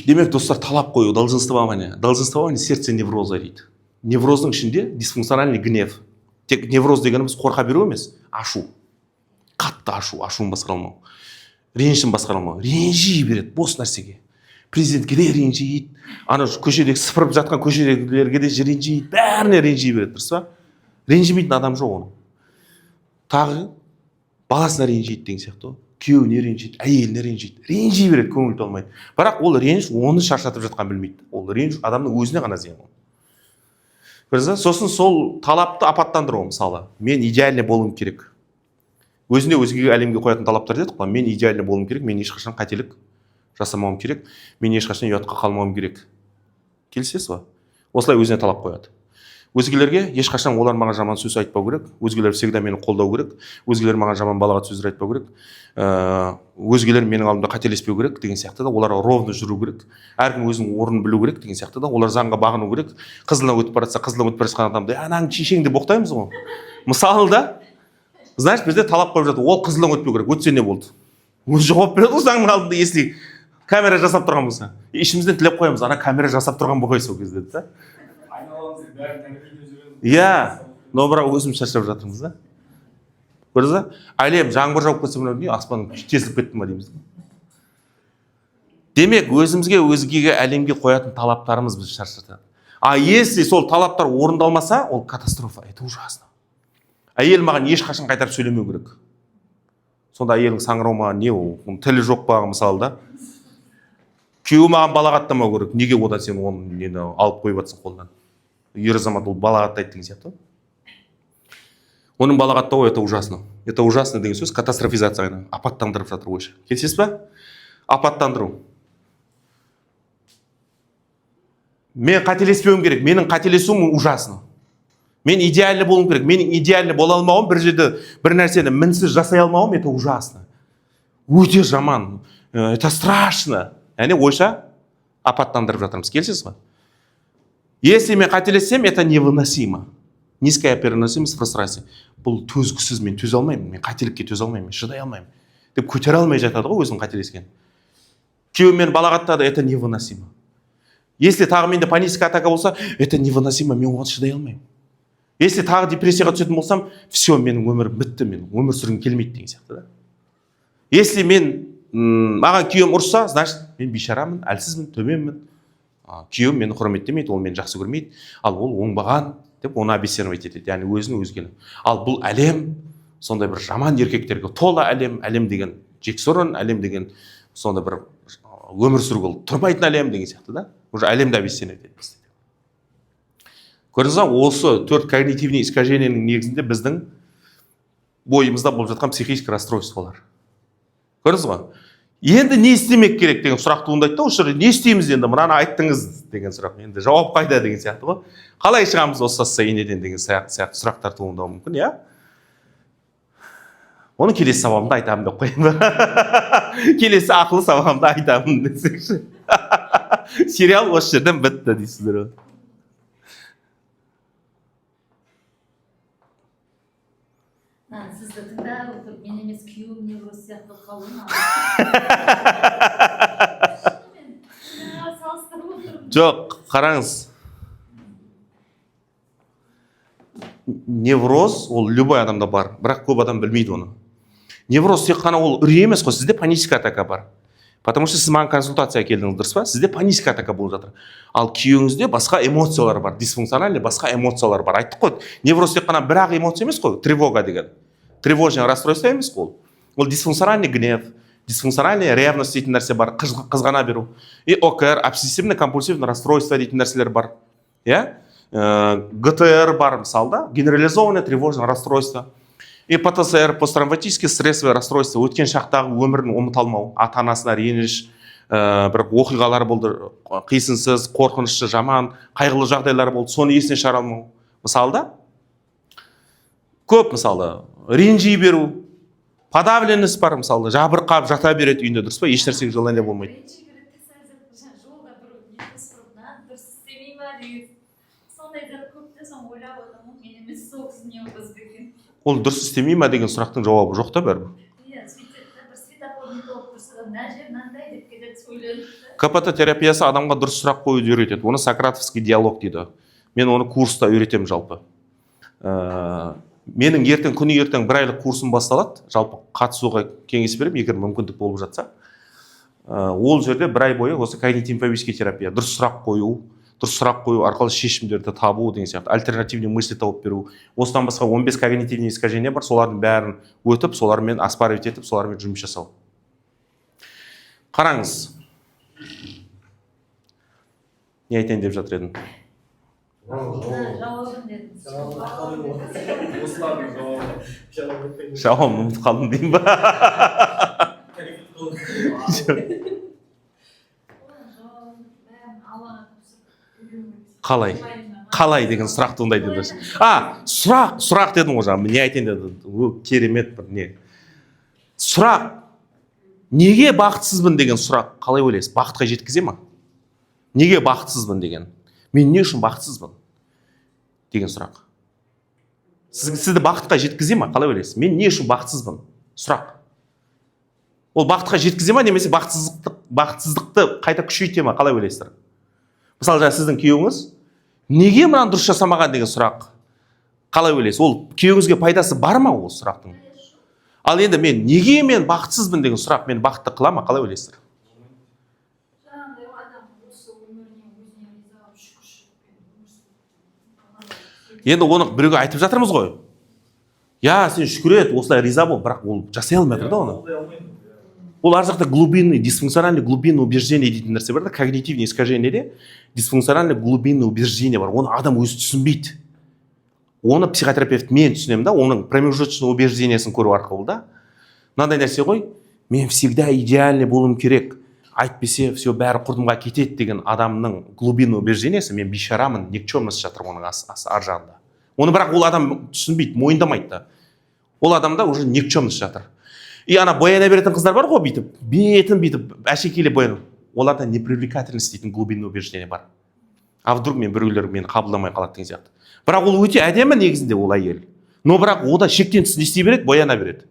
Демек, достар, талап қою, долженствование. Долженствование – сердце невроза дейді. Невроздың ішінде дисфункциональный гнев. Тек невроз дегеніміз қорқа беру емес, ашу, қатты ашу, ашуын басқара алмау, ренішін басқара алмау. Ренжи береді бос нәрсеге, президентке де ренжиді, ана көшедегі сыпырып жатқан көшедегілерге де ренжиді, бәріне ренжи береді, дұрыс па? Ренжімейтін адам жоқ оның. Тағы баласына ренжиді деген сияқты ғой, күйеуіне ренжиді, әйеліне ренжиді, ренжи береді, көңіл толмайды. Бірақ ол реніш оны шаршатып жатқанын білмейді. Ол реніш адамның өзіне ғана зиян ол. Көрдіңіз ба? Сосын сол талапты апаттандыру. Мысалы, мен идеальный болуым керек. Өзіне, өзгеге, әлемге қоятын талаптар дедік қой. Мен идеальный болуым керек, мен ешқашан қателік жасамауым керек, мен ешқашан ұятқа қалмауым керек. Келісесіз ба? Осылай өзіне талап қояды. Өзгелерге ешқашан, олар маған жаман сөз айтпау керек, өзгелер всегда мені қолдау керек, өзгелер маған жаман балағат сөздер айтпау керек, өзгелер менің алдымда қателеспеу керек деген сияқты да. Олар ровно жүру керек, әркім өзінің орнын білу керек деген сияқты да. Олар заңға бағыну керек. Қызылдан өтіп бара жатса, қызылдан өтіп бара жатқан адамды «анаң шешең» деп боқтаймыз ғой, мысалы да. Значит, бізде талап қойып жатыр: ол қызылдан өтпеу керек. Өтсе не болды? Өзі жауап береді ғой заңның алдында, если камера жасап тұрған болса. Ішімізден тілеп қоямыз: ана камера жасап тұрған болғай сол кезде да. Айналамыздың бәрін тәрбиелеп жүреміз. Иә, но бірақ өзіміз шаршап жатырмыз да. Көрдіңіз ба? Әлем жаңбыр жауып кетсе, мынау не, аспан тесіліп кетті ма дейміз. Демек, өзімізге, өзгеге, әлемге қоятын талаптарымыз бізді шаршатады. А если сол талаптар орындалмаса, ол катастрофа, это ужасно. Әйел маған ешқашан қайтарып сөйлемеу керек. Сонда әйелің саңырау ма, не ол, оның тілі жоқ па, мысалы да? Күйеуі маған балағаттамау керек. Неге одан сен оны нені алып қойып жатрсың қолынан? Ер азамат ол балағаттайды деген сияқты ғой. Оның балағаттауы – это ужасно. Это ужасно деген сөз катастрофизация, апаттандырып жатыр ойша. Келісесіз ба? Апаттандыру. Мен қателеспеуім керек, менің қателесуім ужасно. Мен идеальный болуым керек, менің идеальный бола алмауым, бір жерде бір нәрсені мінсіз жасай алмауым – это ужасно, өте жаман, это страшно. Яғни ойша апаттандырып жатырмыз. Келісесіз ба? Если мен қателессем, это невыносимо. Низкая переносимость фрустрации. Бұл төзгісіз, мен төзе алмаймын, мен қателікке төзе алмаймын, мен шыдай алмаймын деп көтере алмай жатады ғой өзінің қателескенін. Күйеуім мені балағаттады – это невыносимо. Если тағы менде паническая атака болса, это невыносимо, мен оған шыдай алмаймын. Если тағы депрессияға түсетін болсам, все, менің өмірім бітті, мен өмір сүргім келмейді деген сияқты да. Если мен маған күйеуім ұрысса, значит, мен бейшарамын, әлсізмін, төменмін. Күйеуім мені құрметтемейді, ол мені жақсы көрмейді, ал ол оңбаған деп оны обесценивать етеді, яғни өзін, өзгені. Ал бұл әлем сондай бір жаман еркектерге тола әлем, әлем деген жексұрын әлем деген, сондай бір өмір сүруге тұрмайтын әлем деген сияқты да. Уже әлемді обесценивать етеді бізде. Көрдіңіз ба? Осы төрт когнитивный искажениенің негізінде біздің бойымызда болып жатқан психический расстройстволар. Көрдіңіз ғой? Енді не істемек керек деген сұрақ туындайды да осы жерде. Не істейміз енді, мынаны айттыңыз деген сұрақ. Енді жауап қайда деген сияқты ғой. Қалай шығамыз осы состояниеден деген сияқты сұрақтар туындауы мүмкін, иә? Оны келесі сабағымда айтамын деп қояйын. Келесі ақылы сабағымда айтамын десеңші. Сериал осы жерден бітті дейсіздер ғой. Сізді тыңдап отырып, мен емес, күйеуім невроз сияқты болып қалды ма? Шынымен, салыстырып отырмын. Жоқ, қараңыз, невроз ол любой адамда бар, бірақ көп адам білмейді оны. Невроз тек қана ол үрей емес қой. Сізде паническая атака бар, потому что сіз маған консультация келдіңіз, дұрыс па? Сізде паническая атака болып жатыр, ал күйеуіңізде басқа эмоциялар бар, дисфункциональный басқа эмоциялар бар. Айттық қой, невроз тек қана бір ақ эмоция емес қой. Тревога деген тревожное расстройство емес қой. Ол дисфункциональный гнев, дисфункциональный ревность дейтін нәрсе бар, қызғана беру, и ОКР, обсессивно компульсивный расстройство дейтін нәрселер бар, иә. ГТР бар, мысалы да, генерализованное тревожное расстройство, и ПТСР, посттравматический стрессовое расстройство, өткен шақтағы өмірін ұмыта алмау, ата анасына реніш, бір оқиғалар болды, қисынсыз, қорқынышты, жаман, қайғылы жағдайлар болды, соны есіне шығара алмау, мысалы да. Көп, мысалы, ренжи беру, подавленность бар, мысалы, жабырқап жата береді үйінде, дұрыс па? Ешнәрсеге желание болмайды. Ренжи береді де, сәл жолда бір не ұрып, мына дұрыс істемей ма деген сондайлар көп те. Соны ойлап отырмын, мен емес, сол кісі невроз ба екен? Ол дұрыс істемей ма деген сұрақтың жауабы жоқ та бәрібір. Иә, сөйтеді да, бір светофор не толып тұрса да, мына жер мынандай деп кетеді сөйленіп та. КПТ терапиясы адамға дұрыс сұрақ қоюды үйретеді. Оны сократовский диалог дейді. Мен оны курста үйретемін жалпы. Менің ертең, күні ертең бір айлық курсым басталады. Жалпы қатысуға кеңес беремін, егер мүмкіндік болып жатса. Ол жерде бір ай бойы осы когнитивно-поведенческий терапия, дұрыс сұрақ қою, дұрыс сұрақ қою арқылы шешімдерді табу деген сияқты, альтернативный мысли тауып беру. Осыдан басқа 15 когнитивный искажение бар, солардың бәрін өтіп, солармен оспаривать етіп, солармен жұмыс жасау. Қараңыз, не айтайын деп жатыр едім? Жауабын дедім. Осылардың жауабы. Жауабын ұмытып қалдым деймін ба? Оның жауабын бәрін Аллаға тапсырып үйрену керек. Қалай? Қалай деген сұрақ туындайды енді. А, сұрақ дедім ғой жаңа, не айтайын дедім. О, керемет бір не сұрақ. Неге бақытсызбын деген сұрақ, қалай ойлайсыз, бақытқа жеткізе ма? Неге бақытсызбын деген, мен не үшін бақытсызбын деген сұрақ сізді бақытқа жеткізе ма? Қалай ойлайсыз, мен не үшін бақытсызбын сұрақ ол бақытқа жеткізе ма немесе бақытсыздықты қайта күшейте ма? Қалай ойлайсыздар? Мысалы, жаңа сіздің күйеуіңіз неге мынаны дұрыс жасамаған деген сұрақ, қалай ойлайсыз, ол күйеуіңізге пайдасы бар ма ол сұрақтың? Ал енді мен неге мен бақытсызбын деген сұрақ мені бақытты қыла ма? Қалай ойлайсыздар? Жаңағыдай адам осы өміріне өзіне риза болып, шүкіршілікпен өмір сүру. Енді оны біреуге айтып жатырмыз ғой, иә, сен шүкір ет, осылай риза бол, бірақ ол жасай алмай жатыр да оны. Қабылдай алмайды. Ол ар жақта глубинный, дисфункциональный глубинный убеждение дейтін нәрсе бар да. Когнитивный искажение де дисфункциональный глубинный убеждение бар. Оны адам өзі түсінбейді, оны психотерапевт мен түсінемін да, оның промежуточный убеждение сін көру арқылы да. Мынандай нәрсе ғой: мен всегда идеальный болуым керек, әйтпесе все, бәрі құрдымға кетеді деген адамның глубинный убеждение сі: мен бейшарамын, никчемность жатыр оның ар жағында. Оны бірақ ол адам түсінбейді, мойындамайды да. Ол адамда уже никчемность жатыр. И ана бояна беретін қыздар бар ғой, бүйтіп бетін бүйтіп әшекейлеп бояну, оларда непривлекательность дейтін глубинный убеждение бар. А вдруг мен біреулер мені қабылдамай қалады деген сияқты. Бірақ ол өте әдемі негізінде ол әйел, но бірақ ода шектен тыс не істей береді? Бояна береді.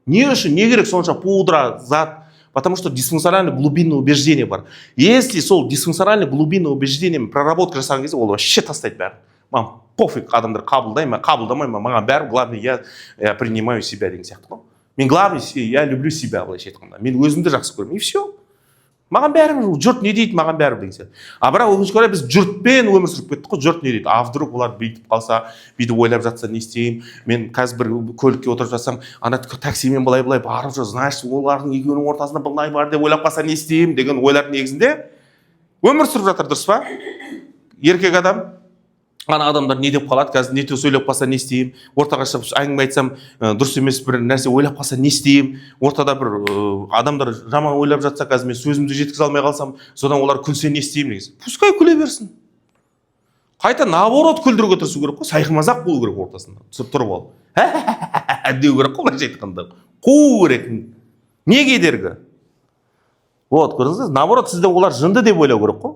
Не үшін, не керек сонша пудра зат? Потому что дисфункциональный глубинный убеждение бар. Если сол дисфункциональный глубинный убеждение мен проработка жасаған кезде, ол вообще тастайды бәрін. Маған пофиг, адамдар қабылдай ма, қабылдамай ма, маған бәрі, главное, я принимаю себя деген сияқты ғой. Мен главный, я люблю себя, былайша айтқанда, мен өзімді жақсы көремін, и все, маған бәрібір жұрт не дейді, маған бәрібір деген сияқты. А бірақ, өкінішке орай, біз жұртпен өмір сүріп кеттік қой. Жұрт не дейді, а вдруг олар бүйтіп қалса, бүйтіп ойлап жатса, не істеймін? Мен қазір бір көлікке отырып жатсам, ана таксимен былай былай барып жүр, значит, олардың екеуінің ортасында былай бар деп ойлап қалса, не істеймін деген ойлардың негізінде өмір сүріп жатыр, дұрыс па? Еркек адам: ана адамдар не деп қалады қазір, не то сөйлеп қалса, не істеймін? Ортаға шығып әңгіме айтсам, дұрыс емес бір нәрсе ойлап қалса, не істеймін? Ортада бір адамдар жаман ойлап жатса, қазір мен сөзімді жеткізе алмай қалсам, содан олар күлсе, не істеймін деген. Пускай күле берсін. Қайта наоборот күлдіруге тырысу керек қой, сайқымазақ болу керек. Ортасында тұрып алып деу керек қой, былайша айтқанда, қуу керек. Не кедергі? Вот, көрдіңіз бе? Наоборот, сізде олар жынды деп ойлау керек қой.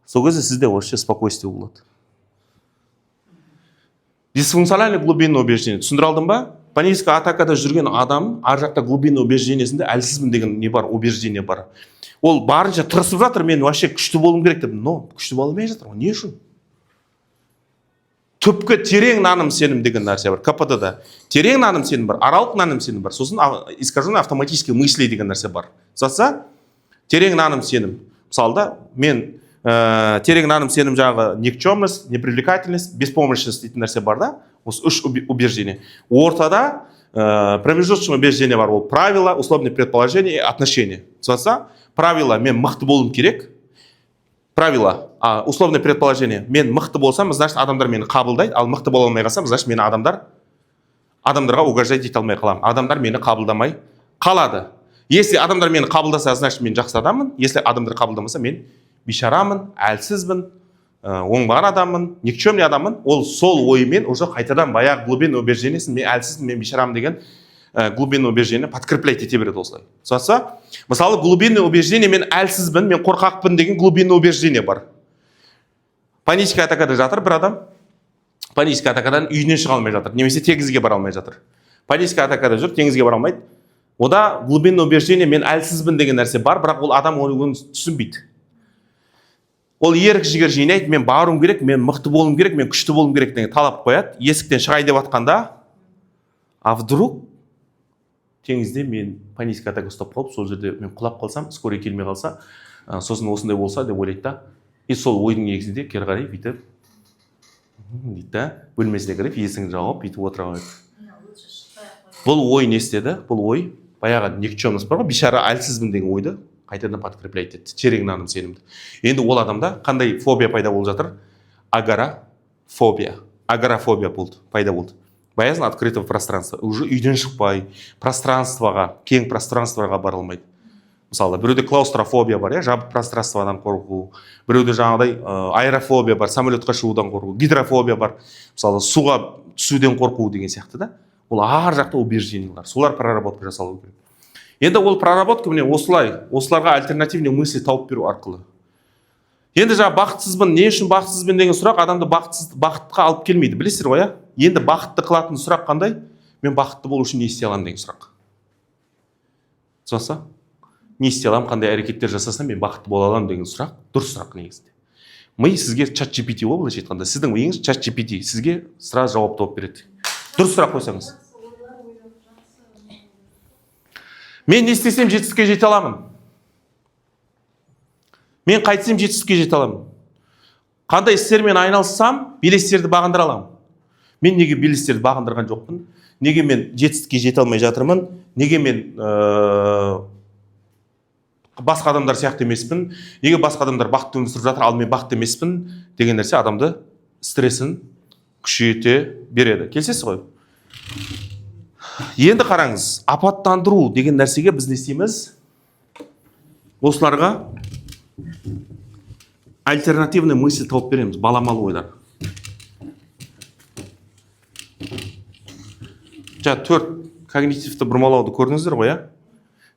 Сол кезде сізде вообще спокойствие болады. Дисфункциональный глубинное убеждение. Түсіндіре алдым ба? Паническая атакада жүрген адам ар жақта глубинное убеждениесінде әлсізбін деген не бар, убеждение бар. Ол барынша тырысып жатыр, мен вообще күшті болуым керек деп, но күшті бола алмай жатыр ғой. Не үшін? Түпкі терең наным сенім деген нәрсе бар КПД-да. Терең наным сенім бар, аралық наным сенім бар, сосын искаженное автоматические мысли деген нәрсе бар. Затса, терең наным сенім. Мысалы да, мен терең наным сенім жағы никчемность, непривлекательность, беспомощность дейтін нәрсе бар да. Осы үш убеждение. Ортада промежуточное убеждение бар, ол правила, условное предположение и отношение. Затса, правила: мен мықты болуым керек. Правило, условное предположение: мен мықты болсам, значит, адамдар мені қабылдайды, ал мықты бола алмай қалсам, значит, мен адамдарға угождать ете алмай қаламын, адамдар мені қабылдамай қалады. Если адамдар мені қабылдаса, значит, мен жақсы адаммын. Если адамдар қабылдамаса, мен бейшарамын, әлсізбін, оңбаған адаммын, никчемный адаммын. Ол сол ойымен уже қайтадан баяғы глубинный убеждениесін, мен әлсізбін, мен бейшарамын деген глубинный убеждение подкреплять ете береді осылай. Түсінесіз? Мысалы, глубинный убеждение мен әлсізбін, мен қорқақпын деген глубинный убеждение бар. Паническая атакада жатыр бір адам, паническая атакадан үйінен шыға алмай жатыр немесе теңізге бара алмай жатыр. Паническая атакада жүр, теңізге бара алмайды. Ода глубинный убеждение мен әлсізбін деген нәрсе бар, бірақ ол адам оны түсінбейді. Ол ерік жігер жинайды, мен баруым керек, мен мықты болуым керек, мен күшті болуым керек деген талап қояды. Есіктен шығайын деп жатқанда, а вдруг теңізде мен паническая атака ұстап қалып, сол жерде мен құлап қалсам, скорый келмей қалса, сосын осындай болса деп ойлайды да. И сол ойдың негізінде кері қарай бүйтіп дейді да, бөлмесіне кіріп, есігін жауып, бүйтіп отыра қояды. Лучше шықпай ақ қой. Бұл ой не істеді? Бұл ой баяғы никчемность бар ғой, бейшара, әлсізбін деген ойды қайтадан подкреплять етті, терең наным сенімді. Енді ол адамда қандай фобия пайда болып жатыр? Агорафобия. Агорафобия болды, пайда болды, боязнь открытого пространства. Уже үйден шықпай, пространствоға, кең пространствоға бара алмайды. Мысалы, біреуде клаустрофобия бар, иә, жабық пространстводан қорқу. Біреуде жаңағыдай аэрофобия бар, самолетқа шығудан қорқу. Гидрофобия бар, мысалы, суға түсуден қорқу деген сияқты да. Ол ар жақта убеждениялар, солар проработка жасалу керек. Енді ол проработка міне осылай, осыларға альтернативный мысли тауып беру арқылы. Енді жаңа бақытсызбын, не үшін бақытсызбын деген сұрақ адамды бақытсыз, бақытқа алып келмейді, білесіздер ғой, иә. Енді бақытты қылатын сұрақ қандай? Мен бақытты болу үшін не істей аламын деген сұрақ. Түсінесіз? Не істей аламын, қандай әрекеттер жасасам, мен бақытты бола аламын деген сұрақ дұрыс сұрақ негізінде. Ми сізге чат GPT ғой, былайша айтқанда, сіздің миыңыз чат GPT, сізге сразу жауап тауып береді дұрыс сұрақ қойсаңыз. Жақсы ойлар ойлап, жақсы. Мен не істесем, жетістікке жете аламын? Мен қайтсем, жетістікке жете аламын? Қандай істермен айналыссам, белестерді бағындыра аламын? Мен неге белестерді бағындырған жоқпын? Неге мен жетістікке жете алмай жатырмын? Неге мен басқа адамдар сияқты емеспін? Неге басқа адамдар бақытты өмір сүріп жатыр, ал мен бақытты емеспін деген нәрсе адамды стрессін күшейте береді. Келісесіз ғой? Енді қараңыз, апаттандыру деген нәрсеге біз не істейміз? Осыларға альтернативный мысль тауып береміз, баламалы ойлар. Жаңа төрт когнитивті бұрмалауды көрдіңіздер ғой, иә?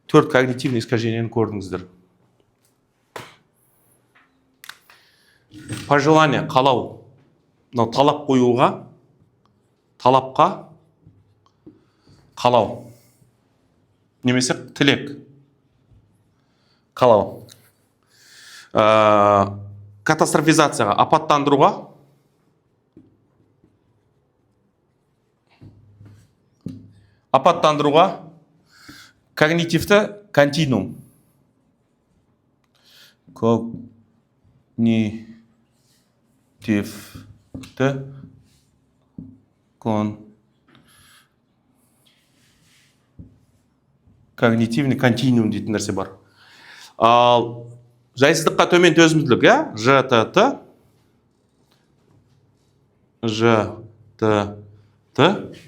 Төрт когнитивный искажениені көрдіңіздер. Пожелание, қалау, мынау талап қоюға, талапқа қалау немесе тілек, қалау. Катастрофизацияға, апаттандыруға, апаттандыруға когнитивті континуум, когнитивті когнитивный континуум дейтін нәрсе бар. Ал жайсыздыққа төмен төзімділік, иә, ЖТТ, ЖТТ,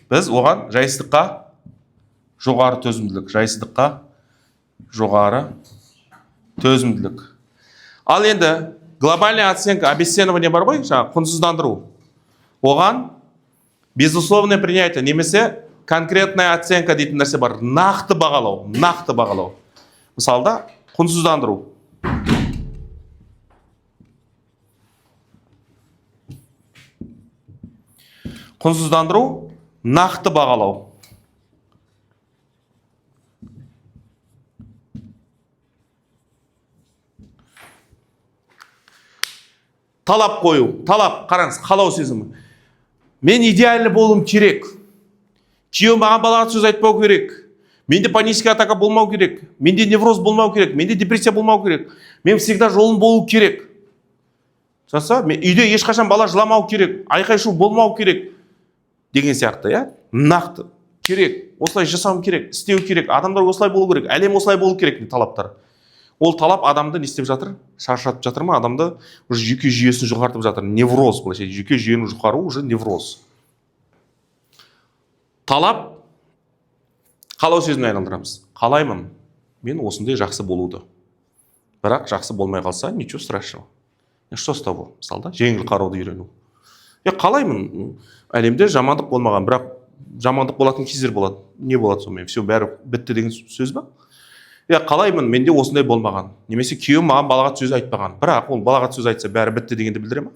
біз оған жайсыздыққа жоғары төзімділік, жайсыздыққа жоғары төзімділік. Ал енді глобальная оценка, обесценивание бар ғой, жаңағы құнсыздандыру. Оған безусловное принятие немесе конкретная оценка дейтін нәрсе бар. Нақты бағалау, нақты бағалау. Мысалы да, Құнсыздандыру. Құнсыздандыру — нақты бағалау. Талап қою, талап, қараңыз, қалау сезімі. Мен идеальный болуым керек, күйеуім маған балағат сөз айтпау керек, менде панический атака болмау керек, менде невроз болмау керек, менде депрессия болмау керек, мен всегда жолым болу керек, жаса мен үйде ешқашан бала жыламау керек, айқай шу болмау керек деген сияқты, иә. Нақты керек, осылай жасауым керек, істеу керек, адамдар осылай болу керек, әлем осылай болу керек деген талаптар. Ол талап адамды не істеп жатыр? Шаршатып жатыр ма? Адамды уже жүйке жүйесін жұқартып жатыр. Невроз, былайша, жүйке жүйенің жұқаруы уже невроз. Талап қалау сезіміне айналдырамыз. Қалаймын мен осындай жақсы болуды, бірақ жақсы болмай қалса, ничего страшного, что с того? Мысалы да, жеңіл қарауды үйрену. Е, қалаймын әлемде жамандық болмаған, бірақ жамандық болатын кездер болады. Не болады сонымен? Все, бәрі бітті деген сөз ба? Иә, қалаймын менде осындай болмаған немесе күйеуім маған балағат сөз айтпаған, бірақ ол балағат сөз айтса, бәрі бітті дегенді білдіре ма?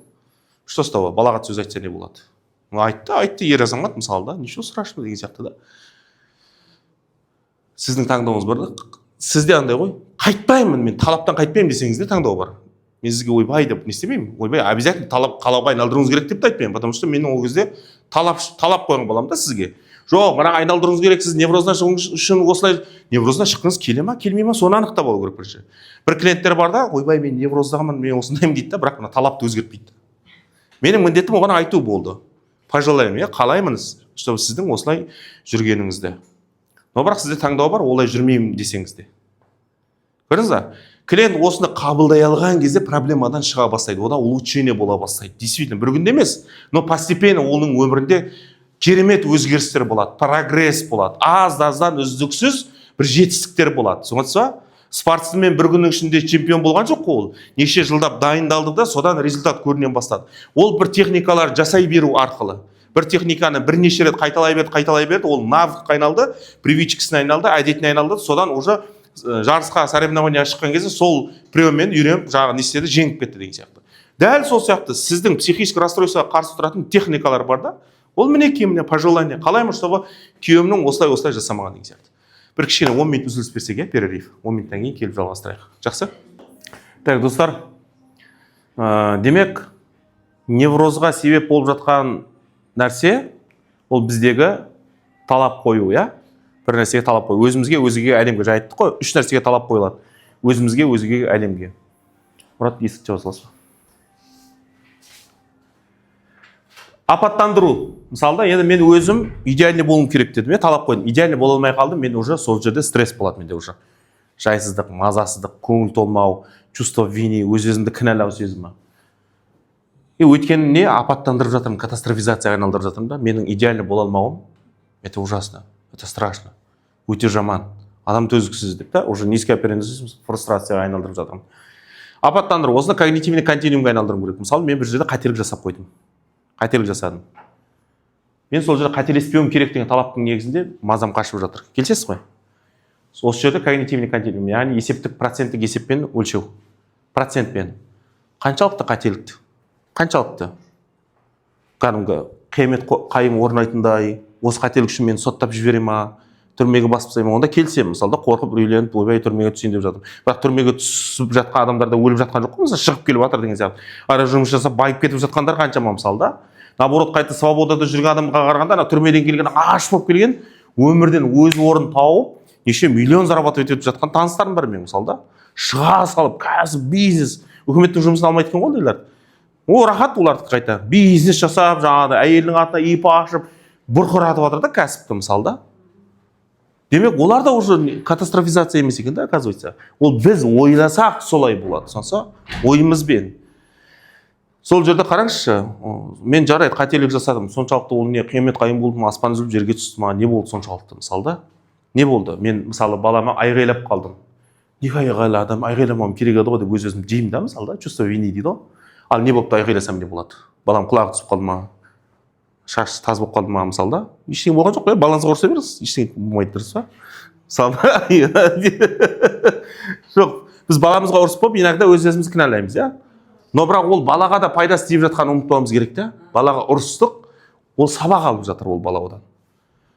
Что с того? Балағат сөз айтса, не болады? Айтты, айтты ер азамат, мысалы да, ничего страшного деген сияқты да. Сіздің таңдауыңыз бар да. Сізде андай ғой, қайтпаймын мен талаптан қайтпаймын десеңіз де, таңдау бар. Мен сізге ойбай деп не істемеймін, ойбай, обязательно талап қалауға айналдыруыңыз керек деп те айтпаймын, потому что мен ол кезде талап қойған боламын да сізге. Жоқ, мына айналдыруыңыз керек, сіз невроздан шығуыңыз үшін осылай. Невроздан шыққыңыз келе ма, келмей ма, соны анықтап алу керек бірінші. Бір клиенттер бар да, ойбай, мен невроздамын, мен осындаймын дейді да, бірақ мына талапты өзгертпейді. Менің міндетім оған айту болды. Пожелаем, иә, қалаймын, чтобы сіздің осылай жүргеніңізді, но бірақ сізде таңдау бар, олай жүрмеймін десеңіз де. Көрдіңіз ба, клиент осыны қабылдай алған кезде проблемадан шыға бастайды, ода улучшение бола бастайды. Действительно, бір күнде емес, но постепенно оның өмірінде керемет өзгерістер болады, прогресс болады, аз аздан үздіксіз бір жетістіктер болады. Түсініп ба? Спортсмен бір күннің ішінде чемпион болған жоқ қой, ол неше жылдап дайындалды да, содан результат көріне бастады. Ол бір техникалар жасай беру арқылы, бір техниканы бірнеше рет қайталай берді, қайталай берді, ол навыкқа айналды, привычкасына айналды, әдетіне айналды. Содан уже жарысқа, соревнованияға шыққан кезде сол приеммен үйреніп, жаңағы не істеді, жеңіп кетті деген сияқты. Дәл сол сияқты сіздің психический расстройствоға қарсы тұратын техникалар бар да. Ол мінекей, міне, пожелание: қалаймын, чтобы күйеуімнің осылай осылай жасамаған деген сияқты. Бір кішкене 10 минут үзіліс берсек, иә, перерыв, 10 минуттан кейін келіп жалғастырайық. Жақсы. Так, достар, демек, неврозға себеп болып жатқан нәрсе ол біздегі талап қою, иә, бір нәрсеге талап қою: өзімізге, өзгеге, әлемге. Жаңа айттық қой, үш нәрсеге талап қойылады: өзімізге, өзгеге, әлемге. Мұрат, есікті жаба саласыз ба? Апаттандыру. Мысалы да, енді мен өзім идеальный болуым керек дедім, иә, талап қойдым. Идеальный бола алмай қалдым, мен уже сол жерде стресс болады, менде уже жайсыздық, мазасыздық, көңіл толмау, чувство вины, өз өзімді кінәлау сезімі. И өйткені не, апаттандырып жатырмын, катастрофизацияға айналдырып жатырмын да. Менің идеальный бола алмауым — это ужасно, это страшно, өте жаман, адам төзгісіз деп та, уже низкий фрустрацияға айналдырып жатырмын. Апаттандыру. Осыны когнитивный континуумға айналдыруым керек. Мысалы, мен бір жерде қателік жасап қойдым, қателік жасадым, мен сол жерде қателеспеуім керек деген талаптың негізінде мазам қашып жатыр. Келісесіз ғой? Осы жерде когнитивный континуум, яғни есептік, проценттік есеппен өлшеу, процентпен қаншалықты қателікті, қаншалықты кәдімгі қиямет қайым орнайтындай, осы қателік үшін мені соттап жібере ма, түрмеге басып тастай ма? Онда келісемін. Мысалы да, қорқып, үрейленіп, ойбай, түрмеге түсейін деп жатырмын. Бірақ түрмеге түсіп жатқан адамдар да өліп жатқан жоқ қой, мысалы, шығып келіп жатыр деген сияқты. Ара жұмыс жасап байып кетіп жатқандар қаншама. Мысалы да, наоборот, қайта свободада жүрген адамға қарағанда ана түрмеден келген, аш болып келген, өмірден өз орнын тауып, неше миллион зарабатывать етіп жатқан таныстарым бар менің. Мысалы да, шыға салып кәсіп, бизнес, үкіметтің жұмысын алмайды екен ғой ондайлар. О, рахат олардікі, қайта бизнес жасап, жаңағыдай әйелінің атына ИП ашып, бұрқыратып жатыр да кәсіпті. Мысалы да, демек, олар да уже катастрофизация емес екен да, оказывается. Ол біз ойласақ, солай болады. Сонса ойымызбен сол жерде қараңызшы, мен, жарайды, қателік жасадым, соншалықты ол не, қиямет қайым болды ма, аспан үзіліп жерге түсті ма, не болды соншалықты? Мысалы да, не болды? Мен, мысалы, балама айғайлап қалдым. Неге айғайладым? Айғайламауым керек еді ғой деп өз өзімді жеймін да. Мысалы да, чувство вины дейді ғой. Ал не болыпты, айғайласам не болады? Балам құлағы түсіп қалды ма, шашы таз болып қалды ма? Мысалы да, ештеңе болған жоқ қой. Балаңызға ұрыса беріңіз, ештеңе болмайды, дұрыс па? Мысалы, жоқ. Біз баламызға ұрысып болып, иногда өз өзімізді кінәлаймыз, иә. Но бірақ ол балаға да пайдасы тиіп жатқанын ұмытпауымыз керек та. Балаға ұрыстық, ол сабақ алып жатыр, ол бала одан.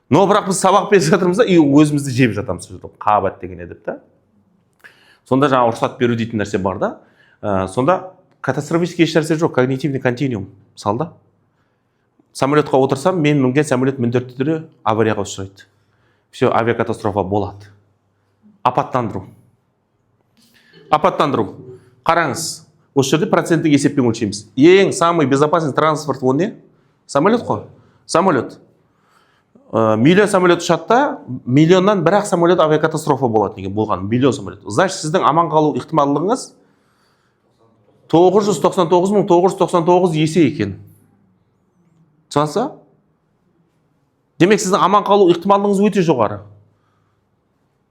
Но бірақ біз сабақ беріп жатырмыз да и өзімізді жеп жатамыз сол жерде, қабат деген деп та. Сонда жаңа рұқсат беру дейтін нәрсе бар да. Сонда катастрофический ешнәрсе жоқ, когнитивный континуум. Мысалы да, самолетқа отырсам, мен мінген самолет міндетті түрде аварияға ұшырайды, все, авиакатастрофа болады. Апаттандыру, апаттандыру. Қараңыз, осы жерде проценттік есеппен өлшейміз. Ең самый безопасный транспорт ол не? Самолет қой, самолет. Миллион самолет ұшады да, миллионнан бір ақ самолет авиакатастрофа болады деген болған. Миллион самолет, значит, сіздің аман қалу ықтималдығыңыз 999 999 есе екен, түсінесіз? Демек, сіздің аман қалу ықтималдығыңыз өте жоғары.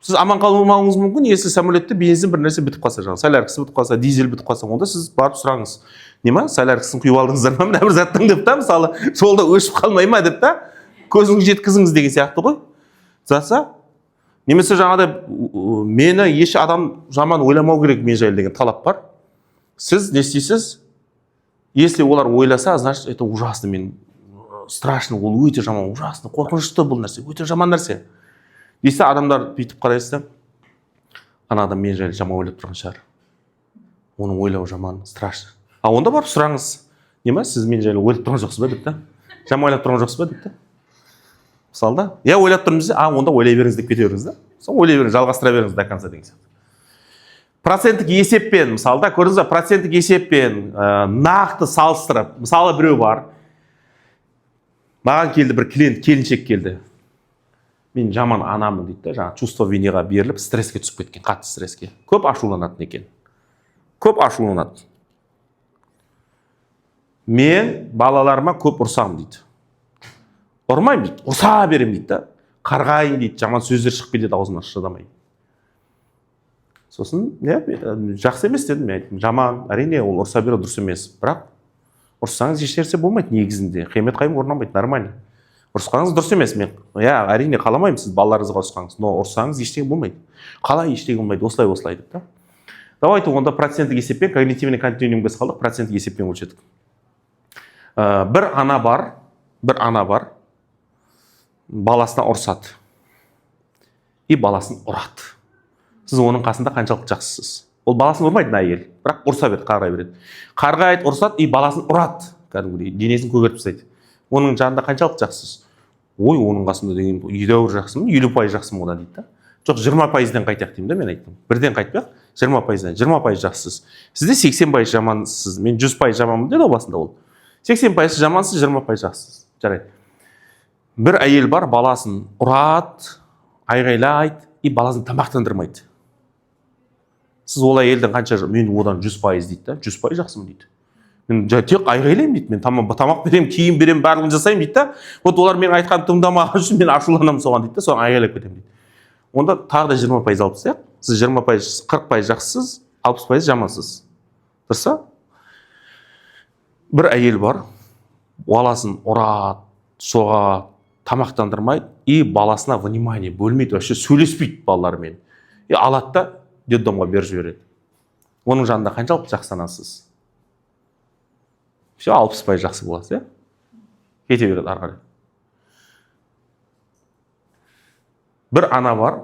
Сіз аман қалмауыңыз мүмкін, если самолетте бензин, бір нәрсе бітіп қалса, жаңағы соляркасы бітіп қалса, дизель бітіп қалса. Онда сіз барып сұраңыз: не ма, соляркасын құйып алдыңыздар ма мына бір заттың деп та. Мысалы, сол да өшіп қалмай ма деп та, көзіңізді жеткізіңіз деген сияқты ғой. Жатса, немесе жаңағыдай мені еш адам жаман ойламау керек мен жайлы деген талап бар. Сіз не істейсіз? Если олар ойласа, значит, это ужасно, мен страшно, ол өте жаман, ужасно, қорқынышты, бұл нәрсе өте жаман нәрсе десе, адамдар бүйтіп қарайсыз да: ана адам мен жайлы жаман ойлап тұрған шығар, оның ойлауы жаман, страшно. А онда барып сұраңыз: не ма, сіз мен жайлы ойлап тұрған жоқсыз ба деп та, жаман ойлап тұрған жоқсыз ба деп та. Мысалы да, иә, ойлап тұрмын десе, а онда ойлай беріңіз деп кете беріңіз да. Сол ойлай беріңіз, жалғастыра беріңіз до конца деген сияқты. Проценттік есеппен, мысалы да, көрдіңіз ба, проценттік есеппен нақты салыстырып. Мысалы, біреу бар, маған келді бір клиент, келіншек келді. Мен жаман анамын дейді да. Жаңағы чувство виныға беріліп, стресске түсіп кеткен, қатты стресске, көп ашуланатын екен, көп ашуланады. Мен балаларыма көп ұрсамын дейді, ұрмаймын дейді, ұрса беремін дейді да, қарғаймын дейді, жаман сөздер шығып кетеді аузымнан, шыдамай. Сосын иә, жақсы емес дедім мен, айттым, жаман, әрине, ол ұрса беру дұрыс емес. Бірақ ұрыссаңыз, ешнәрсе болмайды негізінде, қиямет қайым орнамайды, нормально. Ұрысқаныңыз дұрыс емес, мен, иә, әрине, қаламаймын сіз балаларыңызға ұрысқаныңыз, но ұрыссаңыз, ештеңе болмайды. Қалай ештеңе болмайды? Осылай, осылай деп та. Давайте онда проценттік есеппен, когнитивный континуумге салдық, проценттік есеппен өлшедік. Бір ана бар, бір ана бар, баласына ұрсады и баласын ұрады. Сіз оның қасында қаншалықты жақсысыз? Ол баласын ұрмайды мына әйел, бірақ ұрса береді, қарғай береді, қарғайды, ұрсады и баласын ұрады, кәдімгідей денесін көгертіп тастайды. Оның жанында қаншалықты жақсысыз? Ой, оның қасында деген едәуір жақсымын, 50% жақсымын одан дейді да. Жоқ, 20%-дан қайтайық деймін да. Мен айттым, бірден қайтпай ақ, 20%-дан, 20% жақсысыз. Сізде 80% жамансыз. Мен 100% жаманмын деді ғой басында. Ол 80% жамансыз, 20% жақсысыз. Жарайды. Бір әйел бар, баласын ұрады, айғайлайды и баласын тамақтандырмайды. Сіз ол әйелден қанша? Мен одан 100% дейді да, 100% жақсымын дейді. Мен жай тек айғайлаймын дейді, мен тамақ беремін, киім беремін, барлығын жасаймын дейді да. Вот олар менің айтқанымды тыңдамаған үшін мен ашуланамын соған дейді да, соған айғайлап кетемін дейді. Онда тағы да 20% алып тастайық. Сіз 20%, 40% жақсысыз, 60% жамансыз, дұрыс па? Бір әйел бар, баласын ұрады, соғады, тамақтандырмайды и баласына внимание бөлмейді, вообще сөйлеспейді балаларымен и алады да, детдомға беріп жібереді. Оның жанында қаншалықты жақсы анасыз? Все, 60% жақсы боласыз, иә, кете береді ары қарай. Бір ана бар,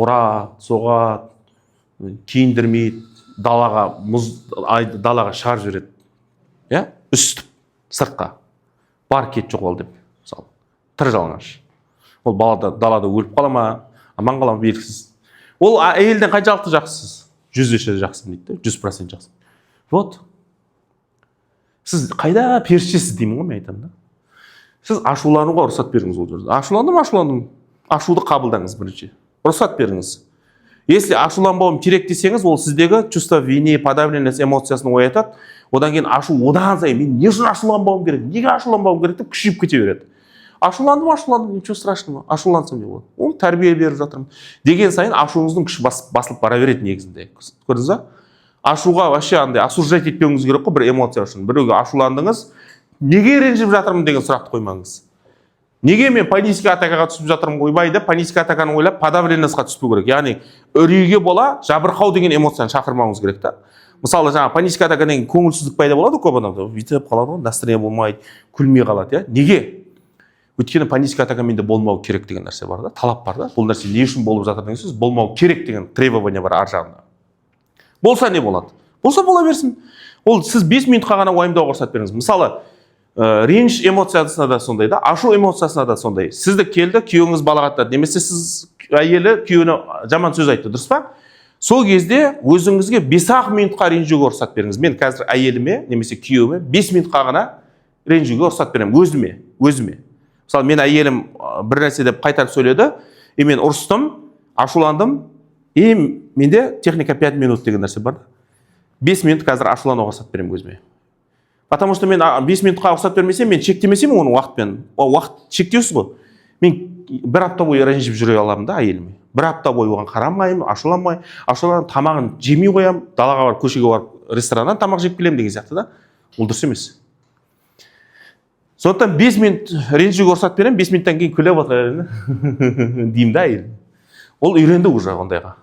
ұрады, соғады, киіндірмейді, далаға мұз далаға шығарып жібереді, иә, үсітіп сыртқа, бар, кет, жоғал деп. Мысалы, тыр жалаңаш ол бала да далада өліп қала ма, аман қала ма, белгісіз. Ол әйелден қаншалықты жақсысыз? 100 есе жақсымын дейді да, 100% жақсы. Вот сіз қайда періштесіз деймін ғой мен, айтамын да. Сіз ашулануға рұқсат беріңіз ол жерде. Ашуландым, ашуландым, ашуды қабылдаңыз бірінші, рұқсат беріңіз. Если ашуланбауым керек десеңіз, ол сіздегі чувство вины, подавленность эмоциясын оятады. Одан кейін ашу одан сайын, мен не үшін ашуланбауым керек, неге ашуланбауым керек деп күшейіп кете береді. Ашуландым, ашуландым, ничего страшного, ашулансам не болады, оны тәрбие беріп жатырмын деген сайын ашуыңыздың күші басылып бара береді негізінде. Көрдіңіз ба? Ашуға вообще андай осуждать етпеуіңіз керек қой бір эмоция үшін. Біреуге ашуландыңыз, неге ренжіп жатырмын деген сұрақты қоймаңыз. Неге мен панический атакаға түсіп жатырмын, ойбай деп панический атаканы ойлап, подавленностьқа түспеу керек. Яғни үрейге бола жабырқау деген эмоцияны шақырмауыңыз керек та. Мысалы, жаңағы панический атакадан кейін көңілсіздік пайда болады ғой көп адамда, бүйтіп қалады ғой, настроение болмайды, күлмей қалады, иә. Неге? Өйткені панический атака менде болмау керек деген нәрсе бар да, талап бар да. Бұл нәрсе не үшін болып жатыр деген сөз, болмау керек деген требование бар ар жағында. Болса не болады? Болса, бола берсін. Ол сіз 5 минутқа ғана уайымдауға рұқсат беріңіз. Мысалы, реніш эмоциясына да сондай да, ашу эмоциясына да сондай. Сізді келді, күйеуіңіз балағаттады немесе сіз, әйелі күйеуіне жаман сөз айтты, дұрыс па? Сол кезде өзіңізге 5-ақ минутқа ренжуге рұқсат беріңіз. Мен қазір әйеліме немесе күйеуіме 5 минутқа ғана ренжуге рұқсат беремін өзіме. Мысалы, мен әйелім бір нәрсе деп қайтарып сөйледі, и мен ұрыстым, ашуландым, и менде техника 5 минут деген нәрсе бар да. 5 минут қазір ашулануға рұқсат беремін өзіме, потому что мен 5 минутқа рұқсат бермесем, мен шектемесем оны уақытпен, ол уақыт шектеусіз ғой, мен бір апта бойы ренжіп жүре аламын да әйеліме. Бір апта бойы оған қарамаймын, ашуланбай, ашуланып тамағын жемей қоямын, далаға барып, көшеге барып, рестораннан тамақ жеп келемін деген сияқты да. Ол дұрыс емес. Сондықтан 5 минут ренжуге рұқсат беремін, 5 минуттан кейін күліп отыра беремін деймін да әйелім. Ол үйренді уже ондайға.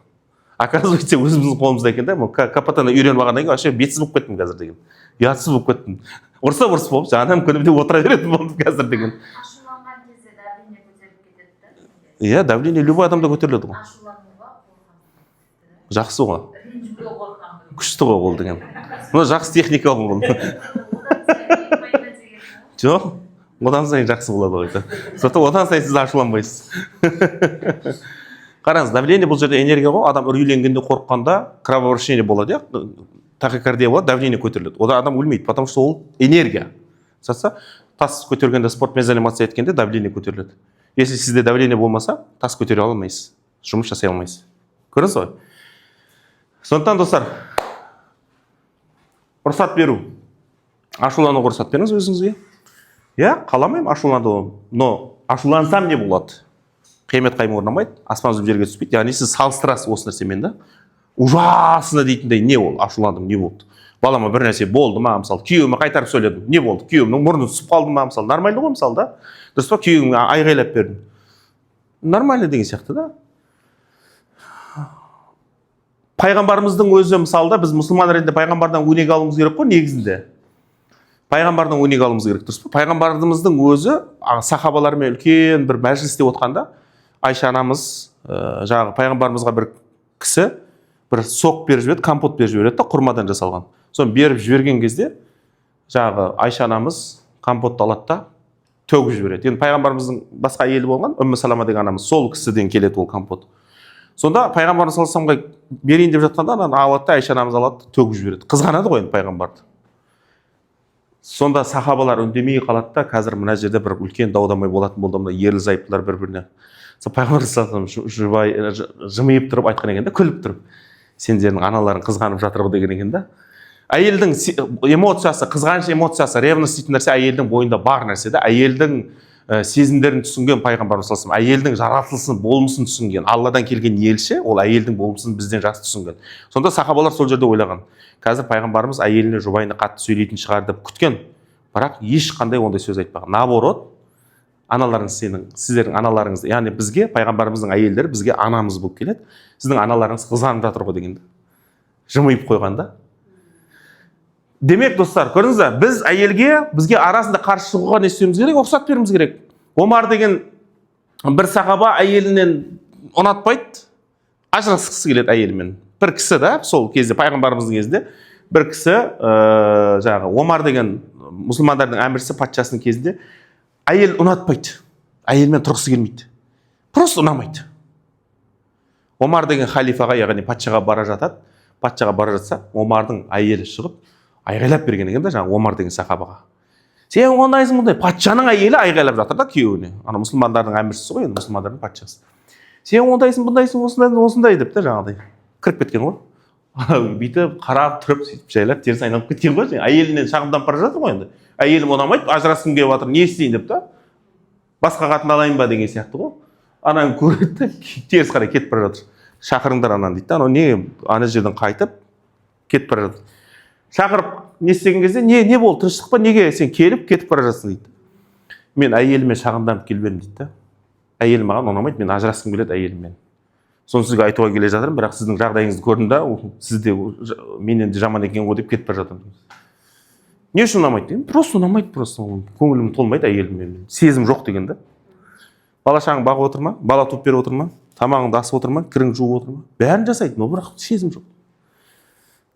Оказывается, өзіміздің қолымызда екен да. КПТ ны үйреніп алғаннан кейін вообще бетсіз болып кеттім қазір деген, ұятсыз болып кеттім. Ұрсып ұрыс болып, жаным күнім деп отыра беретін болдым қазір деген. Ашуланған кезде давление көтеріліп кетеді да. Иә, давление любой адамда көтеріледі ғой. Ашулануға қорқамын. Жақсы ғой. Ренжуге қорқамын. Күшті ғой ол деген. Мына жақсы техника ғой бұл. Одан сайын пайда деген ғой. Жоқ, одан сайын жақсы болады ғой. Зато одан сайын сіз ашуланбайсыз. Қараңыз, давление бұл жерде энергия ғой. Адам үрейленгенде, қорыққанда кровообращение болады, иә, тахикардия болады, давление көтеріледі. Одан адам өлмейді, потому что ол энергия. Жатса, тас көтергенде, спортпен заниматься еткенде давление көтеріледі. Если сізде давление болмаса, тас көтере алмайсыз, жұмыс жасай алмайсыз. Көрдіңіз ғой. Сондықтан, достар, рұқсат беру, ашулануға рұқсат беріңіз өзіңізге. Иә, қаламаймын ашулануды, но ашулансам не болады? Қиямет қайым орнамайды, аспан үзіліп жерге түспейді. Яғни сіз салыстырасыз осы нәрсемен да. Ужасно дейтіндей не ол? Ашуландым, не болды? Балама бір нәрсе болды ма? Мысалы, күйеуіме қайтарып сөйледім, не болды? Күйеуімнің мұрны түсіп қалды ма? Мысалы, нормально ғой, мысалы да, дұрыс па? Күйеуіңе айғайлап бердім, нормально деген сияқты да. Пайғамбарымыздың өзі, мысалы да, біз мұсылман ретінде пайғамбардан өнеге алуымыз керек қой негізінде. Пайғамбардан өнеге алуымыз керек, дұрыс па? Пайғамбарымыздың өзі сахабалармен үлкен бір мәжілісте отқанда, Айша анамыз, жаңағы пайғамбарымызға бір кісі бір сок беріп жібереді, компот беріп жібереді да, құрмадан жасалған. Соны беріп жіберген кезде жаңағы Айша анамыз компотты алады да, төгіп жібереді. Енді пайғамбарымыздың басқа әйелі болған, Үммі Салама деген анамыз, сол кісіден келеді ол компот. Сонда пайғамбарымыз саллаллаху алейхи вассаламға берейін деп жатқанда, ананы алады да, Айша анамыз алады да, төгіп жібереді. Қызғанады ғой енді пайғамбарды. Сонда сахабалар үндемей қалады да. Қазір мына жерде бір үлкен дау дамай болатын болды мына ерлі зайыптылар бір біріне. Сол пайғамбар саллаллаху алейхи вассалам жымиып тұрып айтқан екен да, күліп тұрып: «Сендердің аналарың қызғанып жатыр ғой», – деген екен да. Әйелдің эмоциясы, қызғаныш эмоциясы, ревность дейтін нәрсе әйелдің бойында бар нәрсе да. Әйелдің сезімдерін түсінген пайғамбарымыз саллаллаху алейхи вассалам, әйелдің жаратылысын, болмысын түсінген Алладан келген елші, ол әйелдің болмысын бізден жақсы түсінген. Сонда сахабалар сол жерде ойлаған: қазір пайғамбарымыз әйеліне, жұбайына қатты сөйлейтін шығар деп күткен. Бірақ ешқандай ондай сөз айтпаған. Наоборот, аналарыңыз сенің, сіздердің аналарыңыз, яғни бізге пайғамбарымыздың әйелдері бізге анамыз болып келеді, сіздің аналарыңыз қызғанып жатыр ғой деген да, жымиып қойған да. Демек, достар, көрдіңіз ба, біз әйелге, бізге арасында қарсы шығуға не істеуіміз керек? Рұқсат беруіміз керек. Омар деген бір сахаба әйелінен ұнатпайды, ажырасқысы келеді әйелімен. Бір кісі да, сол кезде, пайғамбарымыздың кезінде бір кісі, жаңағы Омар деген мұсылмандардың әміршісі, патшасының кезінде әйел ұнатпайды, әйелмен тұрғысы келмейді, просто ұнамайды. Омар деген халифаға, яғни патшаға бара жатады. Патшаға бара жатса, Омардың әйелі шығып айғайлап берген екен да жаңағы Омар деген сахабаға: «Сен ондайсың, мұндай». Патшаның әйелі айғайлап жатыр да күйеуіне, ана мұсылмандардың әміршісі ғой енді, мұсылмандардың патшасы. «Сен ондайсың, бұндайсың, осындай, осындай», – деп та жаңағыдай кіріп кеткен ғой. Анау бүйтіп қарап тұрып, сөйтіп жайлап теріс айналып кеткен ғой. Жаңағы әйелінен шағымданып бара жатыр ғой енді, әйелім ұнамайды, ажырасқым келіп жатыр, не істейін деп та, басқа қатын алайын ба деген сияқты ғой. Ананы көреді да, теріс қарай кетіп бара жатыр. «Шақырыңдар ананы», – дейді да. Анау не, ана жерден қайтып кетіп бара жатыр. Шақырып не істеген кезде: Не болды, тыныштық па? Неге сен келіп кетіп бара жатсың?» – дейді. Мен әйеліме шағымданып келіп едім дейді да. Әйелім маған ұнамайды, мен ажырасқым келеді әйеліммен. Соны сізге айтуға келе жатырмын, бірақ сіздің жағдайыңызды көрдім да, сіз де менен де жаман екен ғой деп кетіп бара жатырмын. Не үшін ұнамайды деген? Просто ұнамайды, просто көңілім толмайды әйеліммен, сезім жоқ деген да. Бала шағаң бағып отыр ма, бала туып беріп отыр ма, тамағыңды асып отыр ма, кіріңді жуып отыр ма, бәрін жасайды, но бірақ сезім жоқ.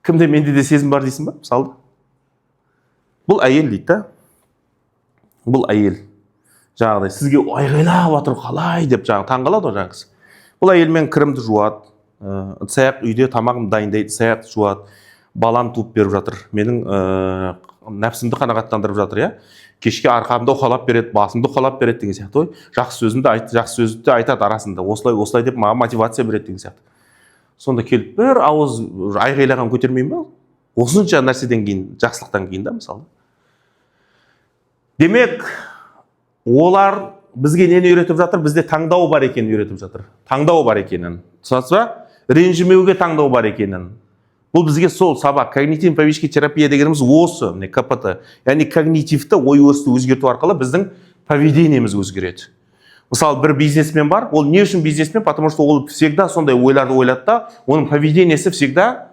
Кімде, менде де сезім бар дейсің ба, мысалы? Бұл әйел дейді да. Бұл әйел жаңағыдай сізге айғайлап жатыр, қалай деп жаңағы таңқалады ғой жаңағы кісі. Бұл әйел менің кірімді жуады, ыдыс аяқ үйде тамағымды дайындайды, ыдыс аяқ жуады, балам туып беріп жатыр, менің нәпсімді қанағаттандырып жатыр, иә, кешке арқамды уқалап береді, басымды уқалап береді деген сияқты ғой. Жақсы сөзімді айт, жақсы сөзді айтады арасында, осылай осылай деп маған мотивация береді деген сияқты. Сонда келіп бір ауыз айғайлаған көтермеймін ба осынша нәрседен кейін, жақсылықтан кейін да, мысалы? Демек, олар бізге нені үйретіп жатыр? Бізде таңдау бар екенін үйретіп жатыр, таңдау бар екенін, түсінесіз ба? Ренжімеуге таңдау бар екенін. Бұл бізге сол сабақ. Когнитивно поведенческий терапия дегеніміз осы, міне, КПТ, яғни когнитивті ой өрісті өзгерту арқылы біздің поведение міз өзгереді. Мысалы, бір бизнесмен бар. Ол не үшін бизнесмен? Потому что ол всегда сондай ойларды ойлады да, оның поведение сі всегда,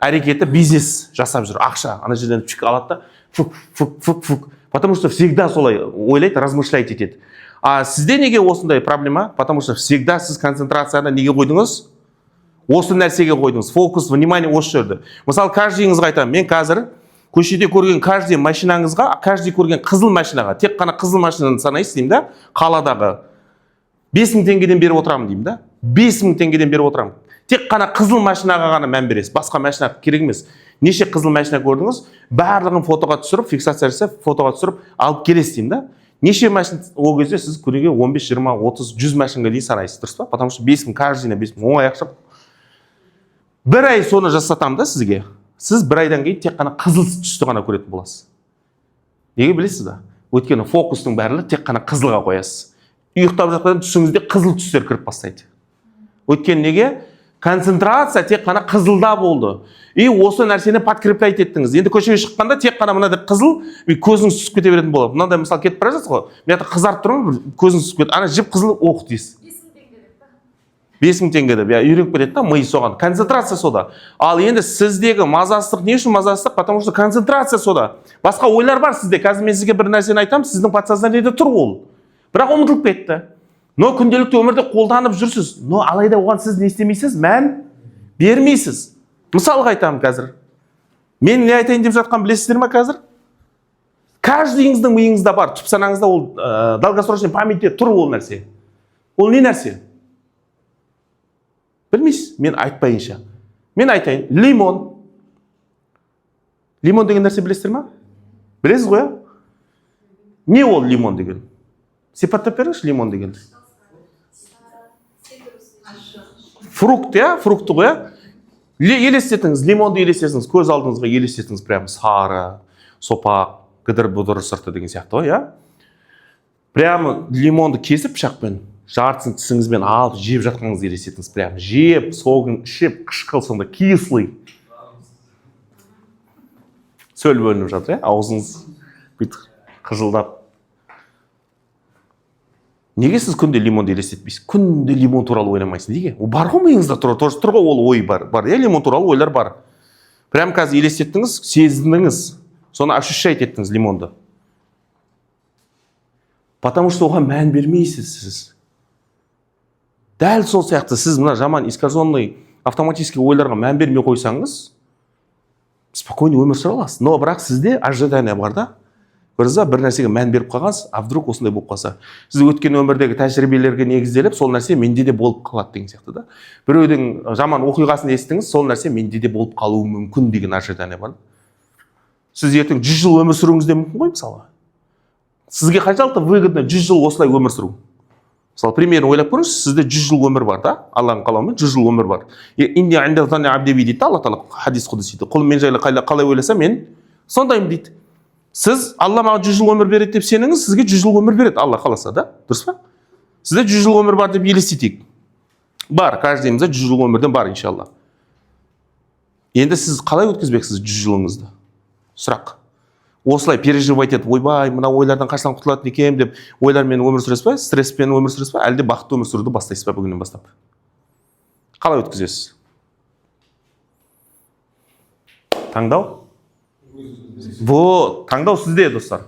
әрекеті бизнес жасап жүр, ақша ана жерден чик алады да, фук фук фук фук, потому что всегда солай ойлайды, размышлять етеді. А сізде неге осындай проблема? Потому что всегда сіз концентрацияны неге қойдыңыз? Осы нәрсеге қойдыңыз, фокус внимание осы жерде. Мысалы, каждый ыңызға айтамын мен қазір: көшеде көрген каждый машинаңызға, каждый көрген қызыл машинаға, тек қана қызыл машинаны санайсыз деймін да, қаладағы 5000 теңгеден беріп отырамын деймін да, 5000 теңгеден беріп отырамын. Тек қана қызыл машинаға ғана мән бересіз, басқа машина керек емес. Неше қызыл машина көрдіңіз, барлығын фотоға түсіріп, фиксация жасап, фотоға түсіріп алып келесіз деймін да. Неше машина? Ол кезде сіз күніге 15, 20, 30, 100 машинаға дейін санайсыз, дұрыс па? Потому что 5000, каждый ына 5000 оңай ақша. Бір ай соны жасатамын да сізге, сіз бір айдан кейін тек қана қызыл түсті ғана көретін боласыз. Неге білесіз ба? Өйткені фокустың барлығы тек қана қызылға қоясыз. Ұйықтап жатқан түсіңізде қызыл түстер кіріп бастайды. Өйткені неге? Концентрация тек қана қызылда болды и осы нәрсені подкреплять еттіңіз. Енді көшеге шыққанда тек қана мынадай қызыл и көзіңіз түсіп кете беретін болады. Мынандай, мысалы, кетіп бара жатсыз ғой, мына жақта қызарып тұр ма, бір көзіңіз түсіп кетті, ана жіп қызыл, ох дейсіз. 5000 теңге деп па? 5000 теңге деп, иә, үйреніп кетеді да ми соған, концентрация сода. Ал енді сіздегі мазасыздық не үшін мазасыздық? Потому что концентрация сода, басқа ойлар бар сізде. Қазір мен сізге бір нәрсені айтамын, сіздің подсознание де тұр ол, бірақ ұмытылып кетті, но күнделікті өмірде қолданып жүрсіз, но алайда оған сіз не істемейсіз? Мән бермейсіз. Мысалға айтамын, қазір мен не айтайын деп жатқанын білесіздер ма? Қазір каждый ыңыздың миыңызда бар, түп санаңызда ол, долгосрочный память те тұр ол нәрсе. Ол не нәрсе, білмейсіз мен айтпайынша. Мен айтайын: лимон. Лимон деген нәрсе білесіздер ма? Білесіз ғой, иә? Не ол лимон деген? Сипаттап беріңізші лимон дегенді. Фрукт, иә, фрукты ғой, иә. Елестетіңіз, лимонды елестетіңіз, көз алдыңызға елестетіңіз, прям сары, сопақ, гыдыр бұдыр сырты деген сияқты ғой, иә. Прямо лимонды кесіп, пышақпен жартысын тісіңізбен алып жеп жатқаныңызды елестетіңіз. Прям жеп, сог ын ішіп, қышқыл сондай, кислый, сөл бөлініп жатыр, иә, аузыңыз бүйтіп қыжылдап. Неге сіз күнде лимонды елестетпейсіз, күнде лимон туралы ойламайсыз? Неге? Ол бар ғой, миыңызда тұр, тоже тұр ғой ол ой, бар, бар, иә, лимон туралы ойлар бар. Прям қазір елестеттіңіз, сезіндіңіз соны, ощущать еттіңіз лимонды. Потому что оған мән бермейсіз сіз. Дәл сол сияқты сіз мына жаман, искаженный, автоматический ойларға мән бермей қойсаңыз, спокойно өмір сүре аласыз. Но бірақ сізде ожидание бар да, көрдіңіз ба? Бір нәрсеге мән беріп қалғансыз, а вдруг осындай болып қалса? Сіз өткен өмірдегі тәжірибелерге негізделіп, сол нәрсе менде де болып қалады деген сияқты да. Біреудің жаман оқиғасын естіңіз, сол нәрсе менде де болып қалуы мүмкін деген ожидание бар. Сіз ертең 100 жыл өмір сүруіңіз де мүмкін ғой, мысалы. Сізге қаншалықты выгодно 100 жыл осылай өмір сүру? Мысалы, примерно ойлап көріңізші, сізде 100 жыл өмір бар да, Алланың қалауымен 100 жыл өмір бар. «Инни инда занни абди би» дейді да Алла Тағала хадис құдсиде. Құлым мен жайлы қалай ойласа, мен сондаймын дейді. Сіз Алла маған 100 жыл өмір береді деп сеніңіз, сізге 100 жыл өмір береді Алла қаласа да, дұрыс па? Сізде 100 жыл өмір бар деп елестетейік. Бар, каждый ымызда 100 жыл өмірден бар, иншалла. Енді сіз қалай өткізбексіз 100 жылыңызды? Сұрақ. Осылай переживать етіп, ойбай, мына ойлардан қашан құтылатын екенмін деп ойлармен өмір сүресіз ба, стресспен өмір сүресіз ба, әлде бақытты өмір сүруді бастайсыз ба бүгіннен бастап? Қалай өткізесіз? Таңдау? Вот, таңдау сізде, достар.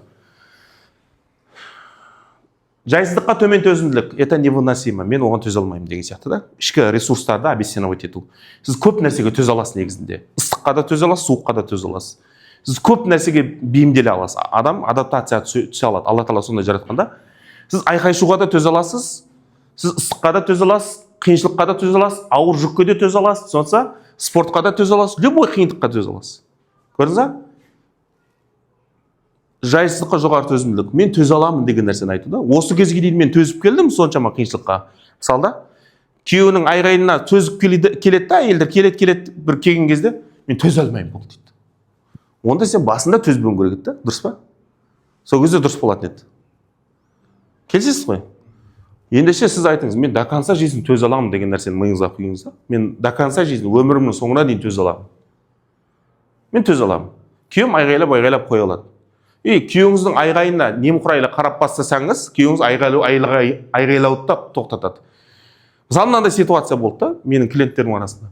Жайсыздыққа төмен төзімділік, это невыносимо, мен оған төзе алмаймын деген сияқты да. Ішкі ресурстарды обесценивать ету. Сіз көп нәрсеге төзе аласыз негізінде. Ыстыққа да төзе аласыз, суыққа да төзе аласыз. Сіз көп нәрсеге бейімделе аласыз. Адам адаптацияға түсе алады. Алла тағала сондай жаратқан да. Сіз айқай шуға да төзе аласыз, сіз ыстыққа да төзе аласыз, қиыншылыққа да төзе аласыз, ауыр жүкке де төзе аласыз, сонса спортқа да төзе аласыз, любой қиындыққа төзе аласыз. Көрдіңіз ба? Жайсыздыққа жоғары төзімділік. Мен төзе аламын деген нәрсені айту да. Осы кезге дейін мен төзіп келдім соншама қиыншылыққа. Мысалы да, күйеуінің айғайына төзіп келеді да, әйелдер келеді, келеді, бір келген кезде мен төзе алмаймын болды дейді. Онда сен басында төзбеуің керек еді да, дұрыс па? Сол кезде дұрыс болатын еді. Келісесіз ғой? Ендеше сіз айтыңыз, мен до конца жизни төзе аламын деген нәрсені миыңызға құйыңыз да. Мен до конца жизни, өмірімнің соңына дейін төзе аламын. Мен төзе аламын. Күйеуім айғайлап, айғайлап қоя алады. И күйеуіңіздің айғайына немқұрайлы қарап бастасаңыз, күйеуіңіз айғайлауды да тоқтатады. Мысалы, мынандай ситуация болды да, менің клиенттерім арасында.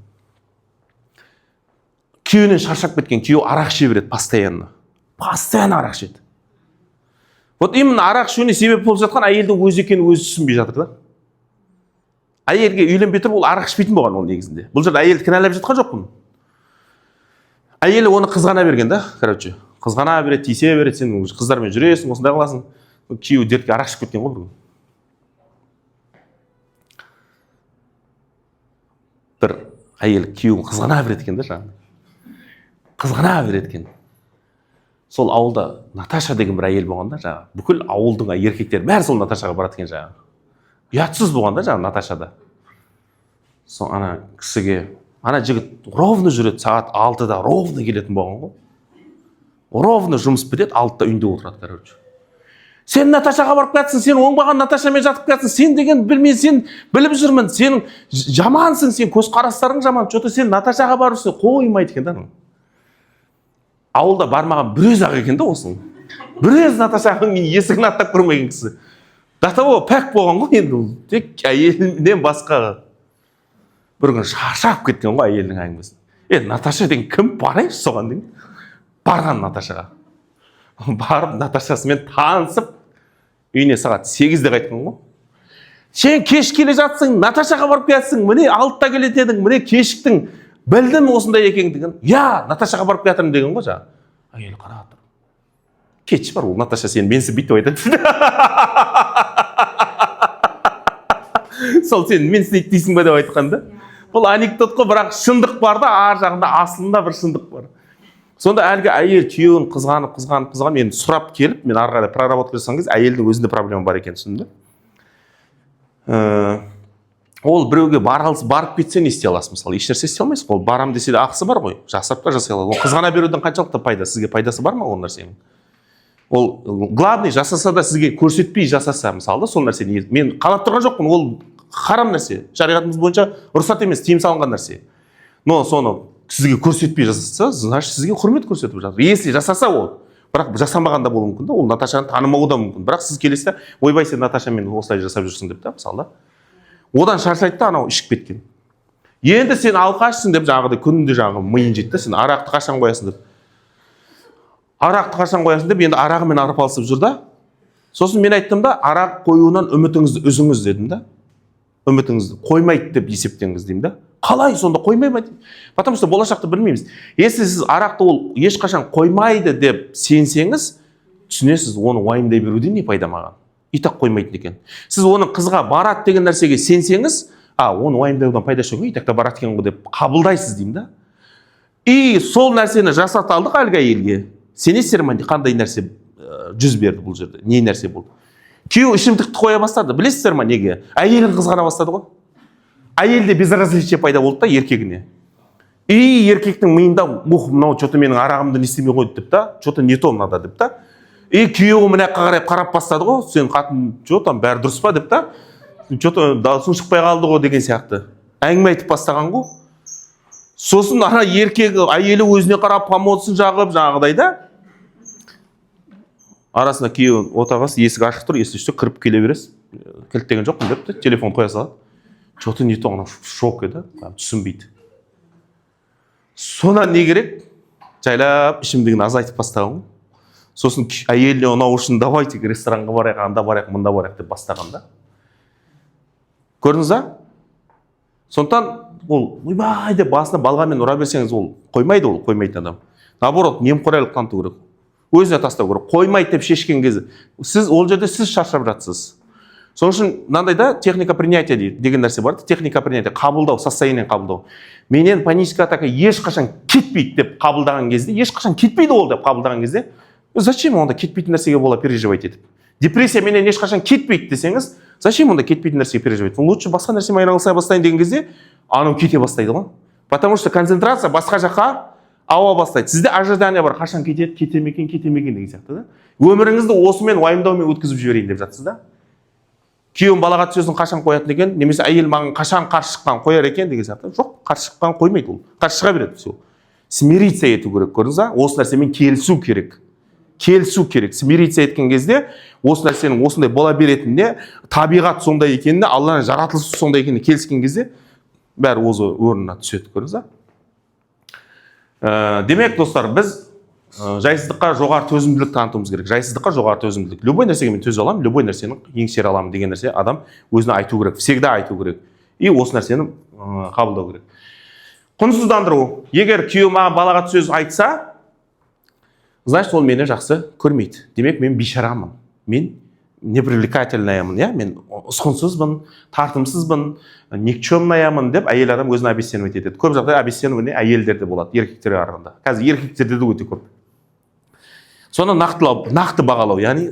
Күйеуінен шаршап кеткен, күйеуі арақ іше береді постоянно. Постоянно арақ ішеді. Вот именно арақ ішуіне себеп болып жатқан әйелдің өзі екенін өзі түсінбей жатыр да. Әйелге үйленбей тұрып ол арақ ішпейтін болған ол негізінде. Бұл жерде әйелді кінәлап жатқан жоқпын. Әйелі оны қызғана берген да, короче. Қызғана береді, тиісе береді, сен қыздармен жүресің, осындай қыласың. Күйеуі дертке арақ ішіп кеткен ғой бір күні. Бір әйел күйеуін қызғана береді екен да жаңағы. Қызғана береді екен. Сол ауылда Наташа деген бір әйел болған да жаңағы. Бүкіл ауылдың еркектері бәрі сол Наташаға барады екен жаңағы. Ұятсыз болған да жаңағы Наташада. Сол ана кісіге, ана жігіт ровно жүреді, сағат 6-да ровно келетін болған ғой. Ровно жұмыс бітеді, 6-да үйінде отырады, короче. Сен Наташаға барып келатсың, сен оңбаған Наташамен жатып келатсың, сен деген білмей, сен біліп жүрмін, сен жамансың, сен көзқарастарың жаман, что-то сен Наташаға барып жүрсің, қоймайды екен да анау. Ауылда бармаған бір өзі ақ екен да осының. Бір өзі Наташаның есігін аттап көрмеген кісі. До того пәк болған ғой енді ол. Тек әйелінен басқа. Бір күні шаршап кеткен ғой әйелінің әңгімесін. Наташа деген кім, барайыншы соған деген. Барған Наташаға. Барып Наташасымен танысып, үйіне сағат 8-де қайтқан ғой. Сен кеш келе жатсың, Наташаға барып келатсың, міне 6-да келетін едің, міне кешіктің, білдім осындай екендігін. Я, Наташаға барып келатырмын деген ғой жаңағы. Әйелі қарап тұр. Кетші бар, ол Наташа сені менсінбейді деп айтады. Сол сені менсінбейді дейсің ба деп айтқан да. Бұл анекдот қой, бірақ шындық бар да, ар жағында асылында бір шындық бар. Сонда әлгі әйел күйеуін қызғанып, қызғанып, қызғанып, енді сұрап келіп, мен ары қарай проработка жасаған кезде әйелдің өзінде проблема бар екенін түсіндім. Ол біреуге барып кетсе не істей аласыз, мысалы, ешнәрсе істей алмайсыз. Ол барам десе де ақысы бар ғой, жасап та жасай алады. Ол қызғана берудің қаншалықты пайда, сізге пайдасы бар ма ол нәрсенің? Ол главный жасаса да сізге көрсетпей жасаса, мысалы да, сол нәрсені мен қалап тұрған жоқпын, ол харам нәрсе, шариғатымыз бойынша рұқсат емес, тыйым салынған нәрсе. Но соны сізге көрсетпей жасаса, значит сізге құрмет көрсетіп жатыр. Если жасаса ол, бірақ жасамаған да болуы мүмкін да, ол Наташаны танымауы да мүмкін. Бірақ сіз келесіз да, ойбай, сен Наташамен осылай жасап жүрсің деп та, мысалы да. Одан шаршайды да, анау ішіп кеткен. Енді сен алқашсың деп жаңағыдай күнде жаңағы миын жейді да, сен арақты қашан қоясың деп. Арақты қашан қоясың деп, енді арағымен арпалысып жүр да. Сосын мен айттым да, арақ қоюынан үмітіңізді үзіңіз дедім да. Үмітіңізді қоймайды деп есептеңіз деймін да. Қалай сонда қоймай ма деймін? Потому что болашақты білмейміз. Если сіз арақты ол ешқашан қоймайды деп сенсеңіз, түсінесіз, оны уайымдай беруден не пайда маған? И так қоймайтын екен. Сіз оның қызға барады деген нәрсеге сенсеңіз, оны уайымдаудан пайда жоқ, и так та барады екен ғой деп қабылдайсыз деймін да. И сол нәрсені жасата алдық әлгі әйелге. Сенесіздер ме, қандай нәрсе жүз берді бұл жерде? Не нәрсе болды? Күйеуі ішімдікті қоя бастады. Білесіздер ме неге? Әйелін қызғана бастады ғой. Әйелде безразличие пайда болды да еркегіне. И еркектің миында, ух, мынау что-то менің арағымды не істемей қойды деп та, что-то не то мынада деп та. И күйеуі мына жаққа қарай қарап бастады ғой, сен қатын, что там, бәрі дұрыс па деп та, что-то дауысың шықпай қалды ғой деген сияқты әңгіме айтып бастаған ғой. Сосын ана еркегі, әйелі өзіне қарап помадысын жағып жаңағыдай да. Арасында күйеуің, отағасы, есік ашық тұр, если что, кіріп келе бересіз, кілттеген жоқпын деп те телефон қоя салады. Че то не то, анау в шоке да, түсінбейді. Содан не керек? Жайлап ішімдігін азайтып бастаған ғой. Сосын әйеліне ұнау үшін: «Давайте ресторанға барайық, анда барайық, мында барайық», – деп бастаған да. Көрдіңіз ба? Сондықтан ол «ойбай» деп басына балғамен ұра берсеңіз, ол қоймайды. Ол қоймайтын адам. Наоборот, немқұрайлық таныту керек, өзіне тастау керек. Қоймайды деп шешкен кезде сіз ол жерде, сіз шаршап жатсыз. Сол үшін мынандай да техника принятия дейді деген нәрсе бар. Техника принятия, қабылдау, состояние қабылдау. Менен паническая атака ешқашан кетпейді деп қабылдаған кезде, ешқашан кетпейді ол деп қабылдаған кезде, зачем онда кетпейтін нәрсеге бола переживать етіп? Депрессия менен ешқашан кетпейді десеңіз, зачем онда кетпейтін нәрсеге переживать? Лучше басқа нәрсемен айналыса бастайын деген кезде, анау кете бастайды ғой, потому что концентрация басқа жаққа ауа бастайды. Сізде ожидание бар: қашан кетеді, кете ме екен, кете ме екен деген сияқты да. Өміріңізді осымен уайымдаумен өткізіп жіберейін деп жатсыз да. Күйеуім балағат сөзін қашан қоятын екен немесе әйел маған қашан қарсы шыққан қояр екен деген сияқты. Жоқ, қарсы шыққан қоймайды, ол қарсы шыға береді. Все, смириться ету керек, көрдіңіз ба? Осы нәрсемен келісу керек, келісу керек. Смириться еткен кезде, осы нәрсенің осындай бола беретініне, табиғат сондай екеніне, Алланың жаратылысы сондай екеніне келіскен кезде, бәрі өзі орнына түседі, көрдіңіз ба? Демек, достар, біз жайсыздыққа жоғары төзімділік танытуымыз керек. Жайсыздыққа жоғары төзімділік. Любой нәрсеге мен төзе аламын, любой нәрсені еңсере аламын деген нәрсе адам өзіне айту керек, всегда айту керек. И осы нәрсені қабылдау керек. Құнсыздандыру. Егер күйеуім маған балағат сөз айтса, значит, ол мені жақсы көрмейді. Демек, мен бейшарамын, мен непривлекательная мын, иә, мен ұсқынсызбын, тартымсызбын, никчемная мын деп әйел адам өзін обесценивать етеді. Көп жағдай обесценивание әйелдерде болады еркектерге қарағанда. Қазір еркектерде де өте көп. Соны нақтылау, нақты бағалау, яғни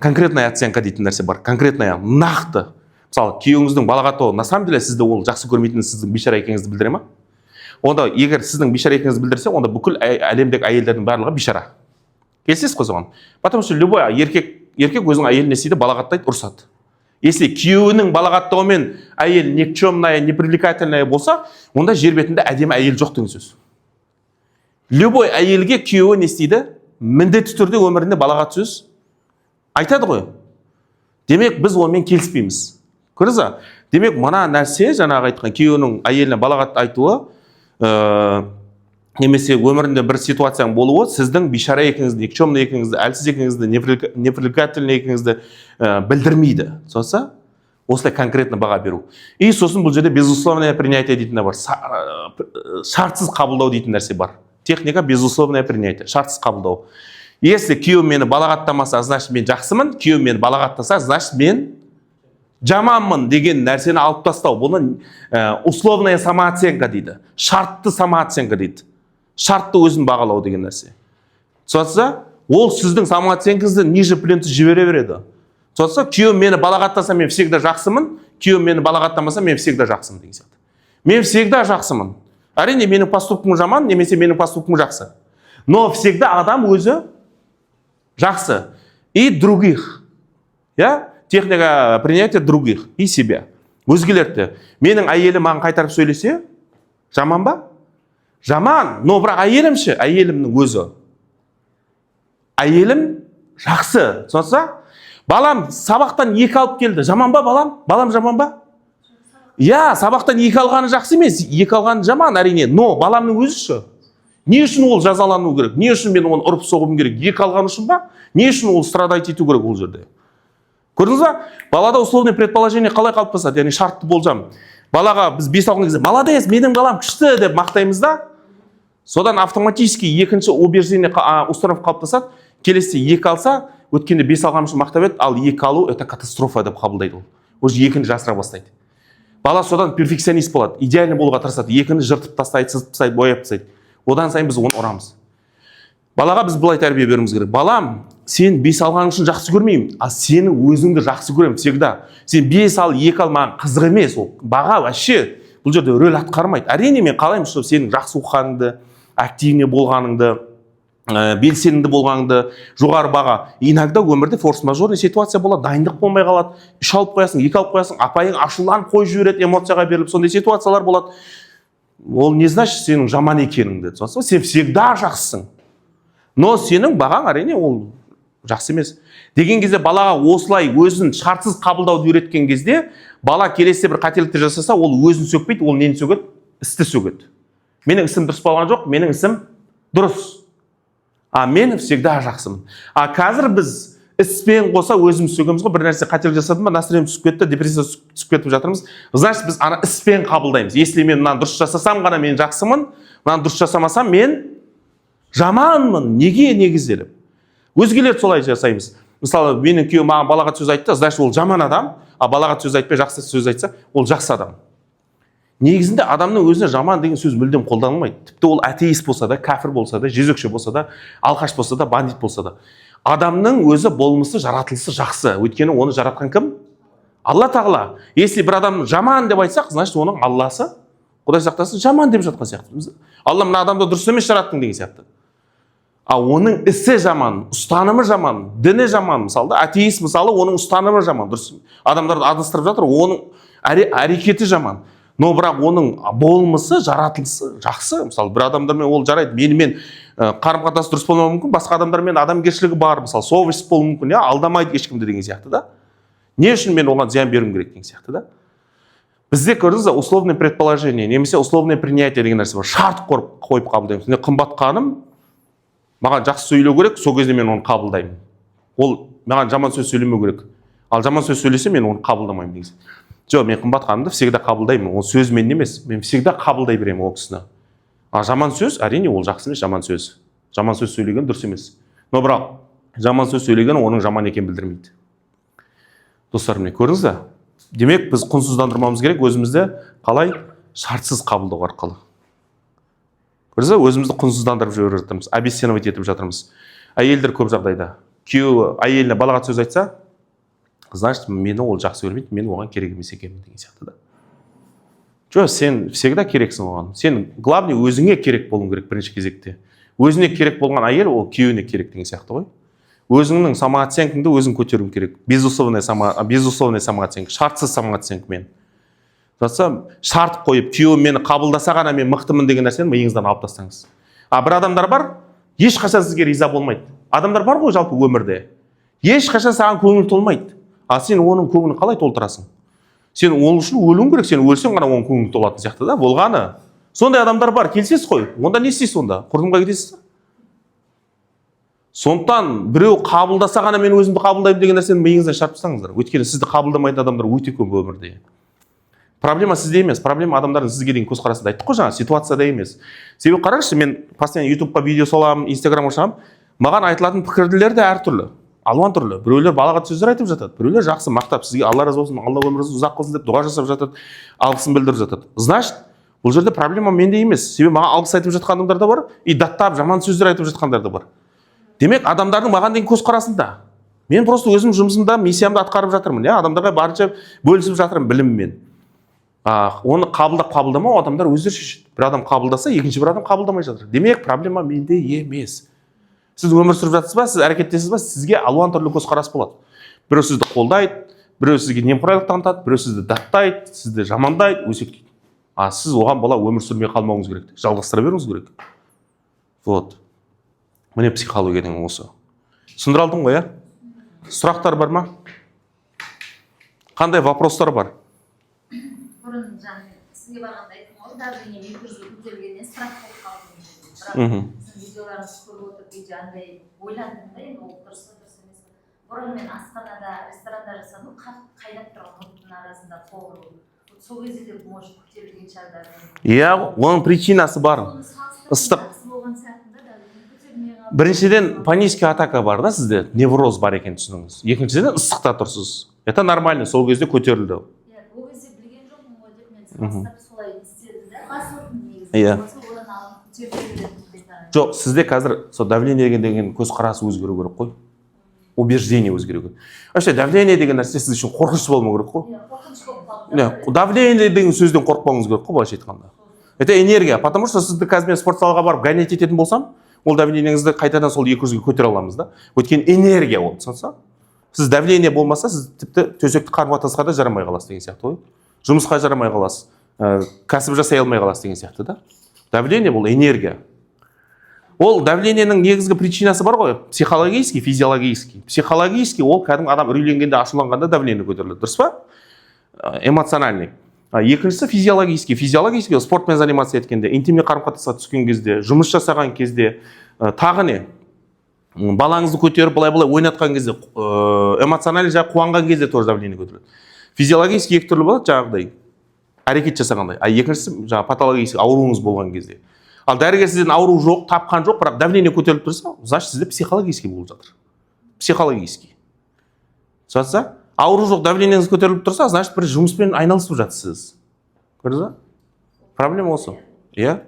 конкретная оценка дейтін нәрсе бар. Конкретная, нақты. Мысалы, күйеуіңіздің балағаттауы на самом деле сізді ол жақсы көрмейтінін, сіздің бейшара екеніңізді білдіре ма? Онда егер сіздің бейшара екеніңізді білдірсе, онда бүкіл әлемдегі әйелдердің барлығы бейшара. Келісесіз ғой соған? Потому что любой еркек өзінің әйелін не істейді? Балағаттайды, ұрсады. Если күйеуінің балағаттауымен әйел никчемная, непривлекательная болса, онда жер бетінде әдемі әйел жоқ деген сөз. Любой әйелге күйеуі не істейді? Міндетті түрде өмірінде балағат сөз айтады ғой. Демек, біз онымен келіспейміз, көрдіңіз ба? Демек, мына нәрсе, жаңағы айтқан күйеуінің әйеліне балағат айтуы немесе өмірінде бір ситуацияның болуы сіздің бейшара екеніңізді, никчемный екеніңізді, әлсіз екеніңізді, непривлекательный екеніңізді білдірмейді. Сосын осылай конкретно баға беру. И сосын бұл жерде безусловное принятие дейтін де бар. Шартсыз қабылдау дейтін нәрсе бар. Техника безусловное принятие, шартсыз қабылдау. Если күйеуім мені балағаттамаса, значит, мен жақсымын, күйеуім мені балағаттаса, значит, мен жаманмын деген нәрсені алып тастау. Бұны условная самооценка дейді, шартты самооценка дейді, шартты өзін бағалау деген нәрсе. Түсінесіз ба? Ол сіздің самооценка ңызды ниже плинтус жібере береді. Түсінесіз ба? Күйеуім мені балағаттаса, мен всегда жақсымын, күйеуім мені балағаттамаса, мен всегда жақсымын деген сияқты. Мен всегда жақсымын. Әрине, менің поступк ым жаман немесе менің поступк ым жақсы, но всегда адам өзі жақсы. И других, иә, техника принятия других и себя, өзгелерді. Менің әйелім маған қайтарып сөйлесе, жаман ба? Жаман. Но бірақ әйелім ше? Әйелімнің өзі, әйелім жақсы. Түсінесіз ба? Балам сабақтан 2 алып келді, жаман ба балам? Балам жаман ба? Иә, сабақтан 2 алғаны жақсы емес, 2 алғаны жаман, әрине. Но баламның өзі ше? Не үшін ол жазалану керек? Не үшін мен оны ұрып соғуым керек? 2 алғаны үшін ба? Не үшін ол страдать ету керек ол жерде? Көрдіңіз ба? Балада условный предположение қалай қалыптасады, яғни шартты болжам? Балаға біз 5 алған кезде: «Молодец, менің балам күшті», – деп мақтаймыз да. Содан автоматически екінші убеждение, установка қалыптасады. Келесіде 2 алса, өткенде 5 алғаным үшін мақтап еді, ал 2 алу – это катастрофа деп қабылдайды. Ол уже 2-ні жасыра бастайды. Бала содан перфекционист болады, идеальный болуға тырысады, 2-ні жыртып тастайды, сызып тастайды, бояп тастайды. Одан сайын біз оны ұрамыз. Балаға біз былай тәрбие беруіміз керек: «Балам, сен 5 алғаның үшін жақсы көрмеймін, а сені өзіңді жақсы көремін всегда. Сен 5 ал, 2 ал, маған қызық емес, ол баға вообще бұл жерде рөл атқармайды. Әрине, мен қалаймын, чтобы сенің жақсы оқығаныңды, активный болғаныңды, белсенді болғаныңды, жоғары баға. Иногда өмірде форс мажорный ситуация болады, дайындық болмай қалады, 3 алып қоясың, 2 алып қоясың, апайың ашуланып қойып жібереді, эмоцияға беріліп, сондай ситуациялар болады. Ол не значит сенің жаман екеніңді, түсінесің ба? Сен всегда жақсысың. Но сенің бағаң, әрине, ол жақсы емес деген кезде, балаға осылай өзін шартсыз қабылдауды үйреткен кезде, бала келесі бір қателіктер жасаса, ол өзін сөкпейді. Ол нені сөгеді? Істі сөгеді. Менің ісім дұрыс болған жоқ, менің ісім дұрыс, а мен всегда жақсымын. А қазір біз іспен қоса өзіміз сөгеміз ғой. Бір нәрсе қателік жасадым ба, настроением түсіп кетті, депрессия түсіп кетіп жатырмыз. Значит, біз ана іспен қабылдаймыз: если мен мынаны дұрыс жасасам ғана, мен жақсымын, мынаны дұрыс жасамасам, мен жаманмын. Неге негізделіп? Өзгелер солай жасаймыз. Мысалы, менің күйеуім маған балағат сөз айтты, значит, ол жаман адам. А балағат сөз айтпай, жақсы сөз айтса, ол жақсы адам. Негізінде адамның өзіне жаман деген сөз мүлдем қолданылмайды. Тіпті ол атеист болса да, кәпір болса да, жезөкше болса да, алқаш болса да, бандит болса да, адамның өзі болмысы, жаратылысы жақсы. Өйткені оны жаратқан кім? Алла Тағала. Если бір адам жаман деп айтсақ, значит, оның Алласы, құдай сақтасын, жаман деп жатқан сияқты. Алла, мына адамды дұрыс емес жараттың деген сияқты. А оның ісі жаман, ұстанымы жаман, діні жаман. Мысалы да, атеист, мысалы, оның ұстанымы жаман, дұрыс, адамдарды адастырып жатыр, оның әрекеті жаман. Но бірақ оның болмысы, жаратылысы жақсы. Мысалы, бір адамдармен ол жарайды, менімен қарым қатынасы дұрыс болмауы мүмкін, басқа адамдармен адамгершілігі бар, мысалы, совесть болуы мүмкін, иә, алдамайды ешкімді деген сияқты да. Не үшін мен оған зиян беруім керек деген сияқты да. Бізде, көрдіңіз ба, условное предположение немесе условное принятие деген нәрсе бар. Шарт қойып қабылдаймыз. Міне, Қымбат ханым маған жақсы сөйлеу керек, сол кезде мен оны қабылдаймын. Ол маған жаман сөз сөйлемеу керек, ал жаман сөз сөйлесе, мен оны қабылдамаймын деген сияқты. Жоқ, мен Қымбат ханымды всегда қабылдаймын. Ол сөзімен емес, мен всегда қабылдай беремін ол кісіні. А жаман сөз, әрине, ол жақсы емес. Жаман сөз, жаман сөз сөйлеген дұрыс емес. Но бірақ жаман сөз сөйлеген оның жаман екенін білдірмейді. Достар, міне, көрдіңіз ба? Демек, біз құнсыздандырмауымыз керек өзімізді. Қалай? Шартсыз қабылдау арқылы. Көрдіңіз ба, өзімізді құнсыздандырып жіберіп жатырмыз, обесценивать етіп жатырмыз. Әйелдер көп жағдайда күйеуі әйеліне балағат сөз айтса, значит, мені ол жақсы көрмейді, мен оған керек емес екенмін деген сияқты да. Жоқ, сен всегда керексің оған. Сен, главный, өзіңе керек болуың керек бірінші кезекте. Өзіне керек болған әйел ол күйеуіне керек деген сияқты ғой. Өзіңнің самооценкаңды өзің көтеруің керек. Безусловная самооценка, шартсыз самооценкамен жатса. Шарт қойып, күйеуім мені қабылдаса ғана мен мықтымын деген нәрсені миыңыздан алып тастаңыз. А бір адамдар бар, ешқашан сізге риза болмайды. Адамдар бар ғой жалпы өмірде, ешқашан саған көңіл толмайды. А сен оның көңілін қалай толтырасың? Сен ол үшін өлуің керек. Сен өлсең ғана оның көңілі толатын сияқты да болғаны. Сондай адамдар бар, келісесіз ғой? Онда не істейсіз? Онда құрдымға кетесіз ба? Сондықтан біреу қабылдаса ғана мен өзімді қабылдаймын деген нәрсені миыңыздан шығарып тастаңыздар. Өйткені сізді қабылдамайтын адамдар өте көп өмірде. Проблема сізде емес, проблема адамдардың сізге деген көзқарасында. Айттық қой жаңа, ситуацияда емес. Себебі қараңызшы, мен постоянно Ютубқа видео саламын, Инстаграмға шығамын. Маған айтылатын пікірлер де әртүрлі, алуан түрлі. Біреулер балағат сөздер айтып жатады, біреулер жақсы мақтап, сізге «Алла разы болсын, Алла өміріңізді ұзақ қылсын» деп дұға жасап жатады, алғысын білдіріп жатады. Значит, бұл жерде проблема менде емес. Себебі маған алғыс айтып жатқан адамдар да бар и даттап жаман сөздер айтып жатқандар да бар. Демек, адамдардың маған деген көзқарасында. Мен просто өзім жұмысымда, миссиямды атқарып жатырмын, иә, адамдарға барынша бөлісіп жатырмын біліміммен. А оны қабылдап, қабылдамау адамдар өздері шешеді. Бір адам қабылдаса, екінші бір адам қабылдамай жатыр. Демек, проблема менде емес. Сіз өмір сүріп жатсыз ба, сіз әрекеттесіз ба, сізге алуан түрлі көзқарас болады. Біреу сізді қолдайды, біреу сізге немқұрайлық танытады, біреу сізді даттайды, сізді жамандайды, өсектейді. А сіз оған бола өмір сүрмей қалмауыңыз керек, жалғастыра беруіңіз керек. Вот, міне, психология деген осы. Түсіндіре алдым ғой, иә? Сұрақтар бар ма? Қандай вопростар бар? Бұрын жаңа мен сізге барғанда айттым ғой, давлением 200-ге көтерілгеннен страх болып қалдым деп. Бірақ сіздің видеоларыңызды көріп отырып, үйде андай ойландым да, енді ол дұрыс па, дұрыс емес пе. Бұрын мен асханада, ресторанда жасадым, қатты қайнап тұрған оттың арасында повар болып. Вот сол кезде де, может, көтерілген шығар давление. Иә, оның причинасы бар. Соны салыстырып, Ыстық. жақсы болған сияқты да, давление көтерілмей қалды. Біріншіден, панический атака бар да сізде, невроз бар екенін түсініңіз. Екіншіден, ыстықта тұрсыз, это нормально, сол кезде көтерілді. Иә, ол кезде білген жоқпын ғой деп мен салыстырып солай істедім да, басылдым негізі. Болмаса одан алдын көтеріле беретін бетара. Жоқ, сізде қазір сол давление деген көзқарасы өзгеру керек қой, убеждение өзгеру керек. Вообще давление деген нәрсе сіз үшін қорқынышты болмау керек қой. Иә, қорқыныш болып қалды да. Не, давление деген сөзден қорықпауыңыз керек қой. Былайша айтқанда, это энергия. Потому что сізді қазір мен спортзалға барып гонять ететін болсам, ол давлениеңізді қайтадан сол 200-ге көтере аламыз да. Өйткені энергия ол, түсінсіз. Сіз давление болмаса, сіз тіпті төсектік қарым қатынасқа да жарамай қаласыз деген сияқты ғой, жұмысқа жарамай қаласыз, кәсіп жасай алмай қаласыз деген сияқты да. Давление бұл энергия. Ол давлениенің негізгі причинасы бар ғой: психологический, физиологический. Психологический ол кәдімгі адам үрейленгенде, ашуланғанда давление көтеріледі, дұрыс па? Эмоциональный. А екіншісі физиологический. Физиологический ол спортпен заниматься еткенде, интимный қарым қатынасқа түскен кезде, жұмыс жасаған кезде, тағы не, балаңызды көтеріп, былай былай ойнатқан кезде, эмоциональный жаңағы қуанған кезде тоже давление көтеріледі. Физиологический екі түрлі болады: жаңағыдай әрекет жасағандай, а екіншісі жаңағы патологический ауруыңыз болған кезде. Ал дәрігер сізден ауру жоқ, тапқан жоқ, бірақ давление көтеріліп тұрса, значит, сізде психологический болып жатыр. Психологический жатса, ауру жоқ, давлениеңіз көтеріліп тұрса, значит, бір жұмыспен айналысып жатырсыз. Көрдіңіз ба? Проблема осы, иә.